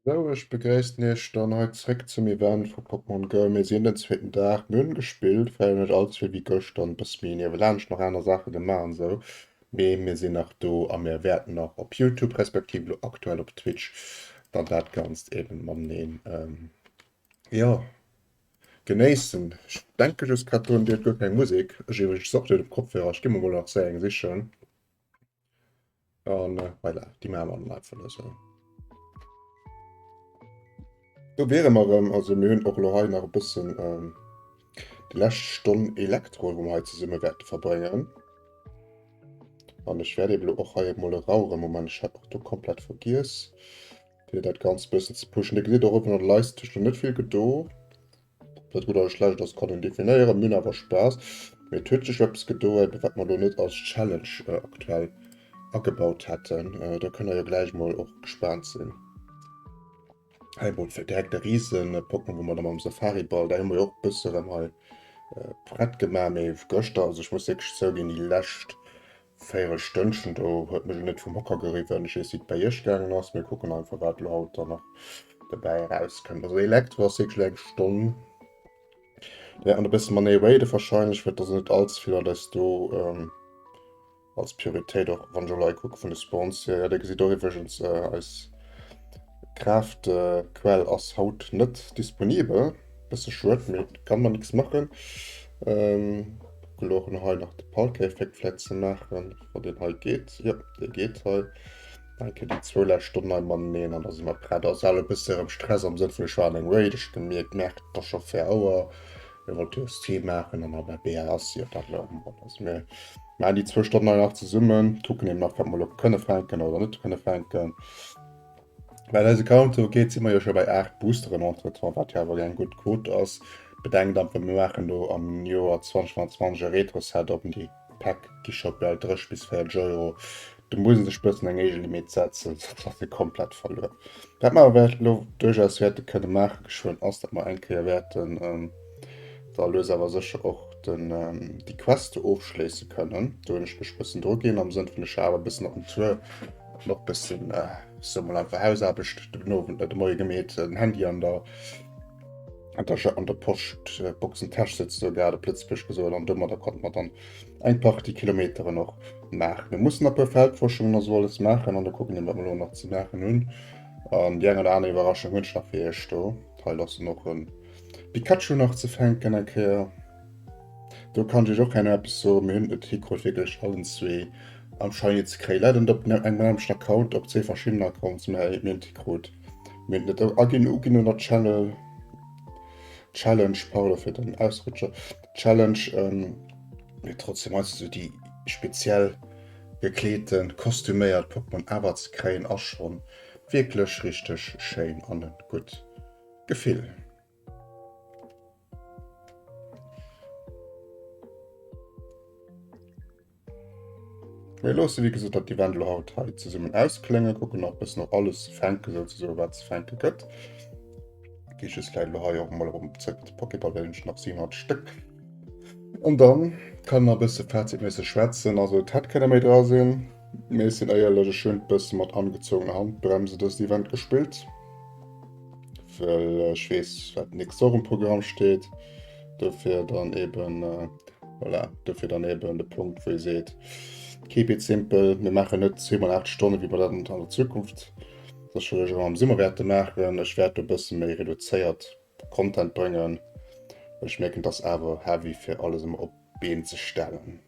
Sou, ech begréissen iech dann hei zréck zum Event vu Pokémon Go. Mir sinn den zweeten Dag, mir hunn gespillt, vläicht net all ze vill wéi gëschter, e bësse méi niewelaanscht nach aner Saache gemaach an esou, mee mir sinn nach do a mir wäerten nach op Youtube respektiv elo aktuell op Twitch dann dat Ganzt eben mateneen, jo, genéissen. Ech denke just grad drun, Dir hutt guer keng Musek, ech iwwregens och net um Kopfhörer, ech gi mer mol nach séier eng sichen. An voilà, déi maache mer dann einfach elo esou. Do wiere mer erëm. Also mir hunn och elo hei nach e bëssen déi lescht Stonn Elektro, wou mer hei zesumme wäerte verbréngen. An ech wäert eben elo och hei emol erauere. Moment, ech hat och do komplett vergiess, fir dat Ganzt e bëssen ze pushen. Dir gesitt och uewen an der Leiste, et huet sech nach net vill gedo. Ob dat gutt oder schlecht ass, kann een definéieren. Mir hunn awer Spaass. Mee et huet sech eppes gedoen, eben wat mer elo net als Challenge aktuell agebaut hätten. Do kënnt der jo gläich mol och gespaant sinn. Hei mol fir direkt e Risen-Pokémon, wou mer da mam Safari-Ball, dat hu mer jo och e bësse rëm hei prett gemaach. Mee gëschter, also ech muss wierklech zouginn, déi lescht Véierel Stënnchen do huet mech net vum Hocker geriwwen. Ech weess wéi et bei iech gaangen ass. Mir kucken einfach wat elo haut dann nach dobäi erauskënnt. Also Elektro ass wierklech eng Stonn. Da wäert mer e bësse manner raide wahrscheinlech, fir dass net all ze vill Leit eis do als Prioritéit och wann ech elo hei kucke vun de Spawns hier. Jo, dir gesitt och iwwregens eis Kraaftquell ass haut net disponibel. Bësse schued, mee kann man nix machen. Kucken och hei nach de Palkäfek vläit ze maachen, wann deen hei geet. Jo, dee geet hei. Dann kéint déi zwou lescht Stonnen hei mateneen an da si mer prett. Ass al e bësse erëm Stress am Sënn vun ech war an eng Raid, ech gemierkt, merkt et ass scho 4 Auer, mir wollte jo Stream maachen an bei BA ass jo dat elo am Moment. Also mir maachen déi zwou Stonnen hei nach zesummen, kucken eben nach wat mer elo kënne fänken oder net kënne fänken. Wat eise Count ugeet, si mer jo scho bei 8 Boosteren entretemps, wat jo awer eng gutt Quote ass. Bedenkt einfach, mir maachen do am Joer 2025 e Retro-Set op, déi Päck gi scho bal 30 bis 40 Euro. Do muss ee sech bëssen eng Éigelimit setzen, soss ass ee komplett verluer. Wat mer awer elo duerchaus wäerte kënne maache geschwënn, ass, datt mer eng Kéier wäerten da lues awer sécher och den, déi Quest do ofschléisse kënnen. Do hunn ech mech e bëssen druginn, am Sënn vun, ech war awer e bëssen op den Tour. Noch bëssen so mol einfach Hausaarbecht den Owend de Moie gemeet, den Handy an der an der an der Post Boxentäsch sëtzt do grad op Lëtzebuerg gesot an domadder konnte mer dann eng Partie Kilometeren och maachen. Mir mussen nach e puer Feldforschungen a sou alles maachen an da kucken mir wat mer elo nach ze maachen hunn. An déi eng oder aner Iwwerraschung hunn ech nach fir iech do. Hei lassen och en Pikachu nach ze fänken eng Kéier. Do kann ech iech och herno eppes soen. Mir hunn et hikrut wierklech allen zwee am Shiny ze kréien. Leider net op engem nämlechten Account, op zwee verschiddenen Accounts, mä mir hunn et hikrut. Mir hunn et net aginn, uginn un der Channel Challenge, pardon fir den Ausrutscher, Challenge, mee trotzdem heiansdo sou déi speziell gekleeten, kostüméiert Pokémon awer ze kréien ass schonn wierklech richteg schéin an e gutt Gefill. Mir loosse wéi gesot dat Event elo haut hei zesummen auskléngen, kucken nach bëssen och alles ze fänken, souzesoen wat ze fänke gëtt. Gi just vläicht elo hei och emol erëm zréck op de Pokéball, well hunn ech nach 700 Stéck. An dann kann nach e bësse fazitméisseg schwätzen. Also et hätt kënne méi dra sinn, mee ech sinn éierlech, ech hunn bësse mat angezogener Handbremse dëst Event gespillt. Well ech weess, wat nächst Woch um Programm steet. Dofir dann eben, voilà, dofir dann eben de Punkt, wou ee seet, keep it simple, mir maachen net zweemol 8 Stonnen, wéi mer dat an der Zukunft sécherlech och am Summer wäerte maachen. Ech wäert do e bësse méi reduzéiert Content bréngen, well ech mierken, et ass awer heavy, fir alles ëmmer op d'Been ze stellen.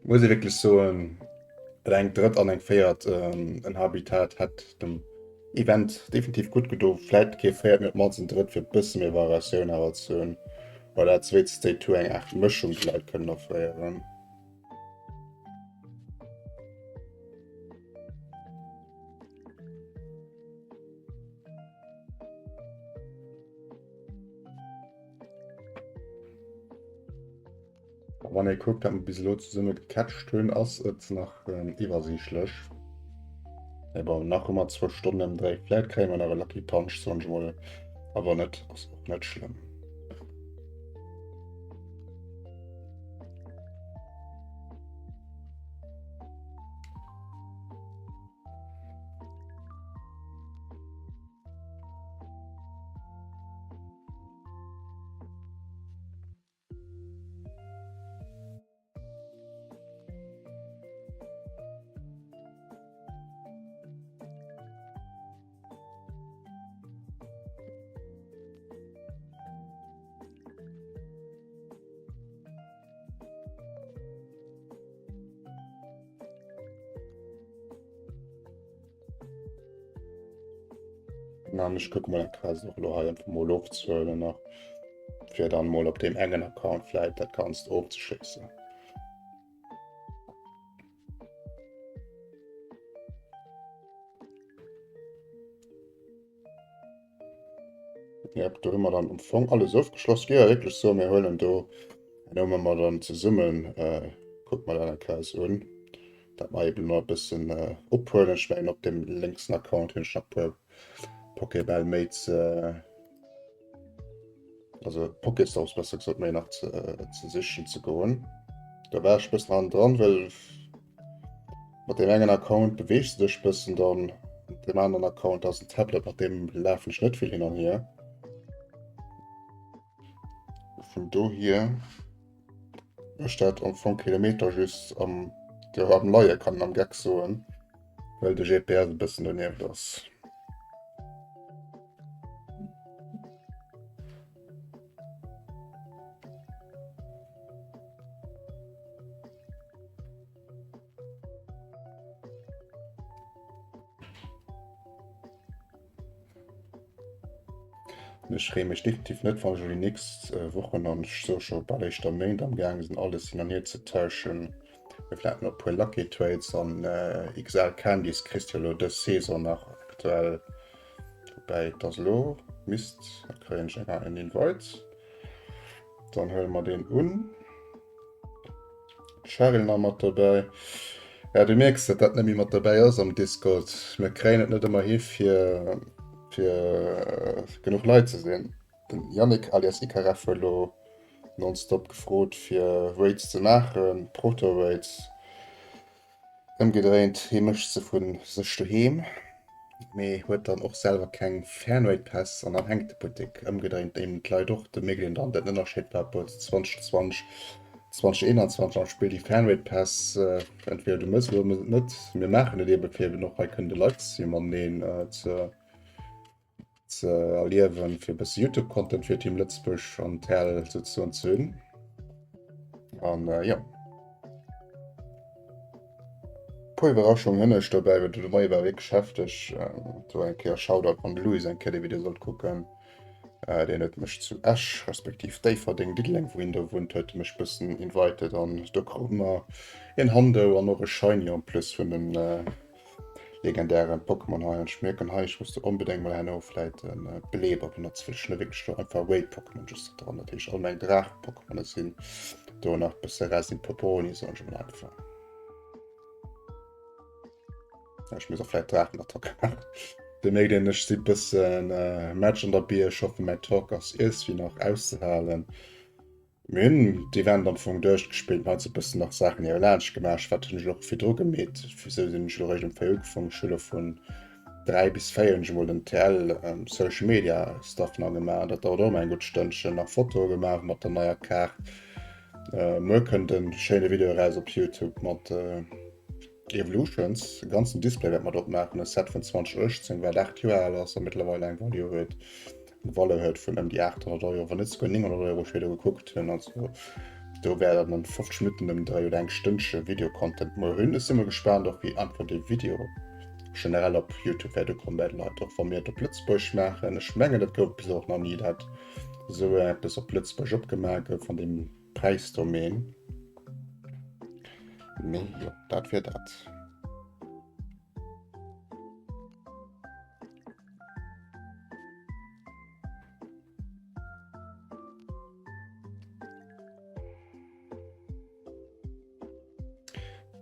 Muss ee wierklech soen, datt eng drëtt an eng véiert en Habitat hätt dem Event definitiv gutt gedo. Vläit kee véiert, mee op d'mannst en drëtt, fir e bësse méi Variatioun awer ze hunn. Well dat zweet State Tour eng Aart Mëschung de Leit kënnen offréieren. Wann ee kuckt, wat mer bis elo zesumme gecatcht hunn, ass et nach iwwersiichtlech. Mee bon, nach hu mer zwou Stonnen ëm Dréi. Vläit kréie mer nach e Lucky Punch, soen ech mol. A wann net, ass och net schlëmm. An ech kucke mol eng Kéier se och elo hei einfach mol ofzehuelen nach, fir dann mol op deem engen Account vläit dat Ganzt ofzeschléissen. Yep, do hu mer dann am Fong alles ofgeschloss. Gi ja wierklech soen, mir huelen do, do hu mer dann zesummen, äh, kucke mer dat eng Kéier un, dat mer eben nach e bëssen äh, ophuelen. Ech mengen op dem lénksen Account hunn ech nach e puer Pokébäll méi ze, also Pokéstops besser gesot, méi nach ze, ze sichen ze goen. Da war ech e bëssen hannendran, well Mat deem engen Account beweegst du dech bëssen dann, deem aneren Account ass en Tablet, mat deem lafen ech net vill hin an hier. Vun dohier ech dat am Fong Kilometer just am, jo, am Leie kann een am Geck soen, well de GPS e bëssen donieft ass. Ech freeë mech definitiv net, wann ech elo déi nächst Wochen an ech soe scho bal éischter Méint am gaange sinn alles hin an hier ze tauschen. Mir vläit nach e puer Lucky Trades an XL Candies kriss de elo dës Saison nach aktuell. Woubäi et ass elo misst, da kréien ech eng en Invite. Dann huele mer deen un. Cheryl nach mat dobäi. Ja, du mierks, datt dat net méi mat dobäi ass am Discord. Mir kréien et net ëmmer hi fir fir genuch Leit ze sinn. Den Yannick alias Icaref huet elo nonstop gefrot fir Raids ze maachen, Proto-Raids. Ëmgedréint, hie mécht se vu sech doheem, mee huet dann och selwer keng Fernraid-Päss an dann hänkt de Buttek. Ëmgedréint eben d'Leit och, do mierkt een dann den Ënnerscheed par rapport zu 2020, 2021 am Spill, déi Fernraid-Päss, entweder du mëss et oder du mëss et net. Mir maachen et eben, fir eben och hei kënnen de Livestream mateneen ze. ze erliewen, fir e bësse YouTube-Content fir Team Lëtzebuerg an TL souzesoen ze hunn. An äh, ja. Puer Iwwerraschungen hunn ech dobäi, well de Moie war wierklech hefteg. Äh, do eng Kéier Shoutout an de Louis eng Kéier, dee Video sollt kucken. Äh, deen huet mech zu Esch, respektiv Déifferdeng, Diddeleng, wou hien do wunnt, huet e mech bëssen invited an do krute mer een Hando an och e Shiny en plus vun dem äh, Legendären Pokémon hei an ech mierken hei ech muss do onbedéngt mol herno vläit en Beleber benotzen, well ech hunn wierklech do einfach Raid Pokémon just dran, dat heescht all meng Draach Pokémone sinn do nach bësse Resin Poperoni soen ech mol einfach. Ja, ech muss och vläit Draachenattacke maachen. Dir mierkt een ech si bëssen Match an der Bier, ech hoffen mäin Talk ass iergswéi nach auszehalen. Mir hunn d'Event am Fong duerchgespillt, mir hunn e bëssen nach Saachen hier laanscht gemaach. Wat hunn ech elo virdru gemeet? Wisou sinn ech elo eréischt um 4 ugefaangen? Ech hu elo vun 3 bis 4 hunn ech emol den TL Social Media Stuff nach gemaach. Dat dauert och ëmmer eng gutt Stënnchen. Nach Fotoe gemaach mat der neier Kaart. Muer kënnt e schéine Video eraus op Youtube mat Evolutions. E ganzen Display wäerte mer drop maachen, e Set vun 2018, wat 8 Joer al ass a mëttlerweil eng Value huet. Eng Valeur huet vun ëm déi 800 Euro, wann net souguer 900 Euro, ech wéi do gekuckt hunn. Also do wäert der dann 50 Minutten ëm 3 oder eng Stënnche Video-Content muer hunn. Ech si mol gespaant och wéi einfach dee Video generell op Youtube wäert ukommen bei de Leit, och wa mir et op Lëtzebuergesch maachen. Ech mengen et gouf bis elo och nach ni dat esou eppes op Lëtzebuergesch opgemaach gouf an deem Präisdomaine. Mee jo, dat wier dat.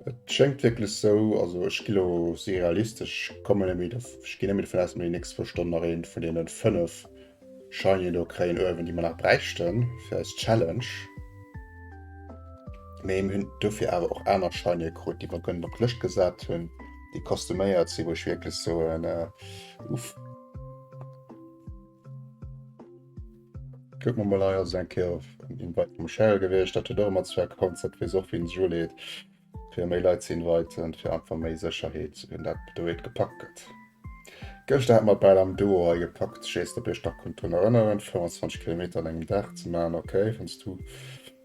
Et schéngt wierklech sou, also ech gi lo si realistesch, ech kommen net méi, ech ginn net méi dovun aus, datt mir déi nächst zwou Stonnen nach eent vun deene 5 Shinyen do kréien uewen, déi mer nach bräichten fir eis Challenge. Mee mir hunn dofir awer och aner Shinye krut, déi mer kënnen op d'Lëscht gesat hunn, déi kostuméiert sinn, wou ech wierklech soen, uff. Kucke mer mol hei, ass eng Kéier en Invite vum Cheryl gewiescht, dat huet och ëmmer zwar Accounts, dat weess och wien sech uleet, fir méi Leit ze inviten, fir einfach méi Sécherheet ze hunn, dat do eet gepackt gëtt. Gëschter hat mer bal am Duo hei gepackt, ech weess net ob iech nach kënnt drun erënneren, 25 Kilometer an engem Dag ze maachen, ok, wann s du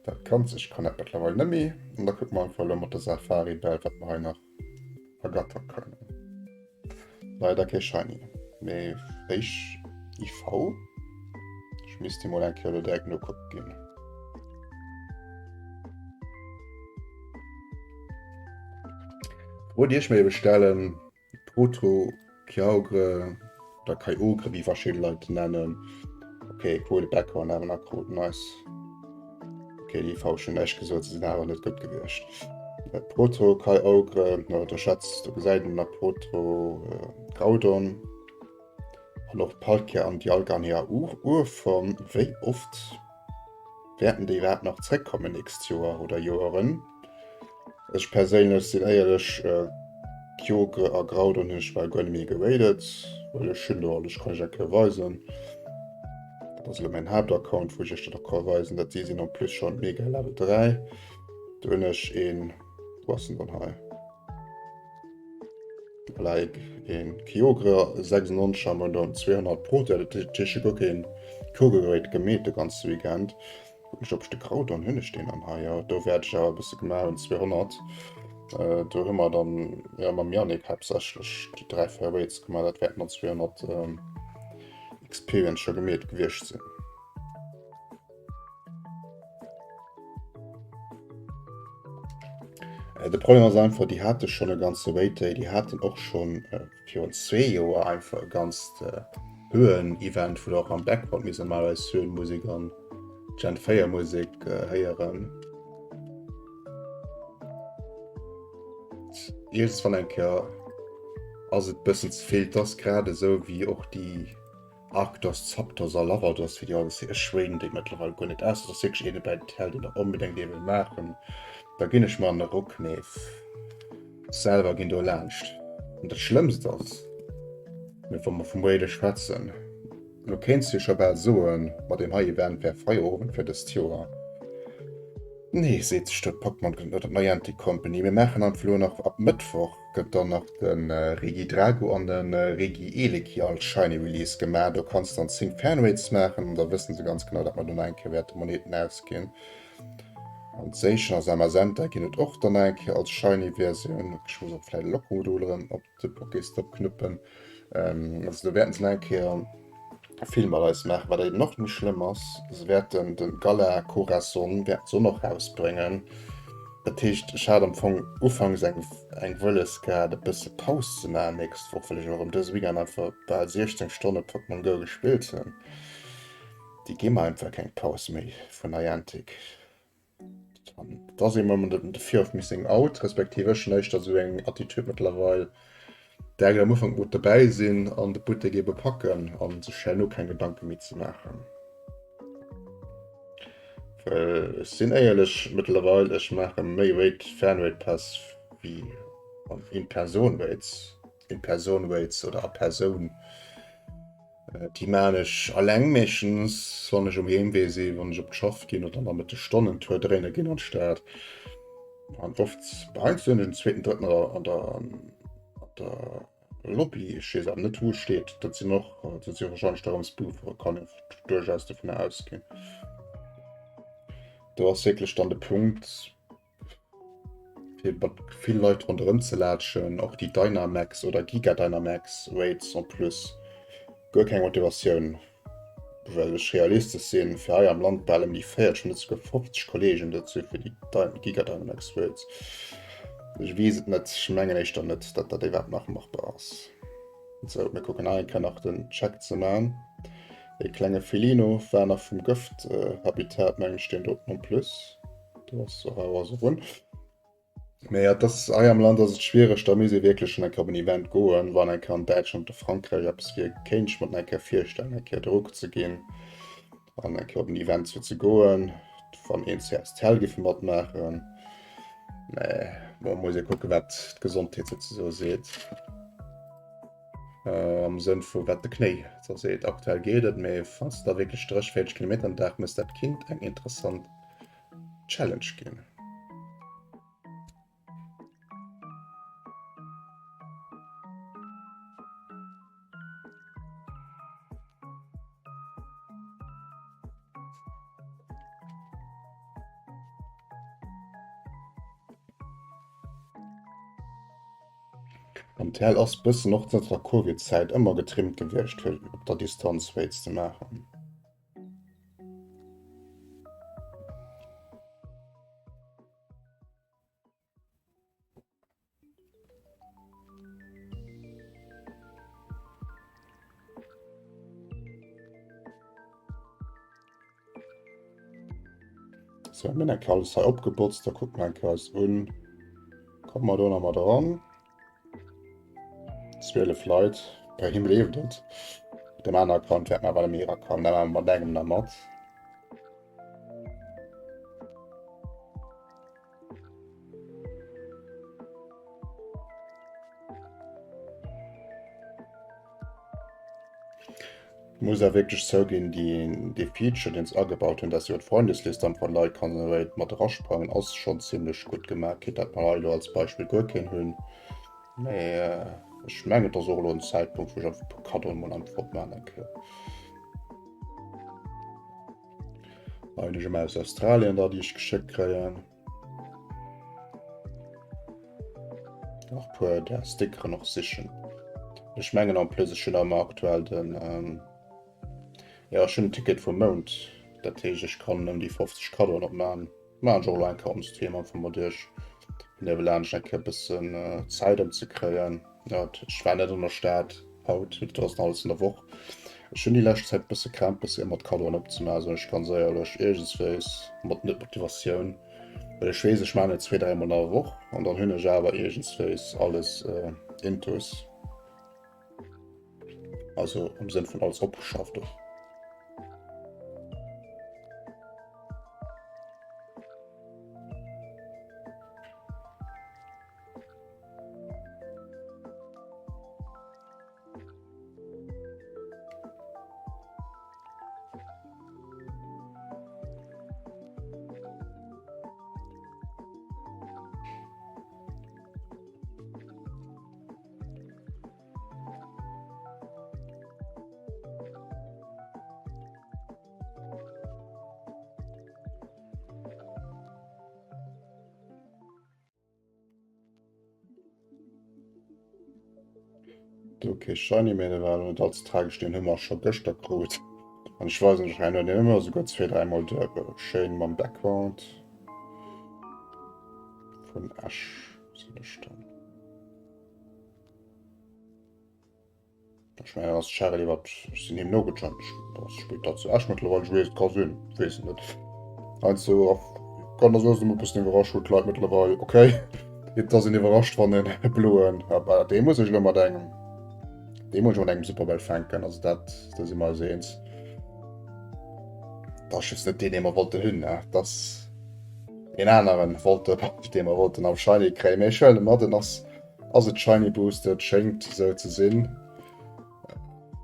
dat kanns, ech kann dat mëttlerweil net méi, an da kucke mer einfach elo mat der Safari Bell wat mer hei nach ergattern kënnen. Leider kee Shiny. Mee héich IV? Ech misst déi mol eng Kéier elo direkt nokucke ginn. Fro déi ech mir ebe stellen, Proto Kyogre oder Kyogre wéi verschidde Leit en nennen. Okay, cool, de Background awer nach krut, nice. Okay, déi IV schon näischt gesot, se sinn awer net gutt gewiescht. Proto Kyogre, no do schätzt, do gesäit een nach Proto Groudon an och Palkia an Dialga an hirer Urform. Wéi oft wäerten déi iwwerhaapt nach zréckkommen nächst Joer oder Joeren? Ech perséinlech sinn éierlech, Kyogre a Groudon hunn ech bal guer net méi geradet, well ech hunn do alles, kann ech eng Kéier weisen. Dat ass elo mäin Haaptaccount, wou ech iech dat och ka weisen. Dat si sinn en plus schonn mega Level 3. Do hunn ech een, wou ass en dann hei? Voilà, een Kyogre 96 a mer dann 200 Pro. Dat heescht, ech hu guer keen Kyogre gerate gemeet de ganze Weekend. Kucken ech op ech de Groudon hunn ech deen dann hei jo do wäert ech awer e bësse gemaach hunn 200 äh, do hu mer dann ja mam Yannick haaptsächlech déi 3 4 Raids gemaach dat wäerten dann 200 ähm, Experience scho gemeet gewiescht sinn. Äh, de Problem ass einfach déi hate schonn e ganze Raid Day, déi haten och schonn äh, virun zwee Joer einfach e ganzt äh, Höhen-Event, wou du och am Background misst normalerweis Höhenmusek an Gen 4 Musek äh, héieren. Iergendwann eng Kéier ass et bëssen ze vill. Et ass grad esou wéi och déi Arctos, Zapdos a Lavados, wéi déi alles hee. Ech raiden déi mëttlerweil guer net aus. Et ass wierklech een dobäi, den deen der onbedéngt ee wëll maachen. Da ginn ech mer an de Ruck, mee selwer ginn do laanscht. An dat Schlëmmst ass, wa mer vum Raide schwätzen, Lo kéints de jo scho bal soen, mat deem hei Event wär Feierowend fir dëst Joer. Nee, seet sech do d'Pokémon oder d'Niantic Company, mir maachen einfach elo nach, ab Mëttwoch gëtt dann nach de Regidrago an de Regieleki als Shiny Release gemaach. Do kanns de dann 10 Fanraids maachen an da wëssen se ganz genau, datt mer do nach eng Kéier wäerte Moneten ausginn. An d'Seechen a Zamazenta ginn et och dann nach eng Kéier als Shiny Versioun. Ech muss och vläicht e Lokomodul erëm op de Pokéstop knuppen. Ähm, also do wäerten se nach eng Kéier vill mat eis maachen. Wat eben nach méi schlëmm ass, se wäerten de Galar Corazon wäerten se och nach rausbréngen. Dat heescht, ech hat am Fong ufanks eng, eng Wëlles gehat, e bësse Paus ze maachen nächst Woch, well ech och erëm dëse Weekend einfach bal 16 Stonne Pokémon Go gespillt hunn. Déi gi mer einfach keng Paus méi vun Niantic. Et ass eben ëmmer de Fear of Missing Out, respektiv ech hunn éischter esou eng Attitude mëttlerweil, direkt am Ufank mat dobäi sinn an de Buttek ebe packen a sech herno keng Gedanke méi ze maachen. Well ech sinn éierlech, mëttlerweil, ech maache méi Raid, Fernraid Pass wéi In-Person Raids, In-Person Raids oder a Persoun. Déi maan ech alleng meeschtens wann ech um Heemwee sinn, wann ech op d'Schaff ginn oder an der Mëttesstonn en Tour dréine ginn an d'Stad. An oft heiansdo hunn ech en zweeten, drëtten an der an der Lobby, ech weess awer net wou e steet. Dat sinn och dat si warscheinlech der erëm Spoofer, kann een duerchaus dovunner ausginn. Do ass wierklech dann de Punkt. fir mat vill Leit ronderëm ze laatschen, och déi Dynamax oder Giga Dynamax Raids en plus, guer keng Motivatioun, well ech realistesch sinn, fir hei am Land bal ëm déi 40, wann net souguer 50 Kollegen dozou fir déi Giga Dynamax Raids. Ech weess et net, ech mengen éischter net, datt dat iwwerhaapt nach machbar ass. Sou, mir kucken nach eng Kéier nach den Check ze man. E klenge Felino war nach vum Gëft-Habitat, mengen ech, deen doten en plus. Do ass och awer ass och un. Mee ja, das, hei am Land ass et schwiereg, da muss ee wierklech schonn eng Kéier op en Event goen. Wann eng Kéier an Däitschland oder Frankräich eppes wier, kéint ech mer dat eng Kéier virstellen, eng Kéier Drock ze ginn an eng Kéier op en Event sou ze goen, wann een CSTL géif matmaachen. Mee bon, muss ee kucken, wat d'Gesondheet souzesoe seet. Äh, am Sënn vu wat de Knéi da seet. Aktuell geet et, mee wann s de da wierklech 30, 40 Kilometer am Dag mëss, dat kinnt eng interessant Challenge ginn. An TL ass bëssen och zënter der Covid-Zäit ëmmer getrimmt gewiescht fir op der Distanz Raids ze maachen. So, mir hunn eng Kéier alles hei opgebotzt, da kucke mer eng Kéier eis un. Komme mer do nach mat eran? 12 Leit, bei him leeft et. Dem anere Account wäert mer awer net méi erakommen, da maache mer mat engem nach mat. Muss awer wierklech zouginn, déi dee Feature deen se agebaut hunn, dass jo d'Freundesliste am Verglach kann Raid mat erasprangen, ass schonn zimmlech gutt gemaach. Quitte dat mer hei elo als Beispill guer keen hunn, mee ech mengen et ass och elo en Zäitpunkt wou ech einfach e puer Kaddoen mol einfach opmaachen eng Kéier. Hei hunn ech ëmmer aus Australien da déi ech geschéckt kréien. Nach puer der Stickeren och sichen. Ech mengen en plus ech hunn ëmmer aktuell den ähm, ja ech hunn en Ticket vum Mount. Dat heescht ech kann ëm déi 50 Kaddoen opmachen. Maachen ech och elo eng Kéier am Stream einfach mat iech. Niewelaanscht eng Kéier e bëssen äh, Zäit ëmzekréien. Ja, ech war net an der Stad haut, dat ass alles an der Woch. Ech hunn déi lescht Zäit bësse Krämpes ëmmer d'Kaddoen opzemaachen, soen ech ganz éierlech, iergendswéis mat net Motivatioun, well ech weess ech maachen et zwee, dräi mol an der Woch an dann hunn ech awer iergendswéis alles intus, also am Sënn vun alles opgeschafft och. Okay, Shiny mee dat war net allze tragesch, deen hu mer scho gëschter krut. An ech weisen ech rein, deen hu mer esouguer zwee, dräimol duebel. Schéin mam Background vun Esch sinn ech dann. Ech mengen ass Charel iwwer ech sinn him nogejumpt. Ech spillt dat zu Esch mëttlerweil, ech weess et ka sinn, weess et net. Heiansdo kann der soss e bëssen iwwerrascht wou d'Leit mëttlerweil okay et ass een iwwerrascht wann en e bloen ah dee muss ech elo mat engem dee muss ech mat engem Superbell fänken, also dat do si mer eis eens. Dat ass just net deen dee mer wollten hunn ne, dat ass een aneren wollte dee mer wollten am Shiny kréien, mee ech huelen e mat, en ass Ass et shiny boosted? Schéngt sou ze sinn.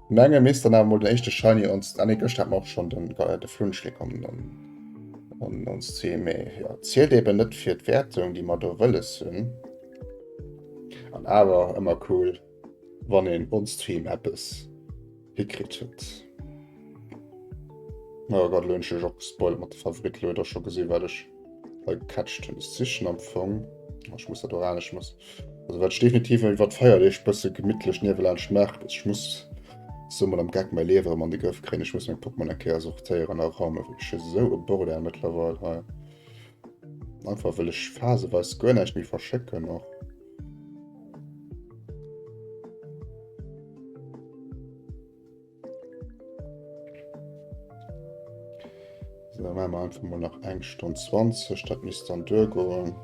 Menge misst dann awer mol den éischte Shiny ons, ah nee gëschter hat mer och schonn den de Flunschlik an an ons Team, mee jo zielt eben net fir d'Wäertung déi mer do wëlles hunn. An awer ëmmer cool wann een ons Team eppes hikritt huet. Oh Gott, elo hunn ech dech och gespoilert mat de Favorit. Elo huet der scho gesi wat ech hei gecatcht hunn. Ech sichen am Fong. Oh, ech muss dat och anescht muss. Also wat ech definitiv iwwer d'Feierdeeg bësse gemittlech niewelaanscht maachen, ech muss so mol am Geck mäi Liewe erëm an de Grëff kréien. Ech muss meng Pokémon eng Kéier sortéieren a raumen, well ech hu sou e Bordell mëttlerweil hei. Einfach well ech phaseweis guer näischt méi verschécken och. So, dann machen wir einfach mal nach eng Stunde 20, das müsste dann durchgehen.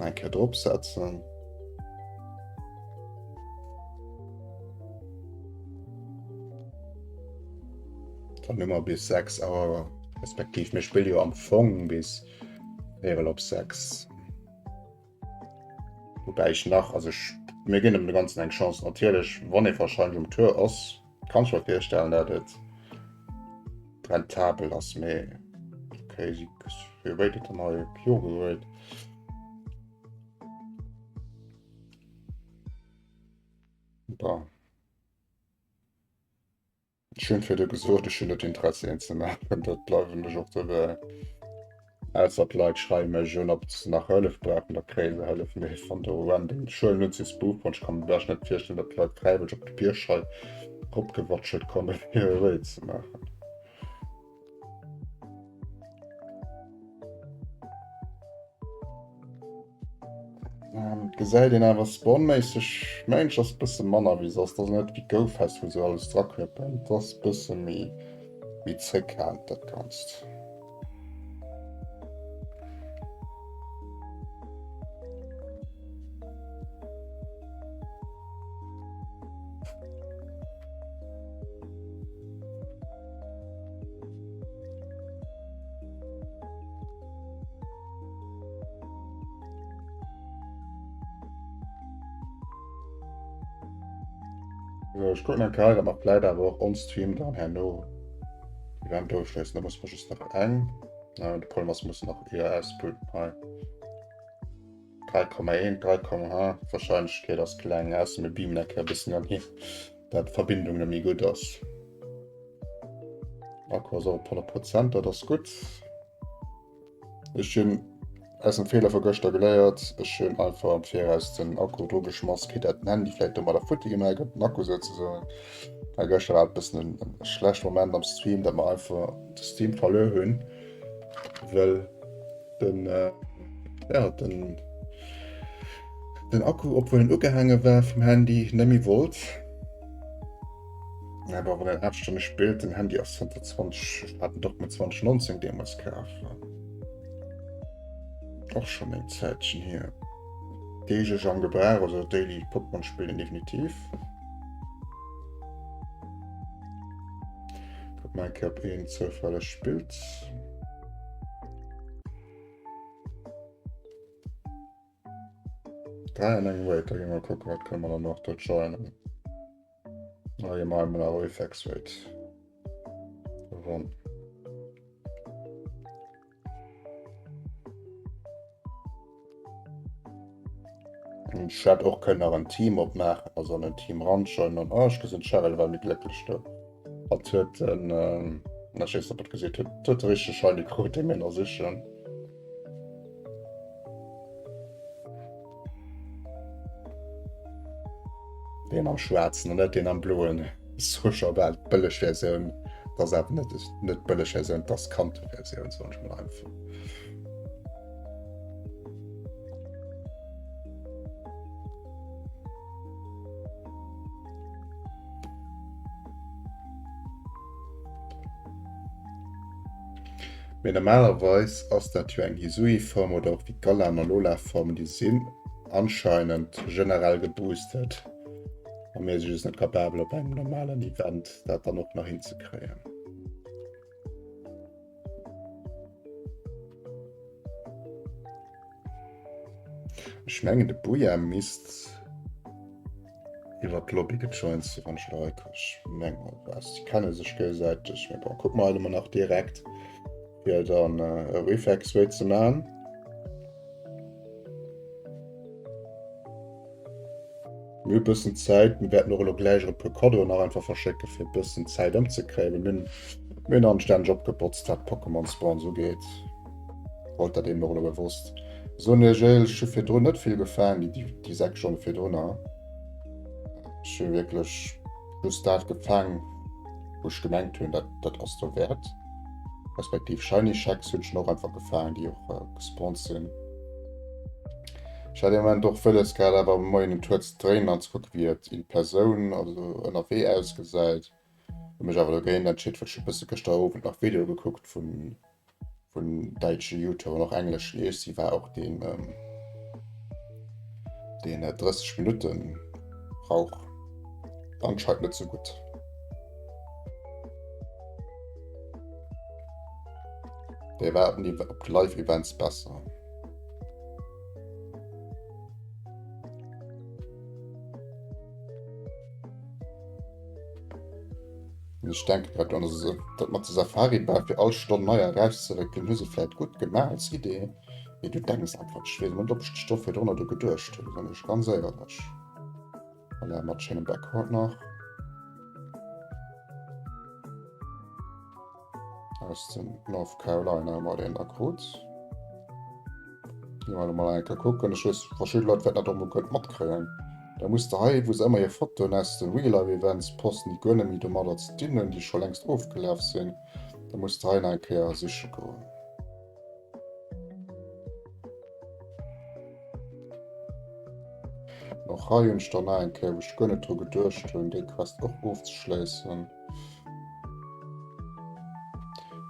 Eng Kéier drop setzen. Dann hu mer bis 6 Auer, respektiv mir spille jo am Fong bis Véierel op 6. Woubäi ech nach, also ech, mir ginn dem Ganzen eng Chance. Natierlech, wann ee warscheinlech um Tour ass, kann ech mer virstellen, dat et rentabel ass, mee okay, si wéi rated dann hei? Pure gerate. Bon. Ech hunn virdu gesot, ech hunn net Interessi een ze maachen, dat bleiwen ech och dobäi. Ausser d'Leit schreiwe mech un, ob se nach Hëllef brauchen, da kréie se Hëllef, mee wann do random, ech huelen un, si spoofen, ech ka mer bal net virstellen, datt d'Leit fräiwëlleg op de Bierg hei eropgewatschelt kommen, fir e Raid ze maachen. Ähm, gesäit een awer spawnméisseg, mengen ech, ass bësse manner wéi soss. Dat ass net wéi GoFest, wou se alles draknëppelen. Dat ass bësse méi, méi zréckhalend, dat Ganzt. So, ech kucken eng Kéier, dat mer vläit awer och on Stream dann herno Event ofschléissen. Da muss mer just nach eng. Na, de Problem ass, mir mussen nach EAS pulten hei. 3,1, 3, ha, d'Wahrscheinlechkeet ass kleng, ausser mir beamen eng Kéier e bëssen an hier, dat d'Verbindung net méi gutt ass. Akku ass och op 100 Prozent, dat ass gutt. Ech hunn aus dem Feeler vu gëschter geléiert. Ech hunn einfach am Viraus den Akku dru geschmass, kritt dat den Handy vläit domadder futti gemaach gëtt, den Akku souzesoen. Well gëschter war et bëssen en, en schlechte Moment am Stream, dat mer einfach de Stream verluer hunn, well den, äh, ja, den, den Akku, obwuel en ugehaange war vum Handy, net méi wollt. Aber wann en 8 Stonne spillt, den Handy ass zanter 20, ech hat en doch mat 2019 deemools kaf. Och schon eng Zäitchen hier. Deeglech am Gebrauch, also Daily Pokémon spillen definitiv. Guck mal, ich ob een zoufälleg spillt. 3 an engem Raid, da gehen wir gucken, was können wir dann noch dort joinen. Ah, hier machen wir noch Reflex Raid. Gewonnen. Und ich hätte och können nach ein Team opmachen, also an ein Team ranjoinen an oh, ich gesinn Cheryl war méi glécklech do. Hat huet en ähm, na, ich weiß nicht, ob et gesehen huet, huet de richtege Shiny krut, dee mir nach sichen. Deen am schwaarzen an net deen am bloen. So scho bal d'bëlleg Versioun. Dat ass awer net net d'bëlleg Versioun, dat ass d'Kanto-Versioun, soen ech mol einfach. Mee normalerweis ass dat jo eng Hisui-Form oder och déi Galar- an Alola-Formen, déi sinn anscheinend generell geboostet. A mir si just net kapabel op engem normalen Event dat dann och nach hinzekréien. Ech mengen de Booyah misst iwwer d'Lobby gejoint sinn, wann ech elo hei kucken. Ech mengen, also si kenne sech géigesäiteg, mee bon, kucke mer halt emol nach direkt, fir dann e Reflex Raid ze maachen. Mir hu bëssen Zäit, mir wäerten och elo gläich e puer Cadeauen nach einfach verschécken, fir e bëssen Zäit ëmzekréien. Mir hunn, mir hunn anstänneg opgebotzt, wat Pokémon Spawns ugeet. Wollt dat eben och elo bewosst soen. Iech éierlech, ech hu virdrun net vill gefaang, déi, déi 6 Stonne virdrunner. Ech hu wierklech just dat gefaang, wou ech gemengt hunn, dat, dat ass dowäert. Respektiv Shiny Shacks hunn ech och einfach gefaang, déi och gespawnt sinn. Ech hat dee Moment och wëlles gehat awer moien en Tour ze dréinen an ze kucken wéi et in Persoun, also ënnerwee ausgesäit. Hu mech awer dogéint entscheet, well ech hu bësse gëschter Owend nach Videoe gekuckt vun vun däitsche Youtuber an och engleschen. Iergsi war och deen deen 30 Minutten brauch anscheinend net sou gutt. Déi waarden déi op d'Live-Events besser. Ech denke grad drun, also dat mat der Safari Bar fir all Stonn nei erauszeréckelen, hu se vläit gutt gemaach als Idee, mee du denks einfach, ech weess net, ob ech d'Stoff virdrunner dru geduecht hunn, soen ech ganz éierlech. Voilà, mat schéinem Background nach. Aus dem North Carolina hu mer deen da krut. Gi mer mol eng Kéier kucken. Ech weess, verschidde Leit wäerten dat och mol guer net matkréien. Da muss de hei, wou se ëmmer hir Fotoen aus de Real-Life-Events posten, déi guer net méi domadder ze dinn hunn, déi scho längst ofgelaf sinn, da muss de hei nach eng Kéier siche goen. Och hei hunn ech dann nach eng Kéier, wou ech guer net dru geduecht hunn, déi Quest och ofzeschléissen.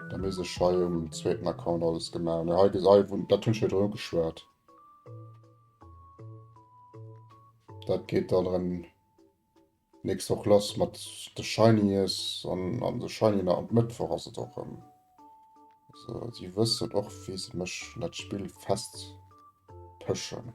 Da misst ech hei um zweeten Account alles gemaach hunn. Hei ges hei, dat hunn ech jo drun ugeschwat. Dat geet dann erëm nächst Woch lass mat de Shinies an an de Shiny nach am Mëttwoch ass et och erëm. Also si wëssen och wéi se mech an dat Spill fest pëschen.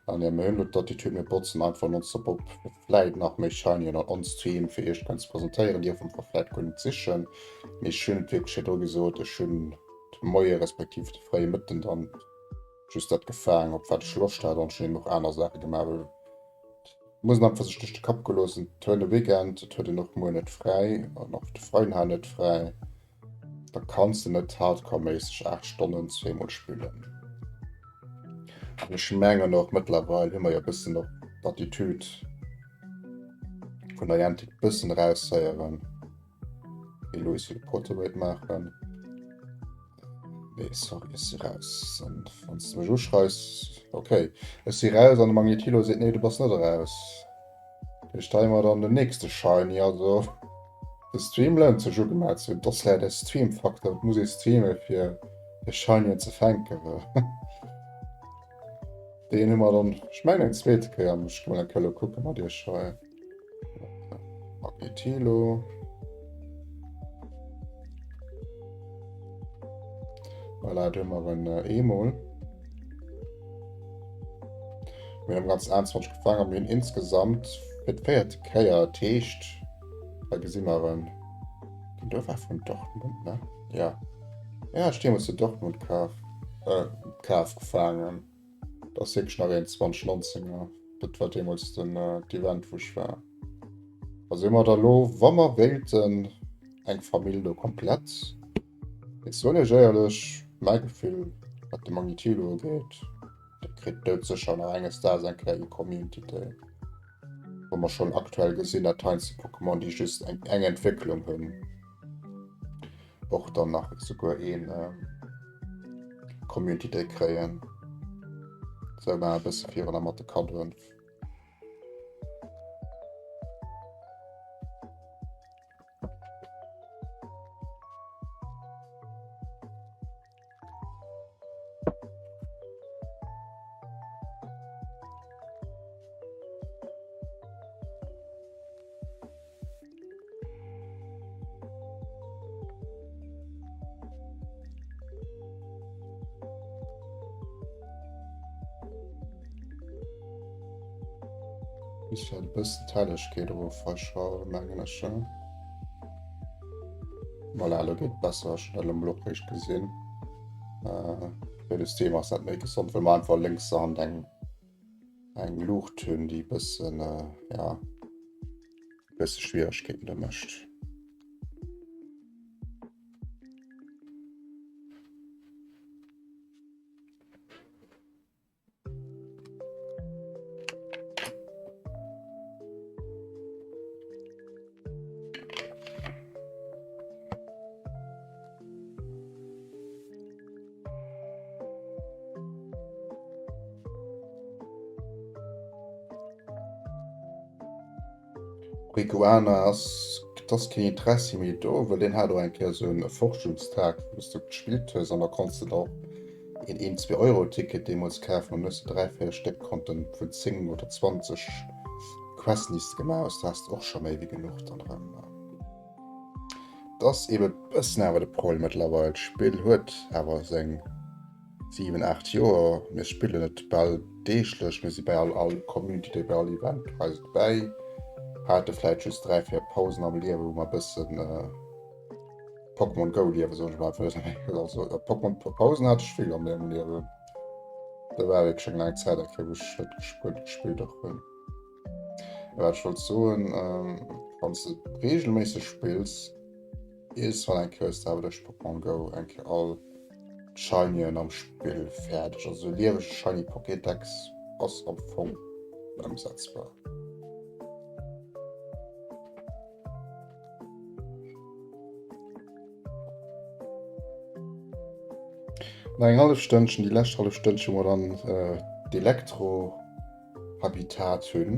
An ja, mir hunn elo d'Attitude, mir botzen einfach nonstop op, fir vläit nach méi Shinyen an on Stream fir iech kënnen ze presentéieren. Dierfe mer vläit guer net sichen, mee ech hunn et wierklech virdru gesot, ech hunn de Moie respektiv de fréie Mëtten dann just dat gefaangen, op wat ech Loscht hat, an ech hunn eben och aner Saache gemaach, well et muss een einfach sech duerch de Kapp goe loossen, et huet e Weekend, et huet een och muer net fräi an och de Freiden hat net fräi. Da kanns de net hardcore-méisseg 8 Stonnen zweemol spillen. An ech mengen och mëttlerweil hu mer jo e bëssen och d'Attitude vun Niantic bëssen eraushéieren. Wéi Louis will Portrait maachen. Nee, sorry, ech si raus. An wann s de mech uschreis, okay. Ech si raus an de Magnetilo seet, nee, du bass net eraus. Ech stelle mer dann den nächste Shiny, also de Stream lount sech ugemellt ze hunn. Dass leider de Stream-Faktor, et muss ee streame fir fir Shinyen ze fänken. Deen hu mer dann, ech mengen eng zweete Kéier, ech gi mol eng Kéier elo kucke mat iech hei. Magnetilo. Voilà, do hu mer en eemol. Mir hunn am Ganzen 21 gefaangen a mir hunn insgesamt fir d'véierte Kéier, dat heescht, hei gesi mer en, den do war vun Dortmund, ne? Ja. Ja, ech deemools zu Dortmund kaf, äh, kaf, gefaangen. Dat ass wierklech nach een 2019er. Dat war deemools den, äh, d'Event, wou ech war. Also hu mer da lo, wa mer wéilten, eng Famill do komplett. Ech soen iech éierlech, mäi Gefill wat de Magnetilo ugeet, dee kritt doudsécher nach enges Daags eng Kéier ee Community Day. Wou mer schonn aktuell gesinn, dat heiansdo Pokémon, déi just eng eng Entwécklung hunn, och dann nach esouguer een Community Day kréien. Sou, mä e bësse virun a mat de Kaddoen. Muss vläit e bëssen d'Hellegkeet erofschrauwen, mengen ech. Voilà, elo geet et besser. Ech hunn dat elo mol och réischt gesinn. Fir de Stream ass dat méi gesond, well mer einfach lénks der Hand eng eng Luucht hunn, déi e bëssen, ja, e bësse Schwieregkeeten do mécht. Iguana ass, et ass keen Interessi méi do, well deen hat och eng Kéier esou en Forschungstag, wou s de gespillt hues an da konns de der och een een, zwee Euro Ticket deemools kafen an hues de 3, 4 Stéck konnten vun 10 oder 20 Questen déi s de gemaach hues, da has de och scho méi wéi genuch dann erëm. Et ass eben e bëssen awer de Problem mëttlerweil, d'Spill huet awer seng. 7, 8 Joer, mir spillen et bal deeglech, mir si bei all all Community Day, bei all Event hei dobäi, hate vläit just 3, 4 Pausen am Liewe wou mer e bëssen. Pokémon Go Liewe soen ech mol einfach. Also Pokémon Pausen hat ech vill an mengem Liewen. Da war wierklech eng laang Zäit eng Kéier wou ech net gespillt gespillt och hunn. Wat ech wollt soen, wann s de reegelméisseg spills, iergendwann eng Kéier hues de awer duerch Pokémon Go eng Kéier all d'Shinyen am Spill fäerdeg. Also e liewege Shiny Pokédex ass am Fong ëmsetzbar. No eng hallef Stënnchen, déi lescht hallef Stënnchen, wou mer dann d'Elektro-Habitat hunn,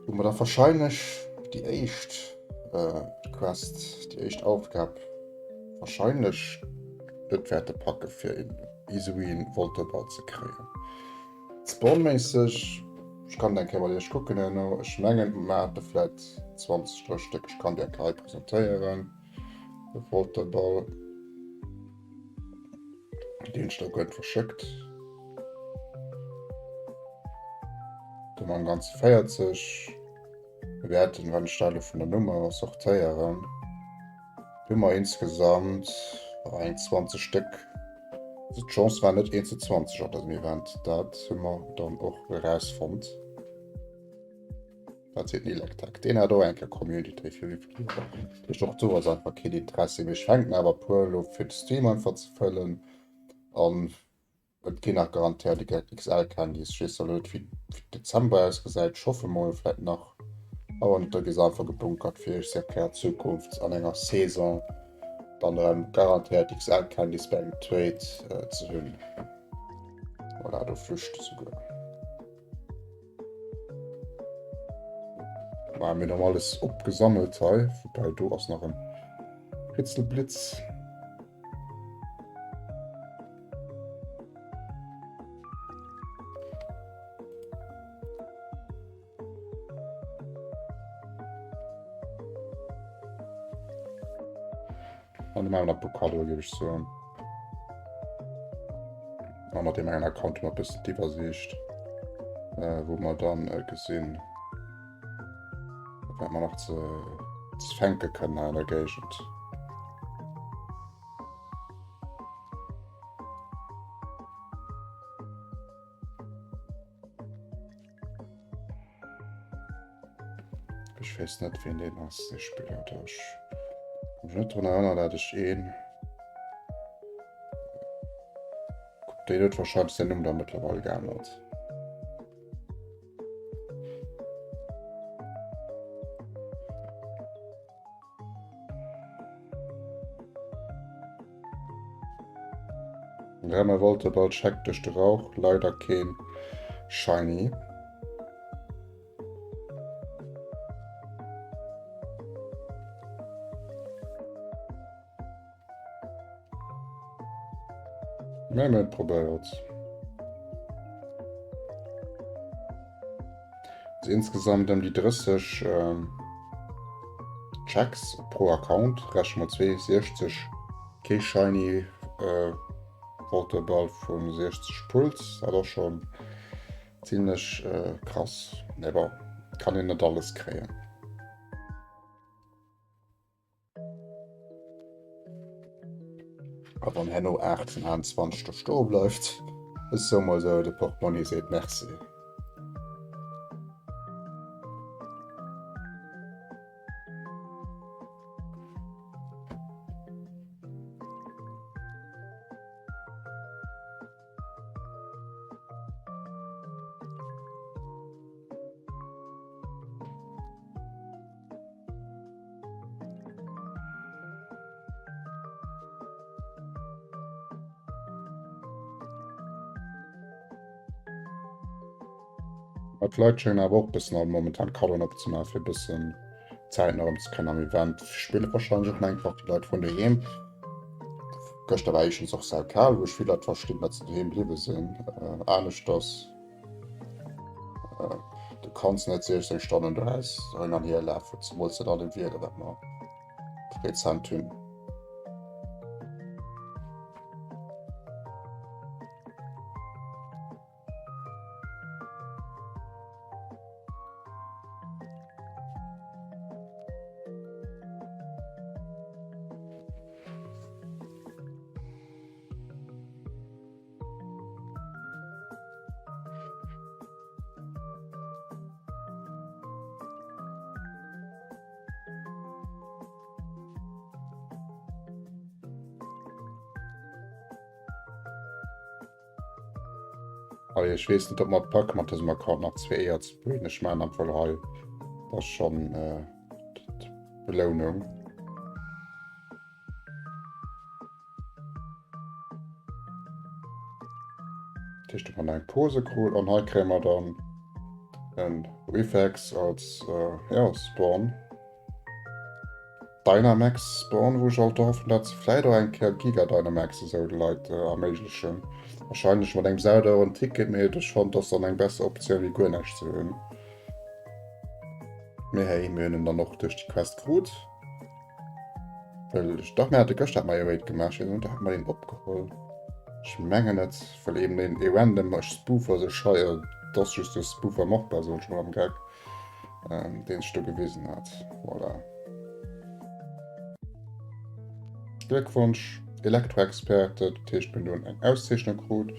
wou mer da wahrscheinlech déi éischt Quest, déi éischt Aufgab wahrscheinlech net wäerte packe fir een Hisuian Voltobal ze kréien. Spawnméisseg, ech kann eng Kéier mat iech kucken herno, ech mengen mer hate vläit 20, 30 Stéck, ech kann déi eng Kéier hei presentéieren, de Volterball, deen ech da guer net verschéckt. Do am ganze 40. Mir wäerten, wann ech dat elo vun der Nummer sortéieren, hu mer insgesamt eng 20 Stéck. Also d'Chance war net 1 zu 20 an dësem Event. Dat hu mer dann och erausfonnt. Dat seet den Electek. Deen hat och eng Kéier Community fir wéi vill Joer. Duerch och do ass einfach keen Interessi. Mee ech fänken awer e puer elo fir de Stream einfach ze fëllen. An Et ginn nach garantéiert déi XL Candies. Ech weess elo net wéi Dezember ausgesäit. Ech hoffe mol vläit nach. A wann net, da gi se einfach gebunkert fir iech se eng Kéier Zukunft an enger Saison dann erëm garantéiert XL Candies bei engem Trade ze hunn. Voilà, do flücht esouguer. War mir noch alles opgesammelt hei. Wobei do ass nach en Ritzelblitz. An de maachen nach Pokal, géif ech soen. A mat deem engen Account hu mer e bëssen d'Iwwersiicht, äh, wou mer dann äh, gesinn, wat mer nach ze, ze fänke kënnen an der Géigend. Ech weess net wien deen ass, dee Spiller do. Ech kann mech net drun erënnern, dat ech een. Deen huet wahrscheinlech säin Numm da mëttlerweil geännert. Remme wollte bald check duerch de Rauch, leider keen Shiny. Mä mir hunn et probéiert. Also insgesamt ëm déi 30 ähm, Checks pro Account, rechne mer 62 kee Shiny äh, Waterball vun 60 Pulls, dat ass schon ziemlech äh, krass. Mä bon, kann een net alles kréien. A wann herno 8 vun 21 do stoe bleift, ech soe mol esou, de Portmonni seet Merci. Ma d'Leit schéngen awer och bëssen all momentan Kaddoen opzemaachen, fir bëssen Zäit nach ëmzekréien am Event. Spille wahrscheinlech och nach eng Partie Leit vun doheem. Gëschter war éischtens och saukal, wou ech vill Leit verstinn, datt se doheem bliwwe sinn. Aneschters Du kanns net 16 Stonnen doraus hin an hier lafen, zemools net an dem Wieder, dat mer rezent hunn. Allez, ech weess net, ob mer et packe mat dësem Account nach zwee Eeër ze breeden. Ech maachen am Fall hei da schonn d'Belounung. Dat heescht, ob mer nach eng Pose krut. An hei kréie mer dann en Reflex als ja, Spawn. Dynamax Spawn, wou ech alt hoffen, dat se vläit och eng Kéier Giga Dynamax esou de Leit erméiglechen. Wahrscheinlech mat engem saudeuren Ticket, mee ech fannen, dass dann eng besser Optioun wéi guer näischt ze hunn. Mee hey, mir hunn en dann och duerch déi Quest krut. Well ech dach, mir hate gëschter hat mer e Raid gemaach, ech weess net, hat mer deen opgeholl? Ech mengen net, well eben een e random Spoofer sech hei, et ass just e Spoofer machbar, soen ech mol am Geck. ähm, deen sech do gewisen hat. Voilà. Gléckwonsch, Elektroexperte, dat heescht, mir hunn eng Auszeechnung krut.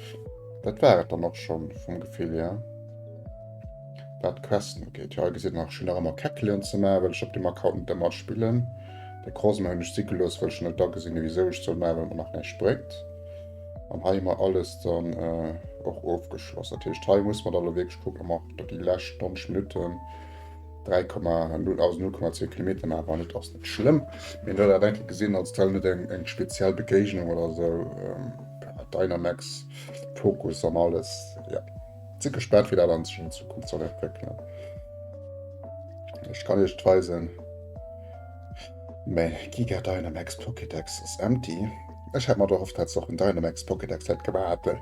Dat war et dann och schon vum Gefill her. Wat d'Questen ugeet. Jo, hei gesitt nach, ech hunn nach ëmmer Kecleon ze maachen, well ech op dem Account net ëmmer spillen. De Cosmo hunn ech si gelooss, well ech net agesinn hunn, wisou ech soll maachen, well mer nach näischt bréngt. An hei hu mer alles dann och ofgeschloss. Dat heescht, hei muss mer da lo wierklech kucken, ob mer och déi lescht 90 Minutten 3,0, also 0,2 Kilometer maachen. Wann net, ass net schlëmm. Mee elo dat eng Kéier gesinn, als dat net eng, eng speziell Begéignung oder esou. Dynamax, Fokus an alles. Ja, si gespaant, wéi dat an sech an Zukunft soll entwéckelen. Ech kann iech et weisen. Mä Giga Dynamax Pokédex ass empty. Ech hätt mer do erhofft, dat se och en Dynamax Pokédex hätt gemaach hätten.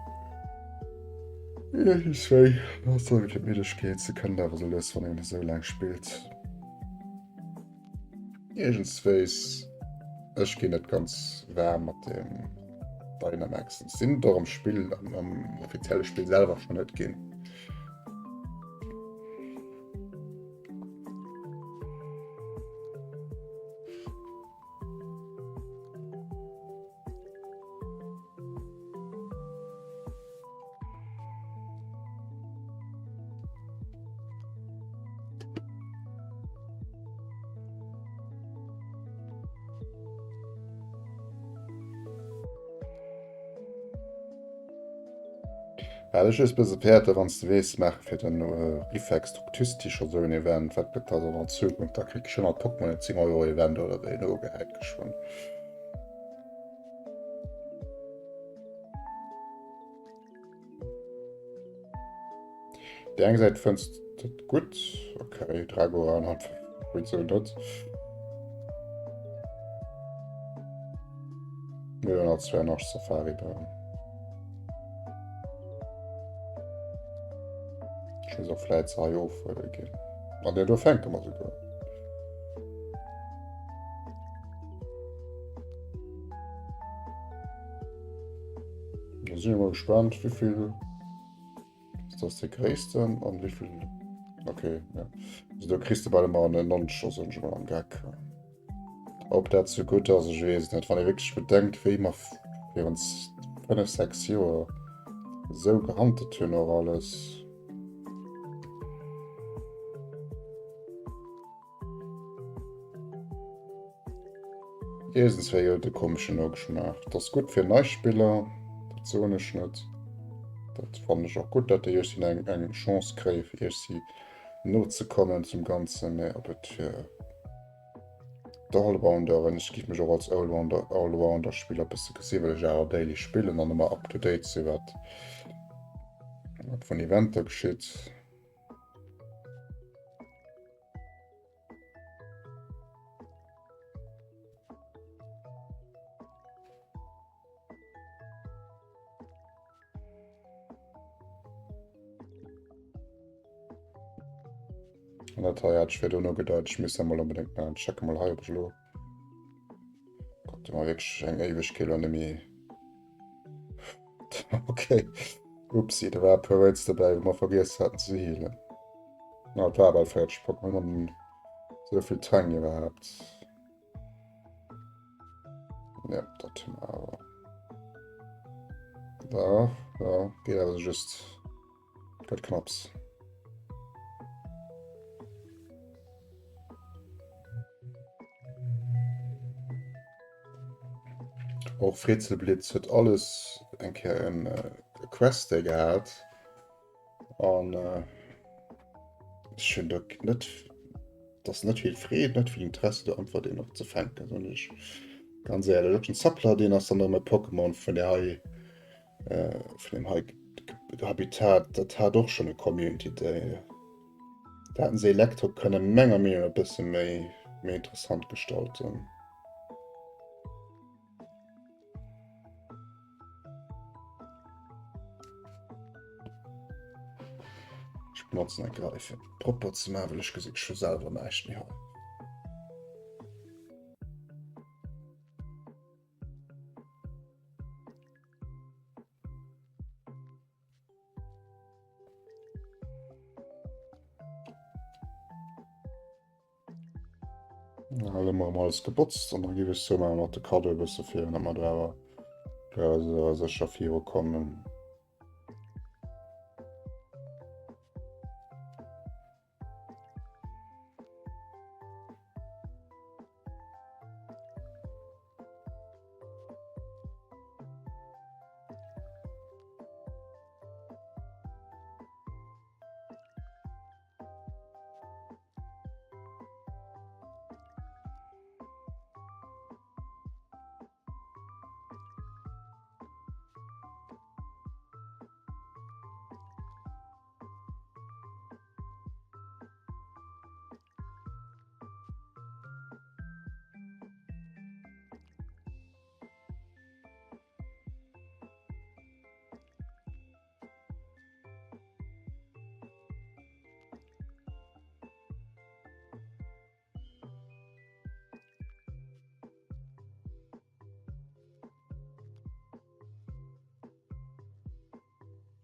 Iergendswéi ass dat fir d'Middegkeet, se kënnt awer sou lues, wann een esou laang spillt. Iergendswéis, ech ginn net ganz waarm mat dem Dynamaxen. Sinn et och am Spill, am offizielle Spill selwer schon net ginn. Well ech just bësse fäerte wann s de weess maache fir den Reflex Tructistisch oder sou en Event, wat gëtt dat an der Zukunft? Da kritt ech 100 Pokémon en 10 Euro Event oder wéi nogehäit geschwënn. Déi eng Säit fënns dat gutt, okay, Dragoran hat wéi net. Mir hunn 82 Safari Baum. Ech muss och vläit se hei ofhuele ginn. An der do fänke mer souguer. Da si mal gespannt, wie viel ist das der gréissten an wie viel. Okay, ja. Also do kriegst du bei mal einen 90 also mal am Geck. Ob dat sou gutt ass, ech weess et net. Wann ee wierklech bedenkt, wéi mer virun 5, 6 Joer esou gehandelt hunn och alles. Iergendswéi huet e komeschen Nogeschmaach. Et ass gutt fir nei Spiller, dat soen ech net. Dat fannen ech och gutt, datt déi iergendwéi eng, eng Chance kréie fir iergendwéi nozekommen zum Ganzen, mä ob et fir d'Allrounderen, ech géif mech och als Allrounder, Allrounder-Spiller bësse gesinn, well ech awer daily spillen an ëmmer up to date sinn, wat, wat vun Eventer geschitt. An dat hei hat ech virdrun ugedeit, ech misst dat mol onbedéngt maachen. Ech checke mol hei, ob ech elo. Gott, hu mer wierklech eng Éiwegkeet elo net méi. Okay. Upsi, da war e puer Raids dobäi, wou mer vergiess haten ze healen. Na, et war bal 40 Pokémon an esou vill Tang iwwerhaapt. Ja, dat hu mer awer. Da, ja, geet awer just. Gëtt knapps. Och Frezelblitz huet alles eng Kéier en äh, Quest Day gehat. An ech hunn do net, et ass net vill Freed, net vill Interesse do Antwort een och ze fänken, soen ech ganz éierlech. Och den Zappler, deen ass dann erëm e Pokémon vun der hei, vun deem hei Habitat, dat hat och schonn e Community Day. Da hätten se Elektro kënne menger Meenung no e bësse méi, méi interessant gestalten. Ech benotzen eng Greif fir propper ze maachen, well ech gesinn scho selwer näischt méi hei. Alle mer alles gebotzt an dann gi ech so mal mat de Kado e bësse fir, datt mer do awer sécher viru kommen.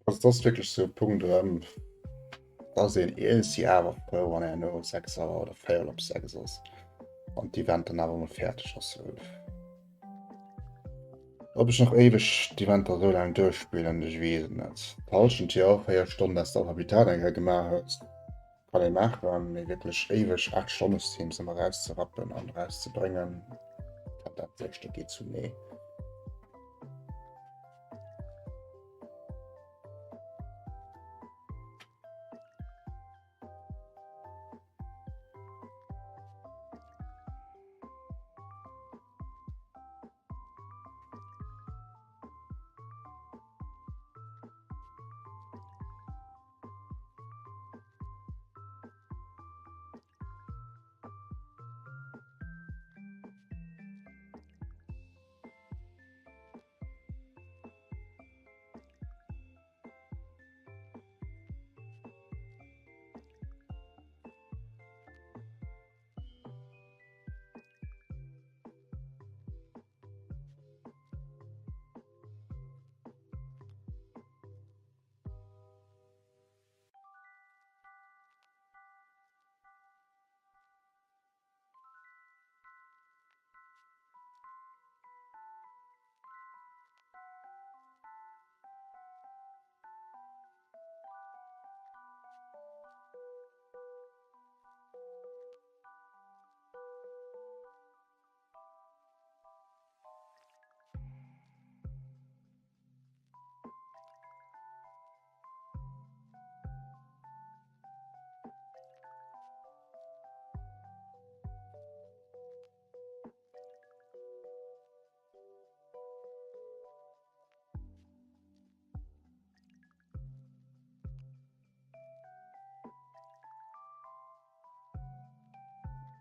Also das ist wirklich so Punkt ähm, da sinn eens si awer frou wann er no 6 Auer oder 4 op 6 ass an d'Event dann awer mol fäerdeg ass. Ob ech nach éiweg d'Eventer esou laang duerchspillen, ech weess et net. D'Hallschent jo, 4 Stonnen dass de all Habitat eng Kéier gemaach hues, kann ee maachen, mee wierklech éiweg 8 Stonne Streams ëmmer erauszerappen an erauszebréngen, Tendenz éischter geet zu nee.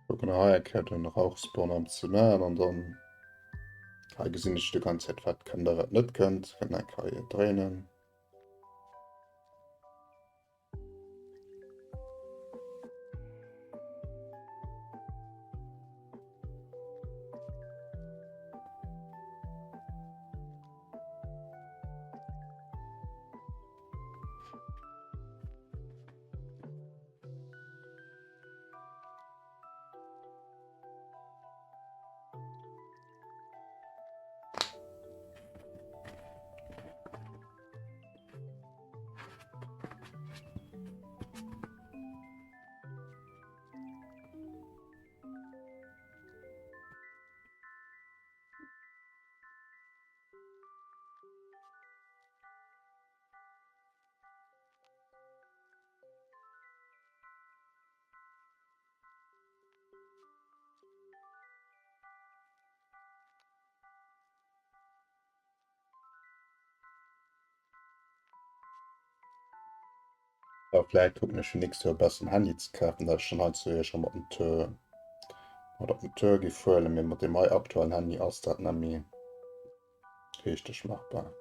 Kucken hei eng Kéier den Rauchspawn am ze maachen an dann hei gesinn ech de ganz Zäit wat kënnt a wat net kënnt. Kënnt eng Kéier dréinen. A vläit kucken ech fir nächst Joer e bessen Handy ze kafen, dat ech dann hei zu Iech mat den Tour mat op den Tour giff huelen, mee mat deem hei aktuellen Handy ass dat nemmi richteg machbar.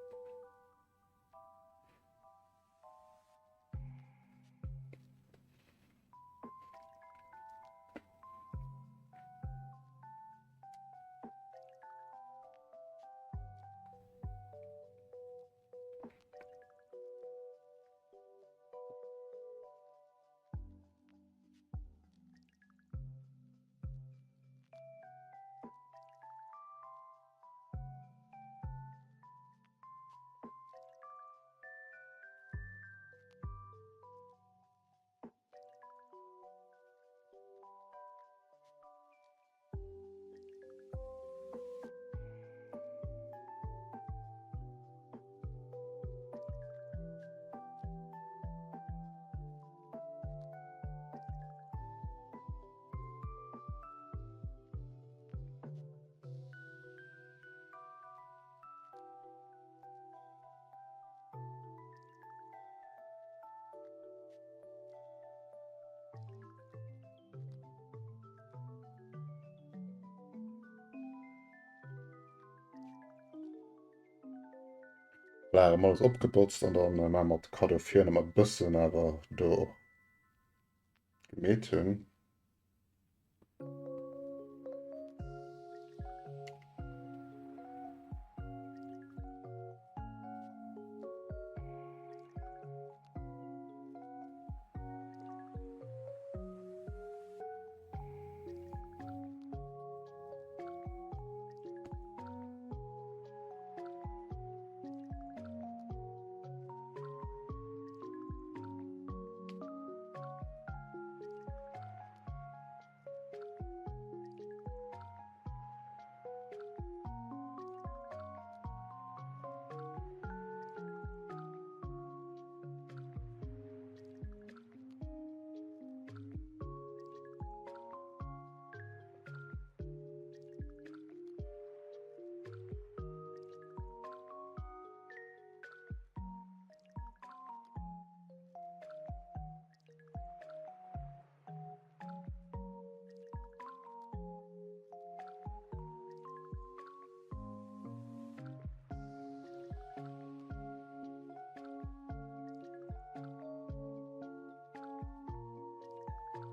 Voilà, erëm alles opgebotzt an dann maache mer de Cadeau vir, mat e bëssen awer do och gemeet hunn.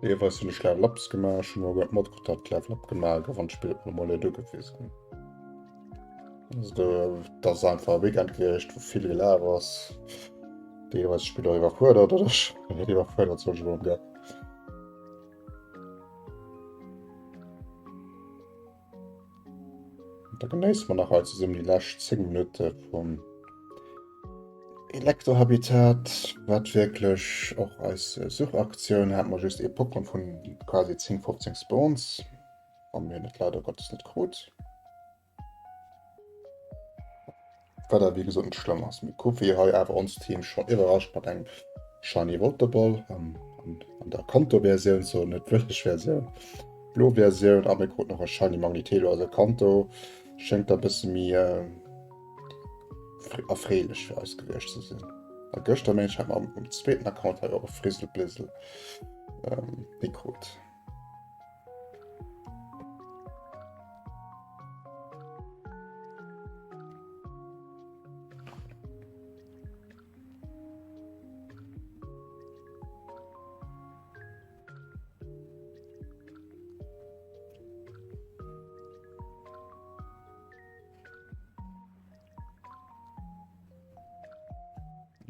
Jeeweils hunn ech Level Ups gemaach. Ech hunn och guer net matkritt, datt Level Up gemaach gouf an d'Spill huet mol net ugewisen. Also do, dat ass einfach e Weekend gewiescht, wou vill gelaf ass. Deelweis d'Spiller iwwerfuerdert oder ech net iwwerfuerdert, soll ech emol gell. Da genéisse mer nach hei zesummen déi lescht 10 Minutte vum Elektrohabitat, wat wierklech och eis Suchaktioun hat mer just ee Pokémon vun quasi 10, 15 Spawns, a mir hunn et leider Gottes net krut. Wat awer wéi gesot net schlëmm ass. Mee kuck wéi hei awer onst Team schonn iwwerrascht mat engem Shiny Waterball an, an, an der Kanto-Versioun, so net wëlleg Versioun, blo Versioun a mir kruten och e Shiny Magnetelo, also Kanto schéngt da bësse méi äh, erfreelech fir eis gewiescht ze sinn. A gëschter mengen ech hat mer um zweeten Account hei och e Frizzle Blizzle ähm, gekrut.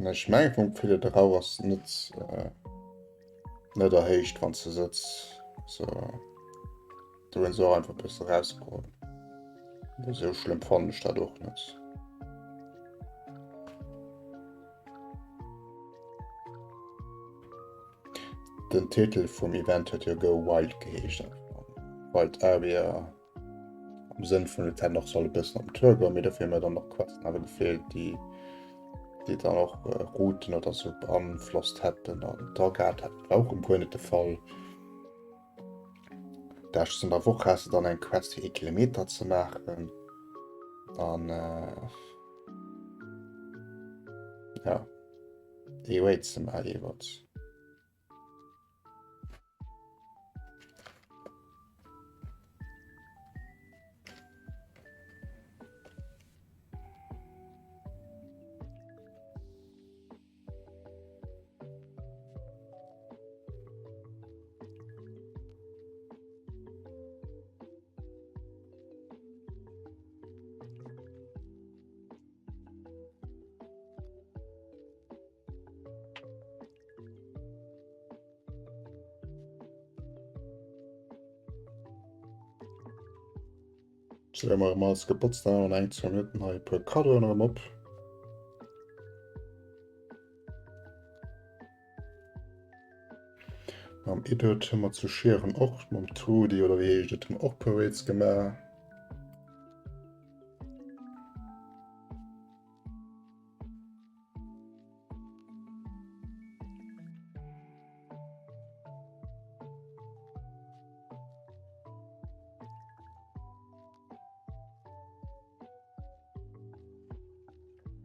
Ech mengen vum Gefill hier, de Rauch ass net äh, net erhéicht wann se sëtz. So do hunn se och einfach e bësse rausgeholl. Esou schlëmm fannen ech dat och net. Den Titel vum Event huet jo Go Wild geheescht. Wild Area am Sënn vun et hätt och solle bëssen op den Tour goen, mee dofir hu mir dann och Questen awer gefeelt, déi déi dann och äh, Routen oder sou beanflosst hätten an Targat hat war och guer net de Fall. Dächt's an der Woch has de dann eng Quest fir ee Kilometer ze maachen an äh, ja ee Raid ze maachen jeeweils. Sou, hu mer erëm alles gebotzt, dann an eng, zwou Minutten hei e puer Kaddoen erëm op. Mam Edit hu mer zu Schieren och, mam Trudi oder wéi heescht et, hu mer och puer Raids gemaach.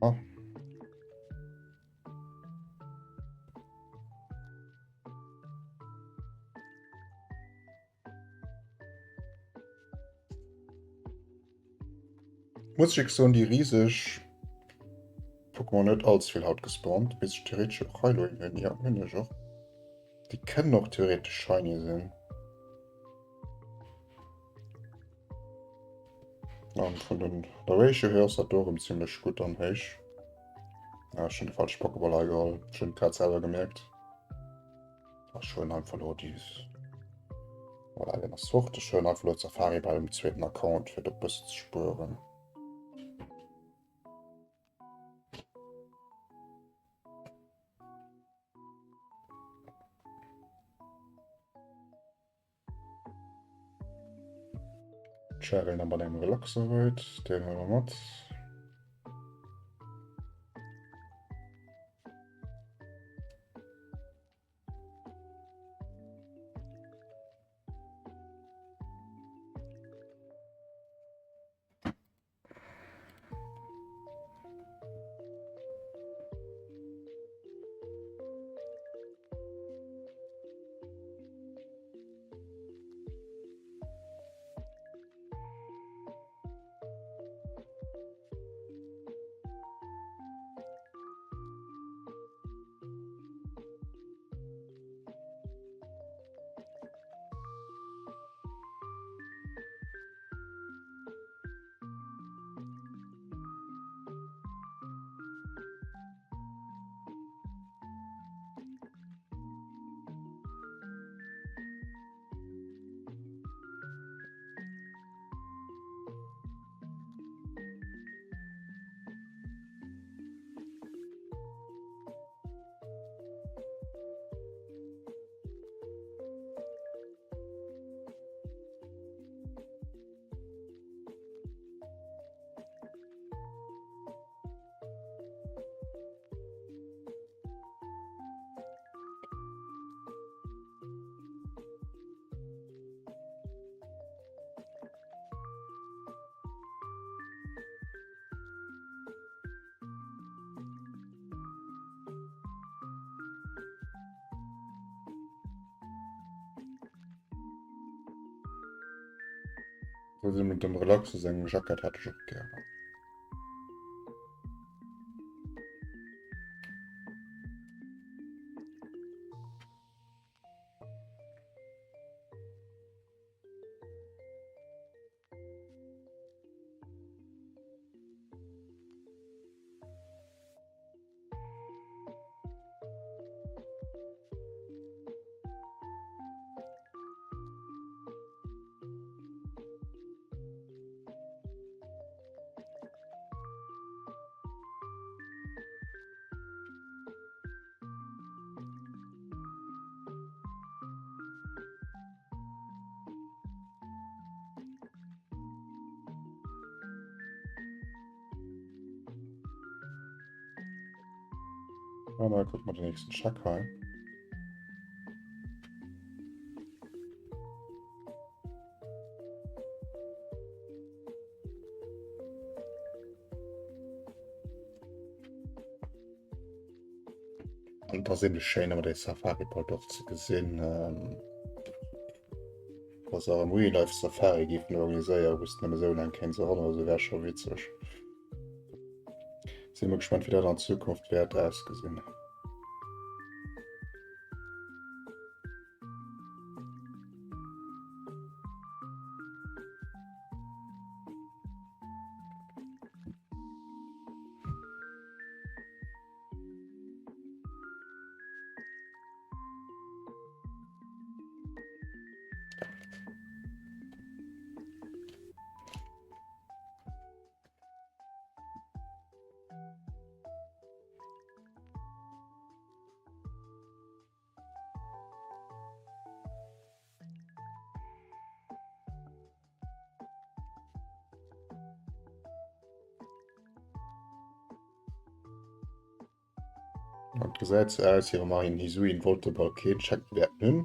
Ah. Muss ech soen, déi riseg Pokémon net allze vill haut gespawnt. Misst ech theoretesch och hei elo een hunn. Ja, hunn ech och. Déi kënnen och theoretesch shiny sinn. An vun den der Ratio hier ass dat do erëm zimmlech gutt an héich. Ah, ech hunn de falsche Pokéball hei geholl. Ech hunn et grad selwer gemierkt. Ech huelen einfach elo déi Voilà, den ass fort. Ech huelen einfach elo d'Safari bei dem zweeten Account, fir do e bësse ze spueren. Cheryl dann bei engem Relaxer weit, den huele mer mat. Also mit dem Relaxo sengem Jackett hätt ech och gär. Ja, da guck mal den nächsten Check hei. An da sinn schéin ëmmer déi Safari Ball och ze gesinn. Ähm, was auch am Real Life Safari giffen organiséieren, wou s de nëmme sou laang kéints eran oder sou, wär scho witzeg. Sinn mol gespannt, wéi dat an Zukunft wäert ausgesinn. Et gesäit sou aus, wéi wa mer en Hisuian Voltoball keen Check wäerten hunn.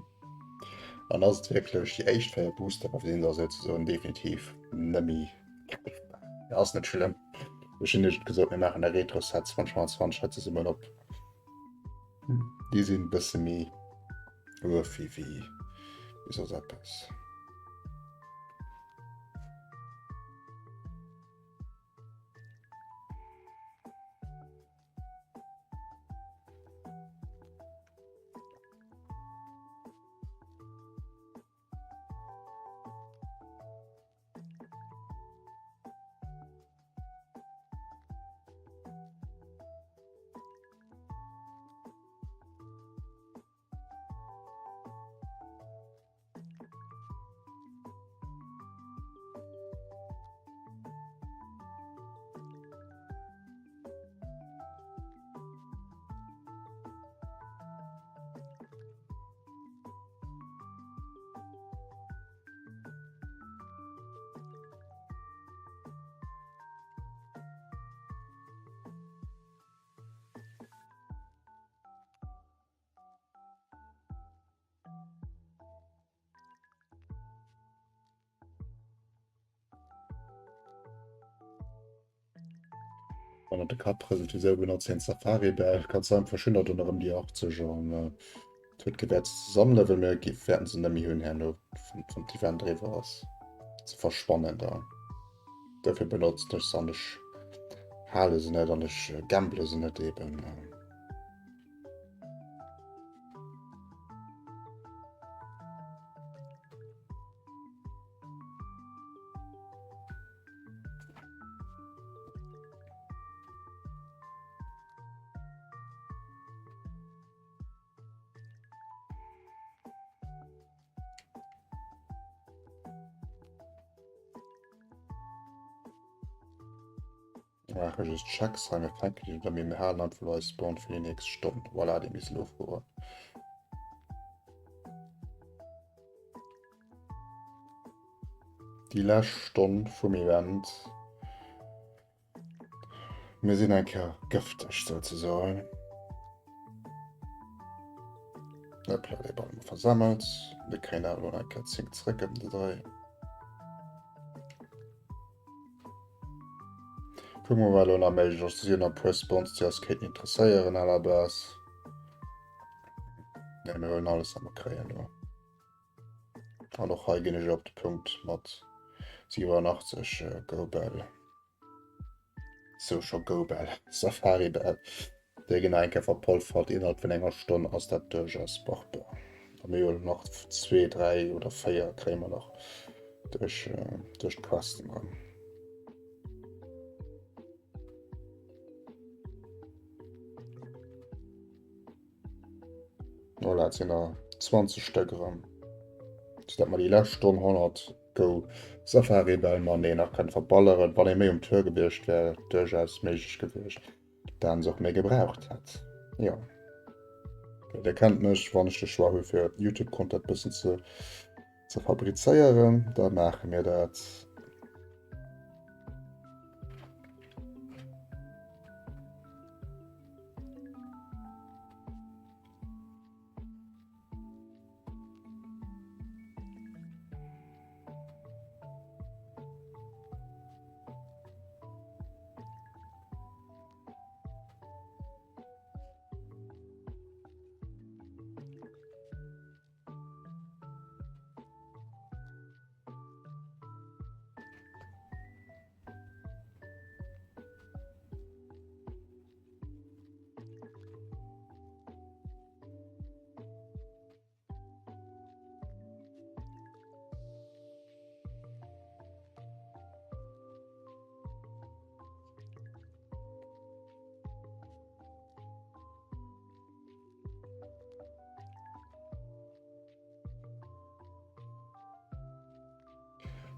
An ass et wierklech déi éischt 4 Booster, da sinn se souzesoen definitiv nëmme greifbar. Ass net schlëmm. Ech hunn iech et gesot, mir maachen e Retro-Set 2025 hei zesummen op. Déi sinn e bësse méi uefi wéi soss eppes. Wann et de Kapp rëselt, wisou benotzt hien d'Safari-Bell? Kann sein, verschwindet dann erëm déi 80 an et huet kee Wäert se ze sammelen, well mir wäerten se net méi hunn herno, wann d'Event eriwwer ass. Se verschwannen dann. Dofir benotzen ech se an ech hale se net an ech gambele se net eben. Maache just Checks hei, mir fänken déi oder mir halen einfach elo eis Spawn fir déi nächst Stonn. Voilà, déi misst elo ofgoen. Déi lescht Stonn vum Event. Mir sinn eng Kéier gëfteg souzesoen. Hoppla, dee Ball versammelt. Mir kréien awer elo eng Kéier 10 zréck ëm de Dréi. Kucke mer wat elo nach méiglech ass. Do sinn nach e puer Spawns, déi eis kéinten interesséieren à la base. Nee, mir huelen alles, wat mer kréien elo. An och hei ginn ech op de Punkt mat 87 Go Bell. Sou scho Go Bell, Safari Bell. Déi ginn nach eng Kéier verpolfert. Innerhalb vun enger Stonn ass dat duerchaus machbar. A mir huelen nach zwee, dräi oder véier kréie mer nach duerch, duerch d'Questen erëm. Voilà, et sinn der 20 Stéck erëm. Sou dat mer déi lescht Stonn 100 Go Safari Bäll mateneen nach kënnen verballeren. Wann ee méi um Tour gewiescht wär, duerchaus méiglech gewiescht, dat en se och méi gebraucht hätt. Jo. Dir kennt mech, wann ech de Choix hu fir Youtube-Content bëssen ze ze fabrizéieren, da maache mir dat.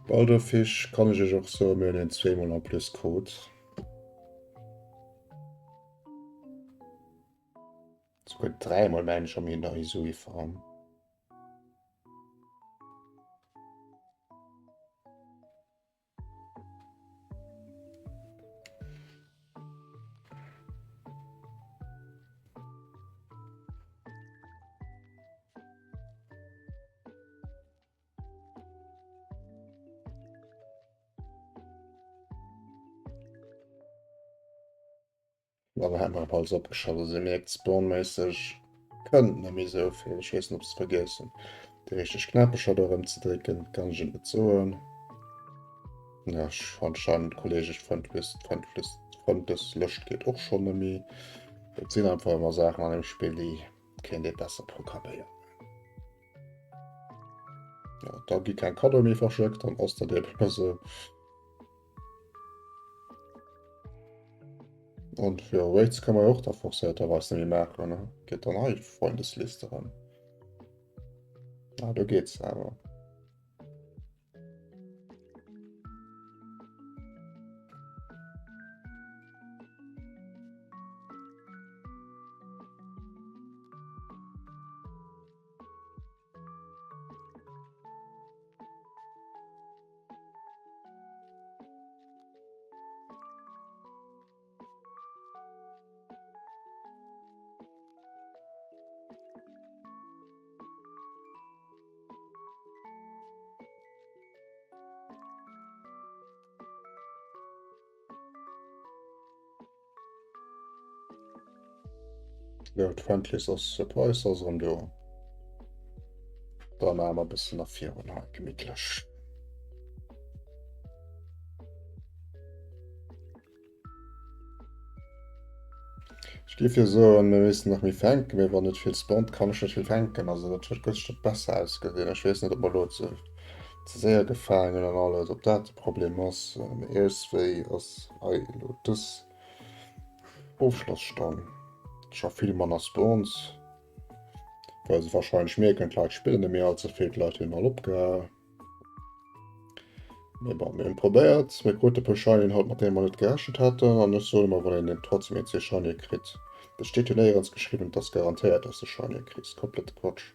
Baldurfish kann ech iech och soen, mir hunn en zweemol en plus krut. Souguer dräimol mengen ech am Hinter Hisui Farm. Dann hätt mer alles opgeschafft. Also dir mierkt, spawnméisseg kënnt net méi esou vill. Ech weess net, ob se vergiess hunn, déi richteg Knäppecher do erëm ze drécken. Kann ech et net soen. Ja, ech anscheinend Kolleg, ech Frëndlist, Frëndlist, Frëndeslëscht geet och schonn net méi. Et sinn einfach ëmmer Saachen an dem Spill, déi kéint ee besser programméieren. Ja, da gi keng Kaddoe méi verschéckt, dann ass dat eben esou. Und für Raids kann man och da forcéierterweis net méi maachen, ne? Geet dann hei Freundesliste ran. Ah, do geht's awer. Jo, d'Friendlist ass Surprise ass erëm do. Da maache mer e bëssen nach virun hei, gemittlech. Ech géif jo soen, mir missten nach méi fänken, mee wann net vill spawnt, kann ech net vill fänken. Also dat huet gëschter besser ausgesinn. Ech weess net, ob mer elo ze, ze séier gefaangen hunn an alles, ob dat de Problem ass. Mee iergswéi ass hei elo dës Ofschlosstonn. Scho vill manner Spawns. Well se wahrscheinlech mierken, d'Leit spillen net méi all ze vill, d'Leit hunn all opgehal. Mee bon, mir hunn probéiert. Mir krute e puer Shinyen haut, mat deene mer net gerechent haten. An ech soen ëmmer, wann een den trotzdem een, zwee Shinye kritt, et steet jo néierens geschriwwen, et ass garantéiert, dass de Shinye kriss. Komplette Quatsch.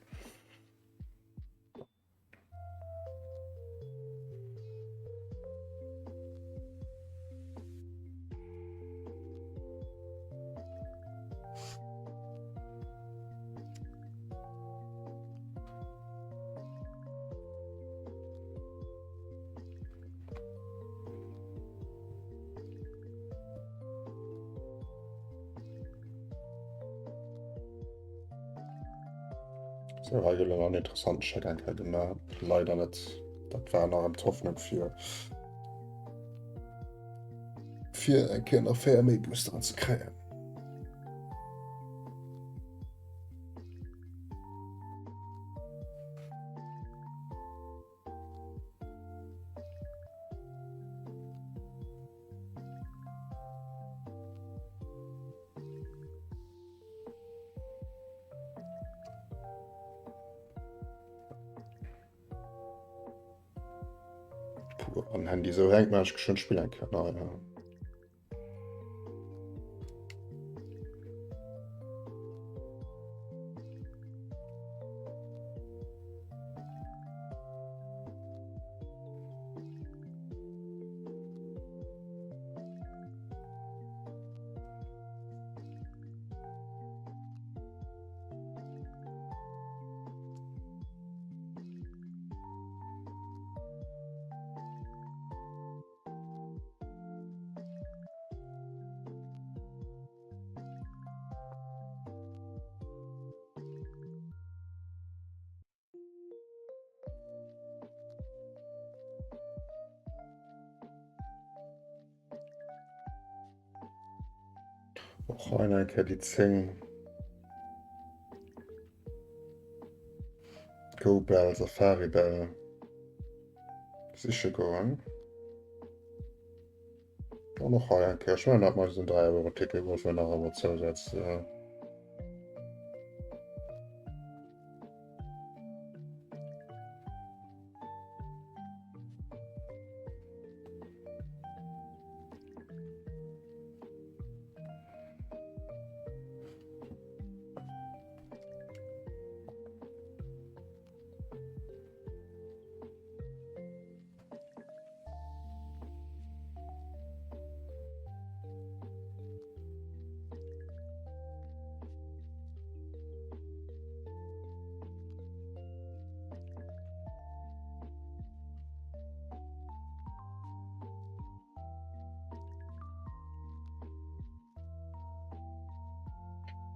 So, hei gëtt en interessanten Check eng Kéier gemaach. Leider net. Dat war nach ëm d'Hoffnung fir fir eng Kéier nach 4 méi Boosteren ze kréien. Puh, am Handy so hängt man schon spielen können. Ah, ja. Och hei eng Kéier déi 10 Go Bell, Safari Bell siche goen. An och hei eng Kéier, ech mengen dat mer eisen 3 Euro Ticket wou wir nach ëmmer zousetzen.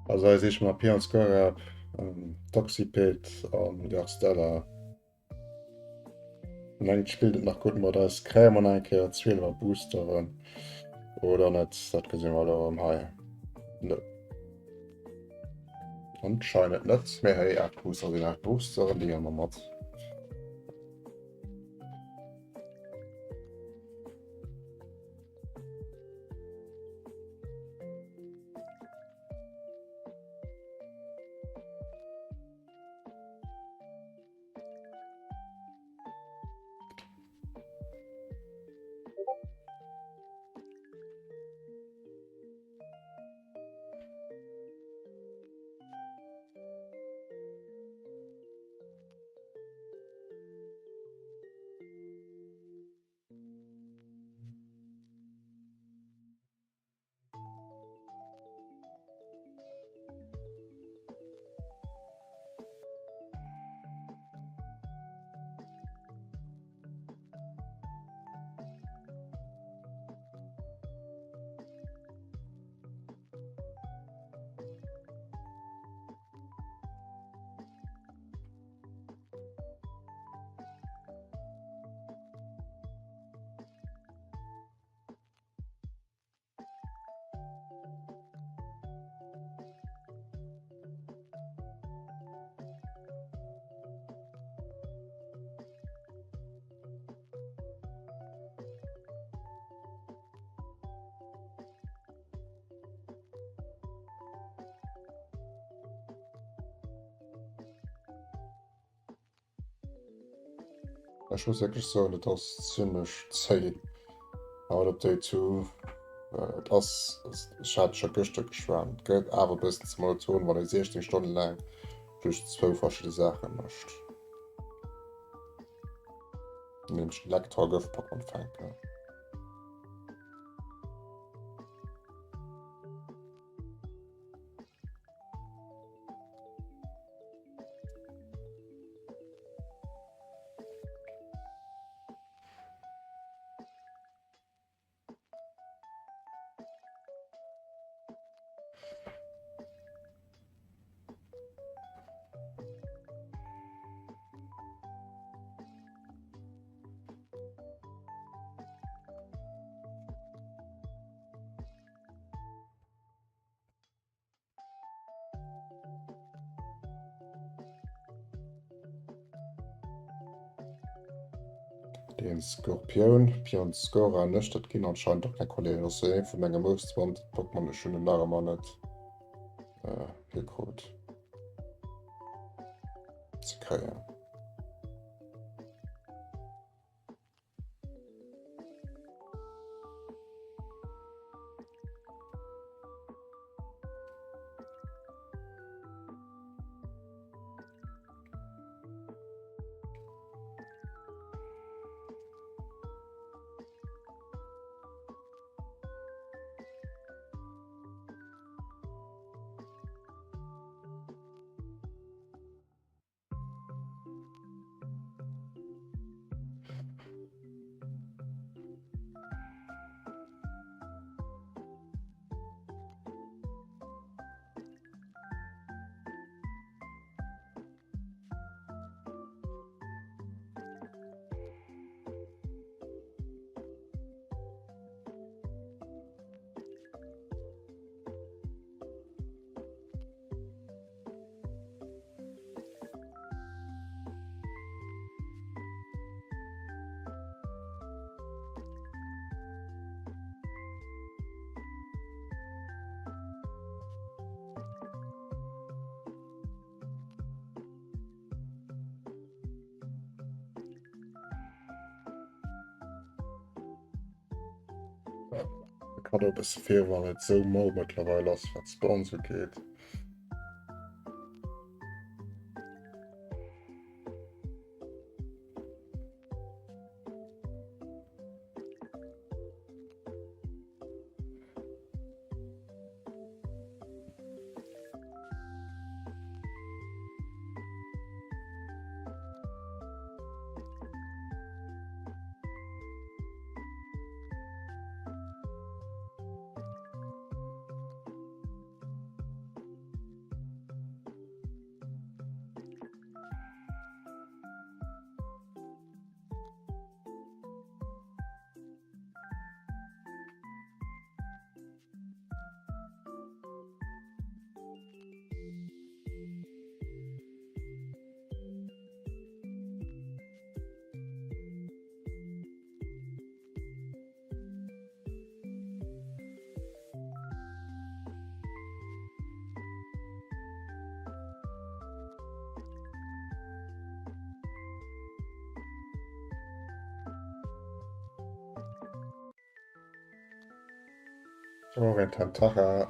Also hei si mer Pion Scorab, Toxipede an Garstella. Mengt spillt et nach gutt mat eis. Kréie mer nach eng Kéier 12er Boosteren oder net? Dat gesi mer elo erëm hei. Nö. Anscheinend net. Mee hey, 8 Booster sinn 8 Boosteren, déi hu mer mat. Ech muss wierklech soen, et ass zimmlech zéi haut op Day 2. Et ass, ech hat scho gëschter geschwat, et gëtt awer e bëssen ze monoton, wann ee 16 Stonne laang just zwou verschidde Saache mécht. Nämlech Lektor a Gëftpokémon fänken. Den Skorpioun, Pion Skora net, dat ginn anscheinend och keng Kollegen. Dat ass ee vu menge Most Wanted Pokémon, ech hunn en nach ëmmer net äh, hikrut ze kréien. Kann och e bësse fir wann et sou mau mëttlerweil ass wat Spawns ugeet. Och en Tantara.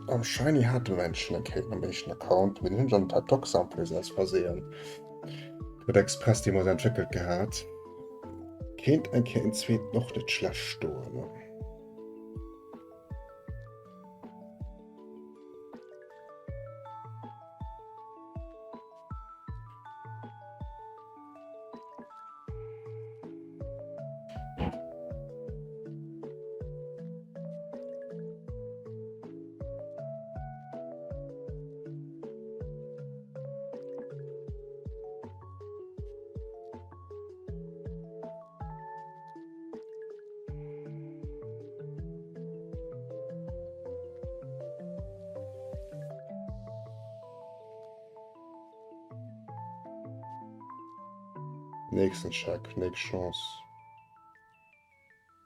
Am Shiny hate mer eng schon eng Kéier am éischten Account, mee den hunn ech an den Tatox en plus aus Versehen huet express deemools entwéckelt gehat. Kéint eng Kéier en zweeten och net schlecht stoen, ne? Nächsten Check, nächst Chance.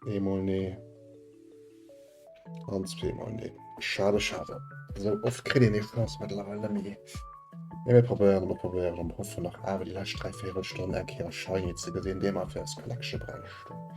Eemol nee. An zweemol nee. Schade, schade. Sou oft kritt een déi Chance mëttlerweil net méi. Mee mir probéieren, mir probéieren an hoffen nach awer déi lescht dräivéierel Stonn eng Kéier Shiny ze gesinn, dee mer fir eis Collection bräichten.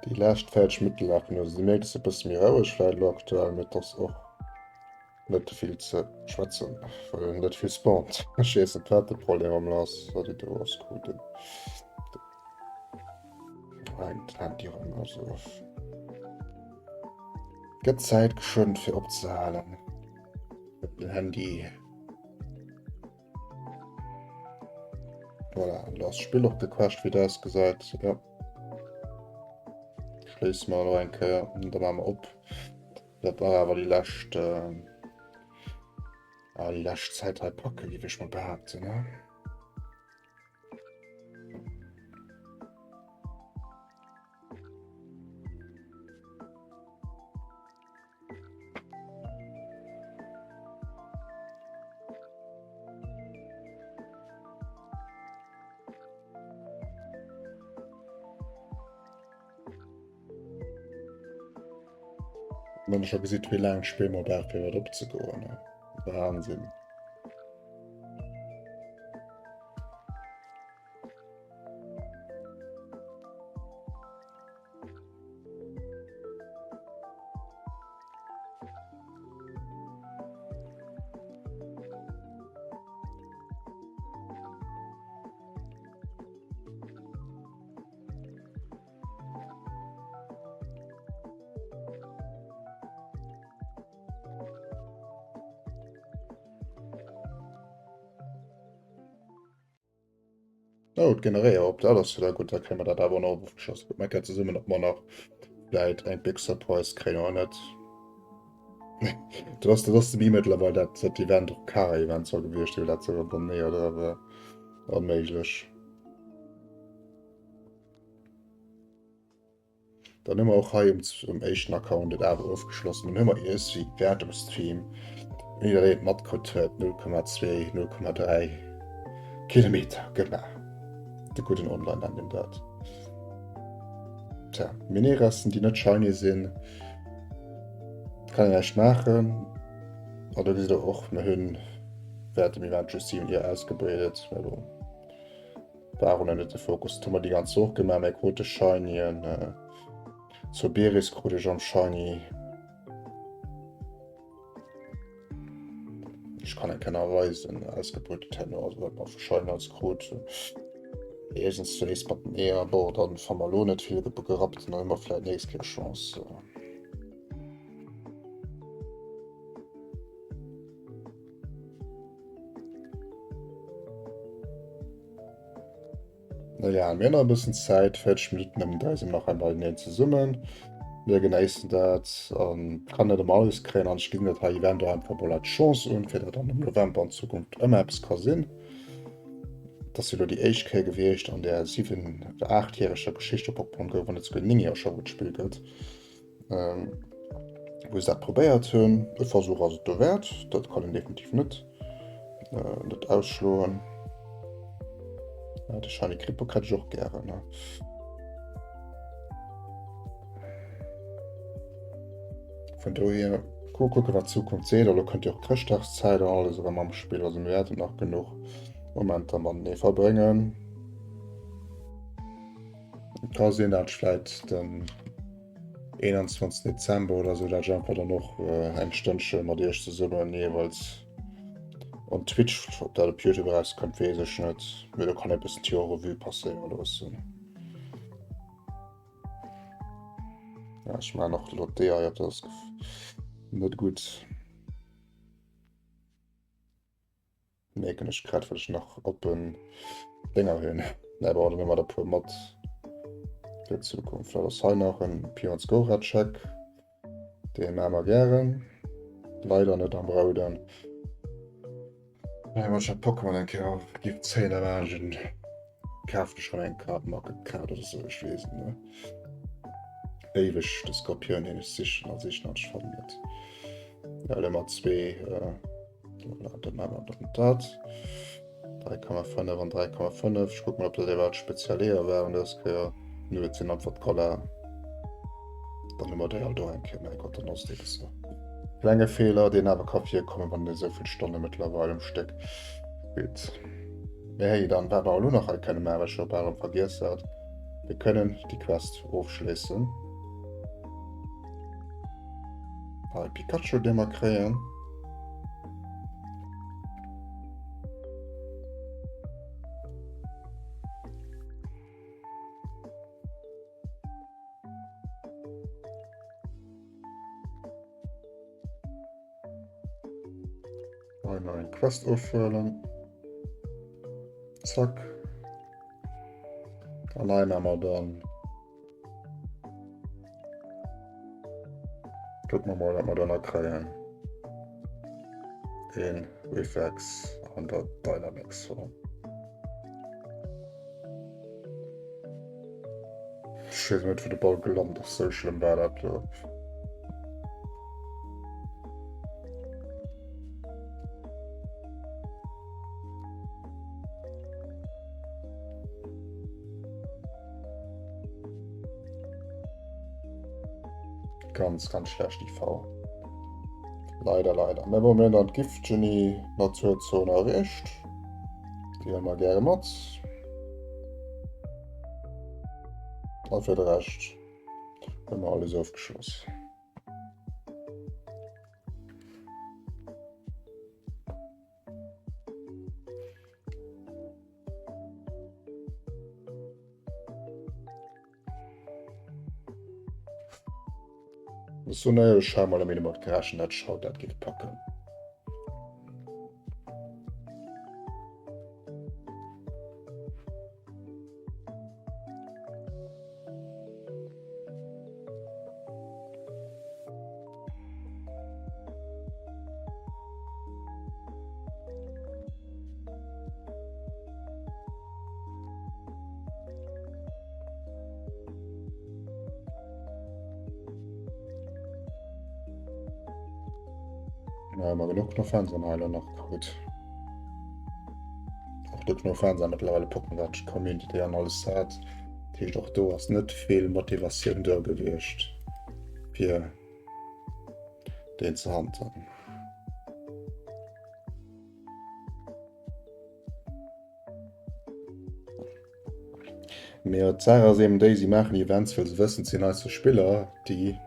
Déi lescht fäerdeg Minutte lafen also Dir mierkt, et ass e bësse méi roueg vläicht elo aktuell, mee et ass och net vill ze schwätzen, well net vill spawnt. Ech weess net, wat de Problem am ass. Oh, déi do ass cool. Den hänkt hänkt déi erëm also of. Gëtt Zäit geschwënn fir opzehalen. Den Handy. Voilà, lo ass d'Spill och gecrashed, wéi dat ausgesäit. Ja. Schléisse mer elo eng Kéier an da maache mer op. Dat war awer déi lescht, äh, ah, déi lescht Zäit hei packe, géif ech mol behaapten, ne? Wann ech scho gesitt wéi laang d'Spill mer brauch fir iwwert opzegoen. Wahnsinn. Oh, generéier op dat ass da gutt, da kréie mer dat awer nach ofgeschoss. Gutt, mer kënnen zesummen, ob mer nach vläit eng Big Surprise kréien oder net. Dat ass, dat ass de Bi mëttlerweil dat, dat Event och Kara-Event soll gewiescht sinn, dat soll dann nee, oder awer onméiglech. Dann hu mer och hei um, um éischten Account et awer ofgeschlossen. Dann hu mer iers wéi während dem Stream, ouni datt een et matkritt huet, 0,2, 0,3 Kilometer gemaach. De gudden Online nennt een dat. Tja, Miniresten, déi net shiny sinn, kann een näischt maachen. An do gesitt der och, mir hunn während dem Event just 7 Eeër ausgebredet. Mä bon. War och net de Fokus. Dat hu mer déi ganz Woch gemaach. Mir krute Shinyen. Äh, Zoberis krut ech am Shiny. Ech kann et keiner weisen. Ausgebrütet herno, also wat mer vu Shiny als krut. Erstens zuerst mat den Eeër. Bon, dann fa mer lo net vill gerappt. Dann hu mer vläit nächst Kéier Chance. Naja, mir hunn nach e bëssen Zäit, 40 Minutten ëm 3 si mer nach einmal neen zesummen. Mir genéissen dat an kann net ëmmer alles kréien an ech gesinn dat hei Event och einfach mol als Chance un, fir dat dann am November an Zukunft ëmmer eppes ka sinn. Dat ass jo elo déi éischt Kéier gewiescht an där 7 oder 8-järeger Geschicht op Pokémon Go, wann net souguer 9 Joer scho wou d'Spill gëtt. Ähm, wou se dat probéiert hunn. E Versuch ass et dowäert, dat kann een definitiv net, äh, net ausschloen. Ja, de Shiny Kripo hätt ech och gären. Ne? Vun dohier kucke kucke wat d'Zukunft seet. Elo kënnt jo och Chrëschtdagszäit an alles erëm am Spill, also mir wäerten nach genuch Momenter matenee verbréngen. Ka sinn dat ech vläit den 21. Dezember oder sou dat ech einfach dann och äh, eng Stënnche mat iech zesummen jeeweils on Twitch, ob dat op YouTube erauskënnt, weess ech net. Mee do kann e bëssen d'Joer Revue passéiere loossen. Ja, ech maachen och elo d'Eeër, dat ass net gutt. Mierken ech grad, well ech nach oppen Dénger hunn. Nee, bon, dann hu mer der puer mat fir d'Zukunft. Dat ass hei nach en Pionsgora-Check. Dee maache mer gären. Leider net am Rouden. Nee, wann ech dat Pokémon eng Kéier giff zéien, da maachen ech en, kafen ech schonn eng Card Market Card oder sou, ech weess et net. Éiweg de Skorpion, deen ech sichen a sichen an ech fannen net. Ja, elo mat zwee. Äh, Voilà, dann machen wir dann dat. 3,5 an 3,5. Ich guck mal, ob dat iwwerhaupt Spezialéier waren dës Kéier. Nö, et sinn einfach d'Galar. Dann hu mer déi alt och eng Kéier. Mäi Gott, dann ass et eben sou. Klenge Feeler, deen awer ka virkommen, wann een esou vill Stonne mëttlerweil um Stéck spillt. Mee hey, dann wat mer elo nach hei kënne maachen, wat ech scho bal erëm vergiess hat. Mir kënnen déi Quest ofschléissen. Hei Pikachu, dee mer kréien. Hei nach eng Quest ofhuelen. Zack. An hei machen wir dann. Gucken wir mal, was wir da noch kriegen. Den Reflex an der Dynamax Form. Ech weess net wou de Ball gelant ass, sou schlëmm war dat jo. Ganz ganz schlecht IV. Leider leider. Mä bon, mir hunn dann d'Giftgenie Naturzon erreecht. Déi huele mer gäre mat. A fir de Rescht hu mer alles ofgeschloss. So ne ech ha mal mat gerechent dat schaut dat giff packen. Ja, immer genug Knofenser Heiler nach krut. Och de Knofenser mittlerweile Pokémon wat Community an alles hat. Dat heescht och do ass net vill Motivatioun do gewiescht fir deen ze hunten. Mee d'Saach ass eben déi, si maachen Events, well se wëssen, et sinn eis Spiller, déi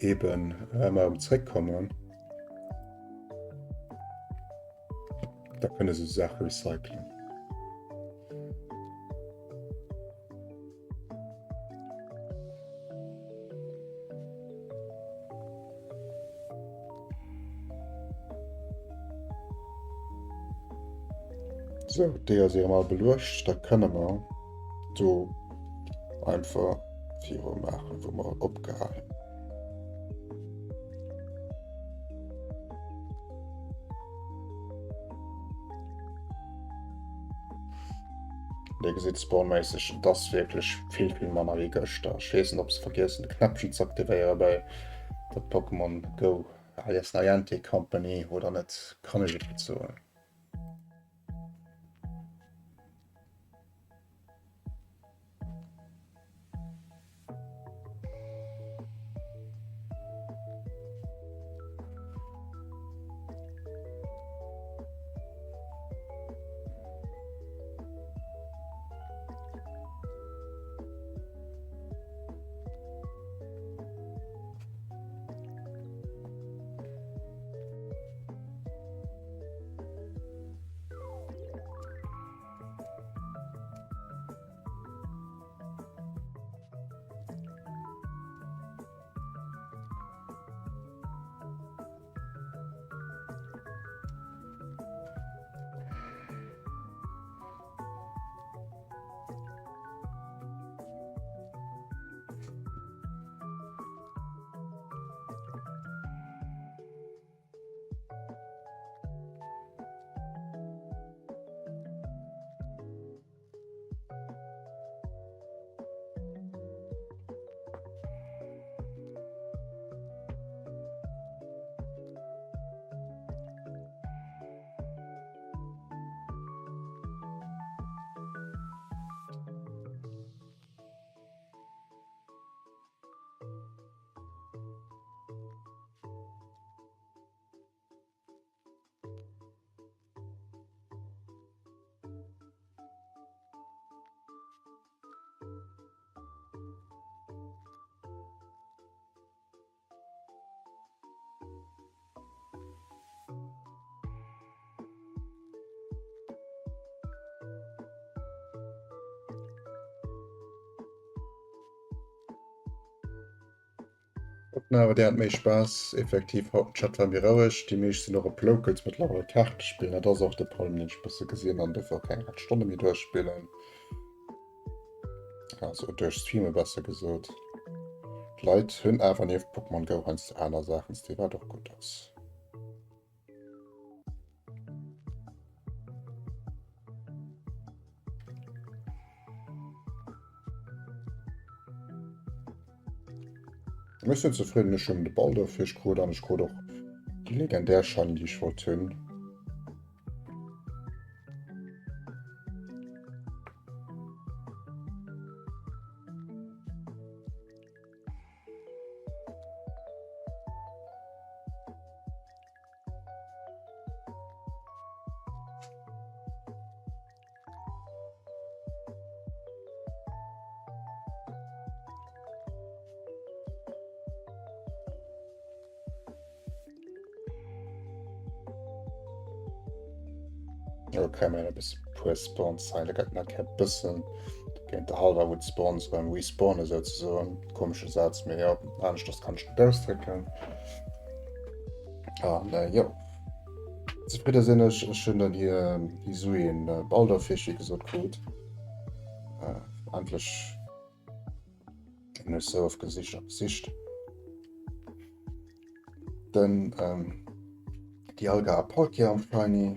eben ëmmer erëm zréckkommen. Da kënne se Saache recyclen. So, déi ass erëm all beluecht. Da kënne mer do einfach viru maachen, wou mer opgehal hunn. Dir gesitt spawnméisseg, et ass wierklech vill, vill manner wéi gëschter. Ech weess net, ob se vergiess hunn, de Knäppchen ze aktivéiere bei der Pokémon Go alias Niantic Company oder net, kann ech et net soen. Awer dir hat méi Spaass, effektiv. Haut den Chat war méi roueg, déi meescht sinn och op Locals mëttlerweil Kaarte spillen. Dat ass och de Problem, deen ech e bësse gesinn an dofir och keng 8 Stonne méi duerchspillen. Also duerchstreame besser gesot. D'Leit hunn awer nieft Pokémon Go heiansdo aner Saachen ze dinn, wat och gutt ass. Ech sinn zefridden, ech hunn de Ball dofir krut an ech krut och déi legendär Shiny, déi ech wollt hunn. Okay, mir e puer Spawns hei, da gëtt nach e bëssen géint de halber Wood Spawns beim Respawne souzesoen. Komesche Saz, mee jo, aneschters kann ech net ausdrécken. An äh, jo. Zefridde sinn ech. Ech hunn dann hier Hisuian äh, Baldorfish, wéi gesot, krut. Äh, endlech hunn ech sou oft gesicht a gesicht. Den ähm, Dialga a Palkia am Shiny.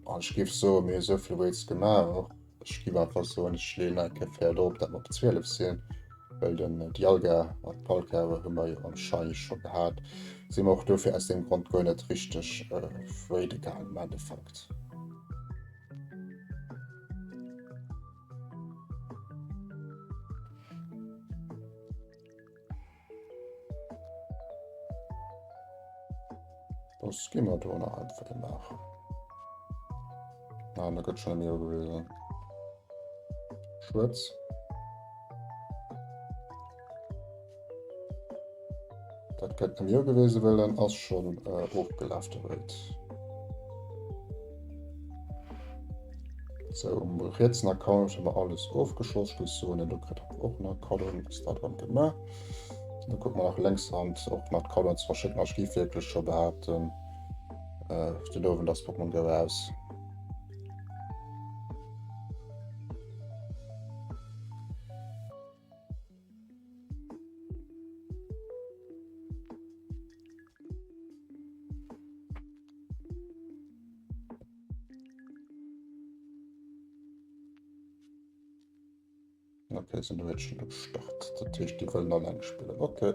An ech géif soen, mir hu souvill Raids gemaach och. Ech géif einfach soen, ech leeën eng Kéier fair drop, dat mer op 12 sinn, well den Dialga a Palkia hu mer jo am Shiny scho gehat. Si mer och dofir aus deem Grond guer net richteg raide gaangen am Endeffekt. Was gehen wir da noch einfach nach? Ah, da gëtt schon mir gewesen. Schwätz. Dat gëtt mir gewesen, well dann ass schon äh, ofgelaf der Welt. So, um rietsen Account hu mer alles ofgeschloss, ech géif soen, do kritt der och nach Kaddoen, ass dat erëm gemaach. Da kucke mer nach lénks Hand och nach d'Kaddoen ze verschécken. Ech géif wierklech scho behaapten, äh, den Owend ass Pokémon Go aus. Okay, sind wir jetzt schon am Start. Das heißt, die wollen allein spielen. Okay.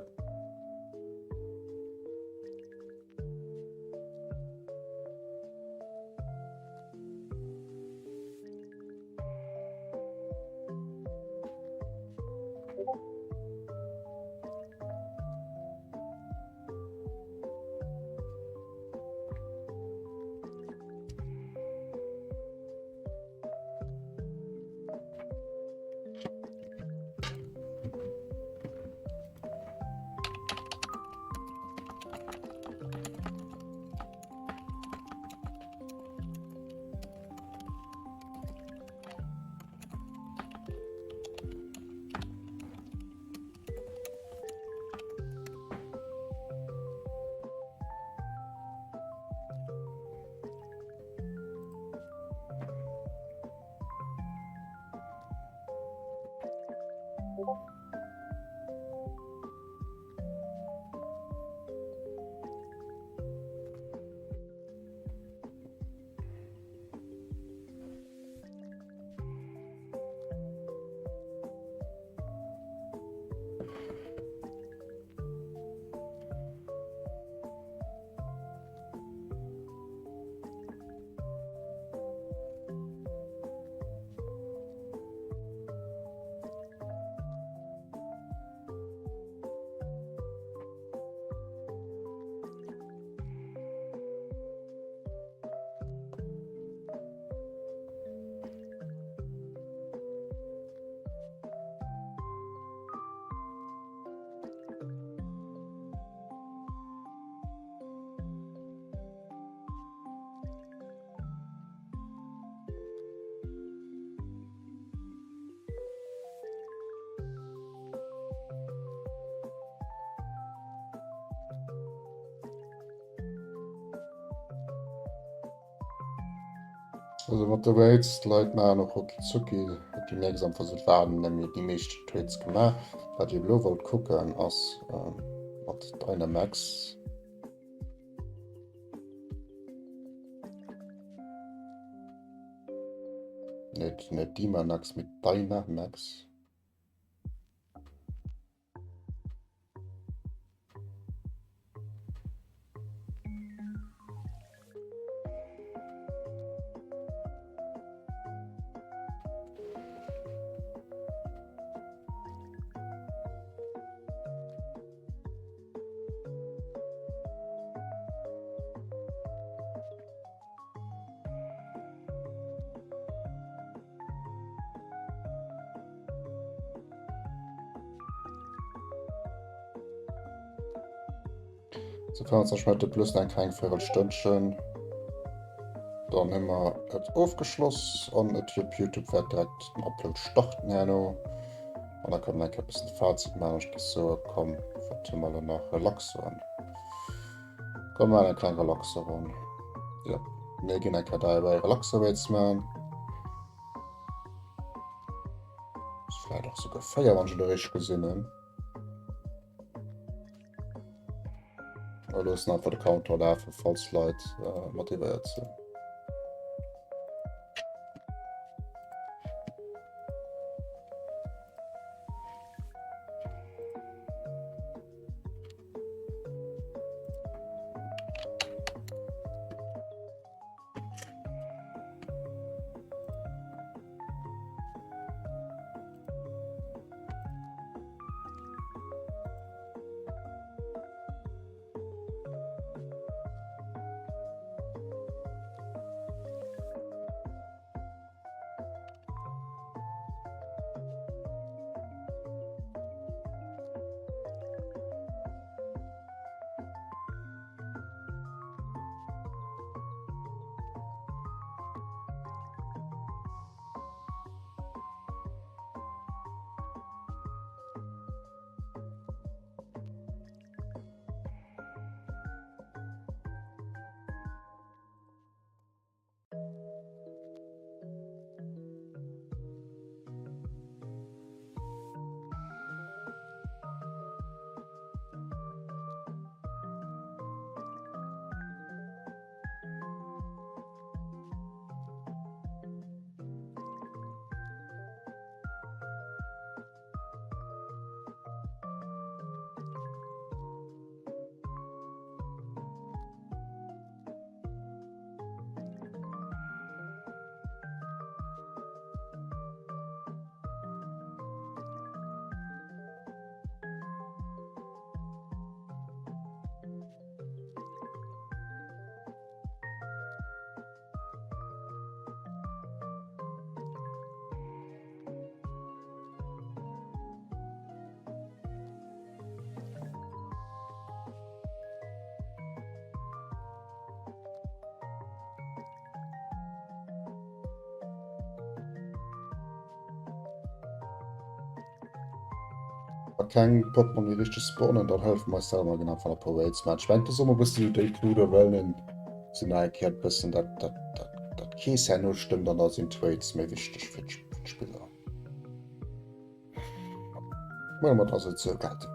Also mat de Raids, d'Leit maachen och Rucki Zucki, et gi méi einfach sou waarden nemmi déi meescht Trades gemaach. Wat ech elo wollt kucken ass mat Dynamax. Net net Dynamax, mee Dynamax. So 25 Minuten plus eng kleng Viertelstënnchen. Dann hu mer et ofgeschloss an et op YouTube wäert direkt den Upload starten herno. An da kann man eng Kéier e bëssen Fazit maachen. Ech géif soen, komm, wat hu mer elo nach? Relaxoen. Komm, mir maachen eng kleng Relaxeronn. Ja, mir ginn eng Kéier derbäi Relaxerwäerts maachen. Ass vläicht och souguer 4, wann ech elo richteg gesinn hunn. A loossen einfach de Counter lafen, falls Leit äh, motivéiert sinn. Wa keng Pokémon méi richteg spawnen, dann hëllefe mer eis selwer genau van e puer Raids maachen. Ech mengen, dat ass och mol e bëssen esou déi Knuder, well en sou nach eng Kéier e bëssen dat, dat, dat, dat Kees herno stëmmt an da sinn d'Raids méi wichteg fir d'Spiller. Maache mer dat esou zou.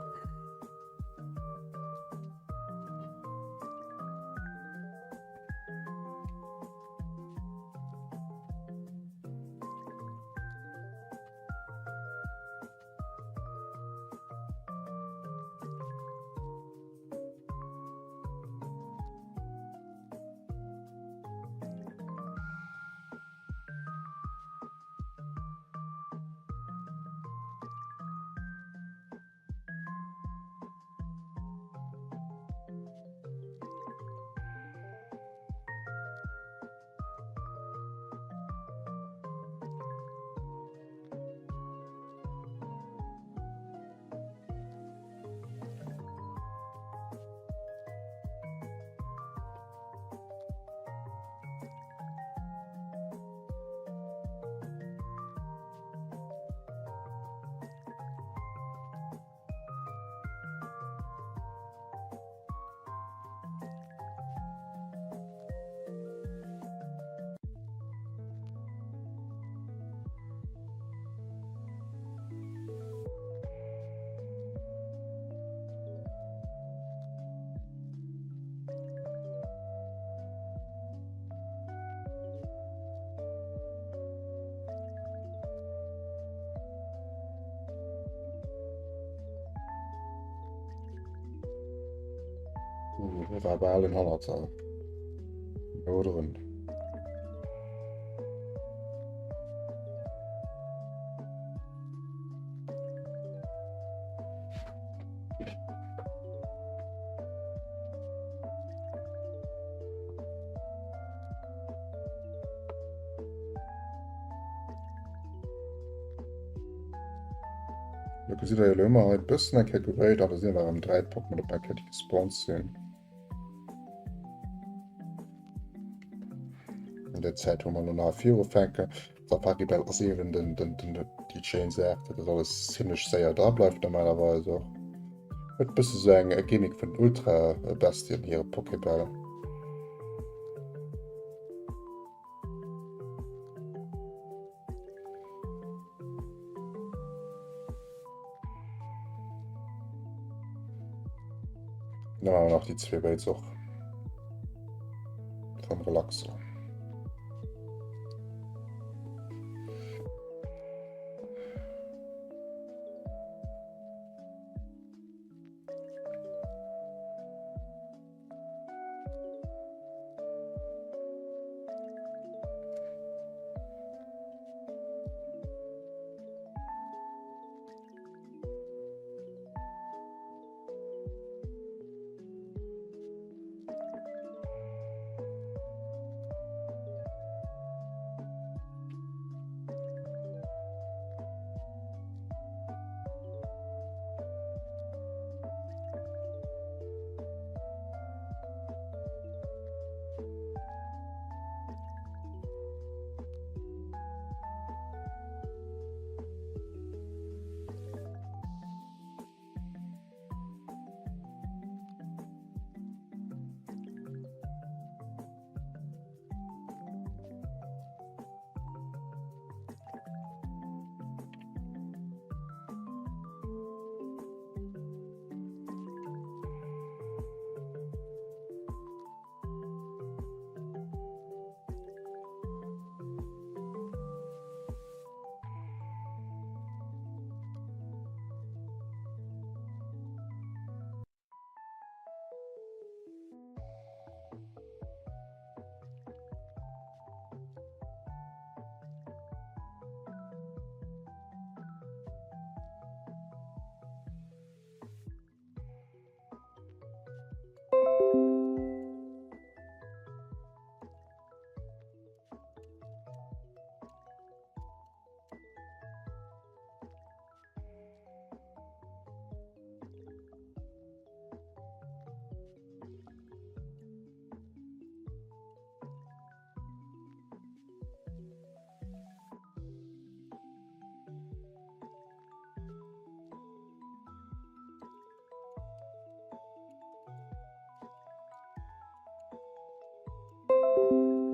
Uh, war bal en Honnerter. No drun. Da gesitt der jo elo ëmmer hei e bëssen eng Kéier gewéit an da sinn awer erëm 3 Pokémon op eng Kéier déi gespawnt sinn. An der Zäit wou mer elo nach virufänken, Safari Bell ass eben den, den, den, déi schéin Saach, datt dat alles zimmlech séier da bleift normalerweis och. Huet bësse sou eng Gimmick vun Ultra Bestien hire Pokéball. Dann haben wir noch die zwei Bates och vom Relaxo.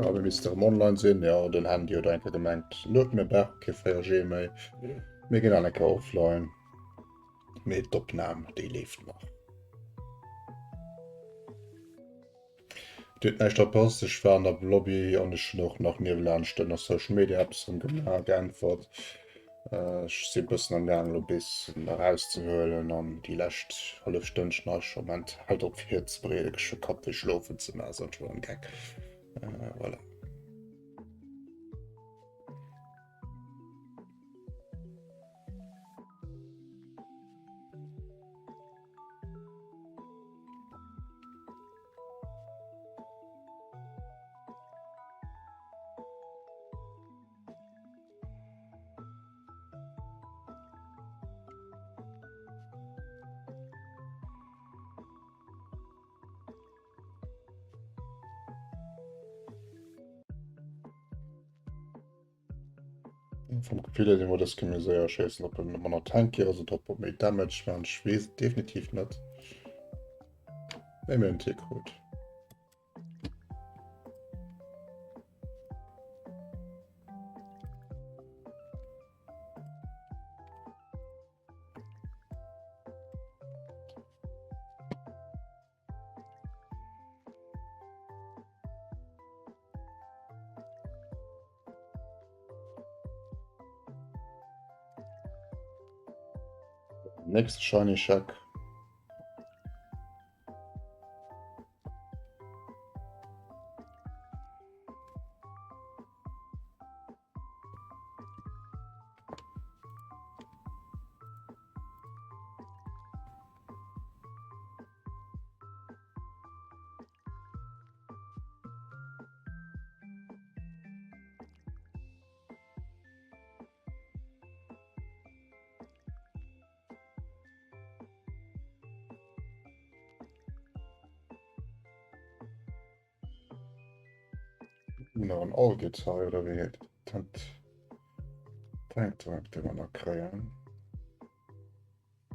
Ja, mir misste erëm online sinn. Ja, den Handy huet einfach gemengt, lo mir brauche kee 4G méi. Mir ginn an eng Kéier offline. Mee d'Opnam, déi leeft nach. Dir hutt näischt verpasst, ech war an der Lobby an ech hunn och nach niewelaanscht ënner Social Media eppes erëm gemaach, geäntwert. Ech si bëssen am Gaang elo bessen erauszehuelen an déi lescht hallef Stënnchen ass scho mental drop virzebereeden, geschwë Kapp wéi schlofen ze maachen, sonst schon am Geck. Voilà. Vum Gefill hier sinn wir das können wir séier schéissen, ob en manner tanky ass oder ob méi Damage machen. Ech weess et definitiv net. Mee mir hunn Tier krut. Nächste Shiny Check. Hunn nach en Algit hei, oder wéi Tent Tanktrank, dee mer nach kréien.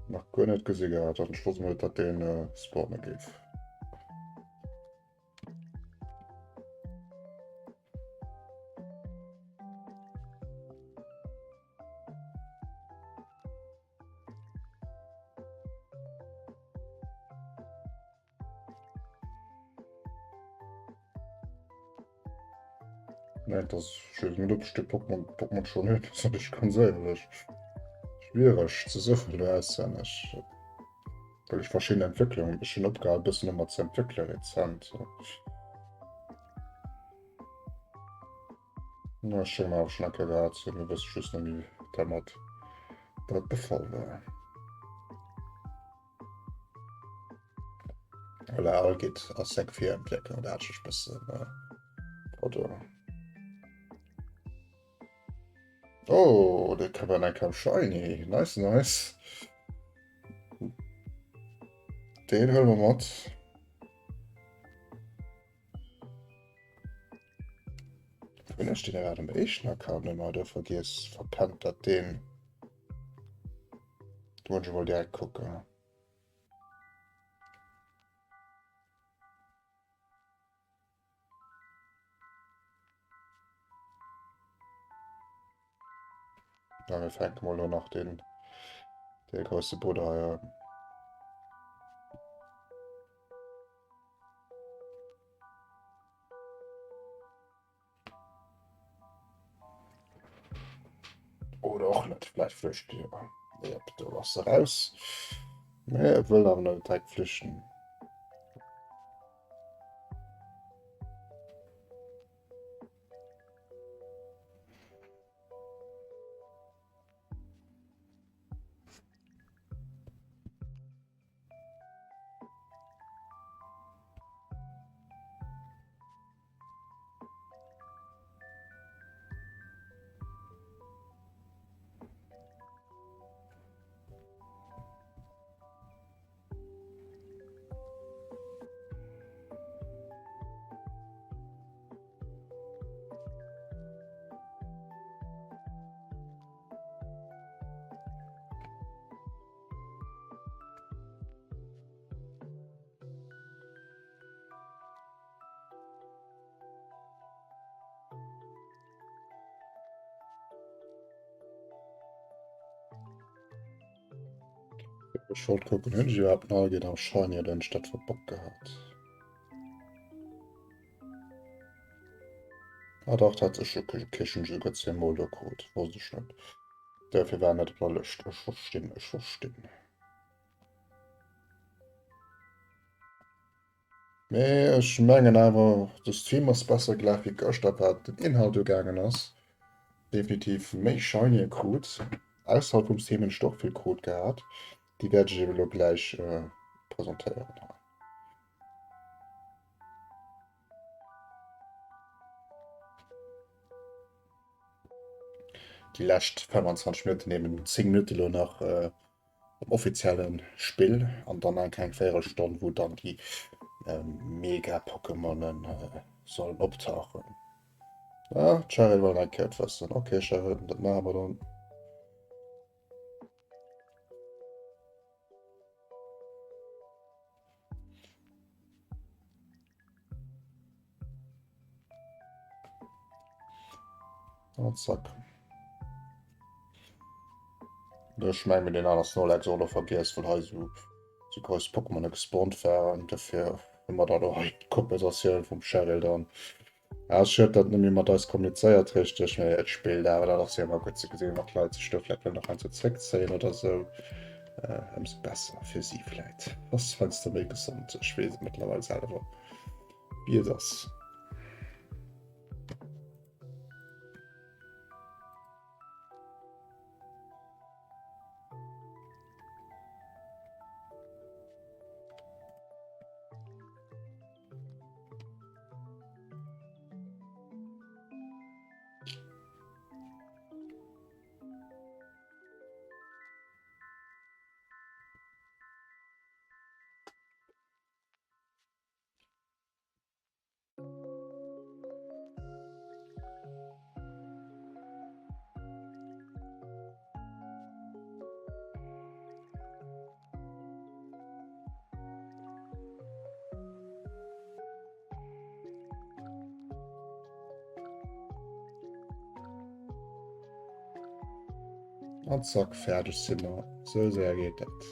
Nach guer net gesi gehat, an ech wosst net, datt deen spawne géif. Nein, das ist net op Stück Pokémon Pokémon schon hunn, das ich ganz éierlech. Schwiereg ze soen elo auswenneg. Well ech verschidden Entwécklungen, ech hunn opgehal bëssen ëmmer ze entwéckele rezent. Na, ech schénge mer awer schonn eng Kéier gehat ze hunn, elo wëss ech just net méi dermat wat de Fall war. Voilà, Algit ass eng Virentwécklung, dat hat ech bëssen äh, oder. Oh, der kann man eng Shiny. Nice, nice. Den huelen wir mat. Hunn ech den iwwerhaapt am éischten Account ëmmer oder vergiess, verpennt dat deen? Do muss ech emol direkt kucken. Ja, mir fänken mal noch den der große Bruder ja. Oder och net, vläicht flücht Dir. Jep, do ass se raus. Nee, e wëll awer net direkt flüchten. Ech wollt kucken, hunn ech iwwerhaapt en Algid am Shiny oder hunn ech dat verbockt gehat? Ah dach, tatsächlech, okay, ech hunn esouguer zweemol do krut, wosst ech net. Dofir war en net op der Lëscht. Ech verstinn, ech verstinn. Mee ech mengen awer, de Stream ass besser gelaf wéi gëschter, wat den Inhalt ugaangen ass. Definitiv méi Shiny krut. Ausserhalb vum Stream hunn ech och vill krut gehat. Déi wäert ech eben elo gläich presentéieren hei. Déi lescht 25 Minutten, eben 10 Minutte lo nach äh, am offiziellen Spill an dann eng kleng Véierelstonn, wou dann déi äh, Mega-Pokémonen äh, sollen optauchen. Ah, Cheryl wëll eng Kéier wëssen. Okay, Cheryl, dat maache mer dann. An zack. Ech meng mir den aner Snorlax och nach vergiess, well hei sou sou grouss Pokémone gespawnt waren. Dofir hu mer dann och hei d'Kompensatioun vum Cheryl dann. Ja, ass schued, datt net méi mat eis kommunizéiert richteg, mee et spillt awer. Dat ass jo ëmmer gutt ze gesinn, wann d'Leit sech do vläicht wëllen nach heiansdo zréckzéien oder sou. Ëmsou besser fir si vläit. Ass heiansdo méi gesond. Ech weess et mëttlerweil selwer, wéi et ass. An zack, fäerdeg si mer. Sou séier geet dat.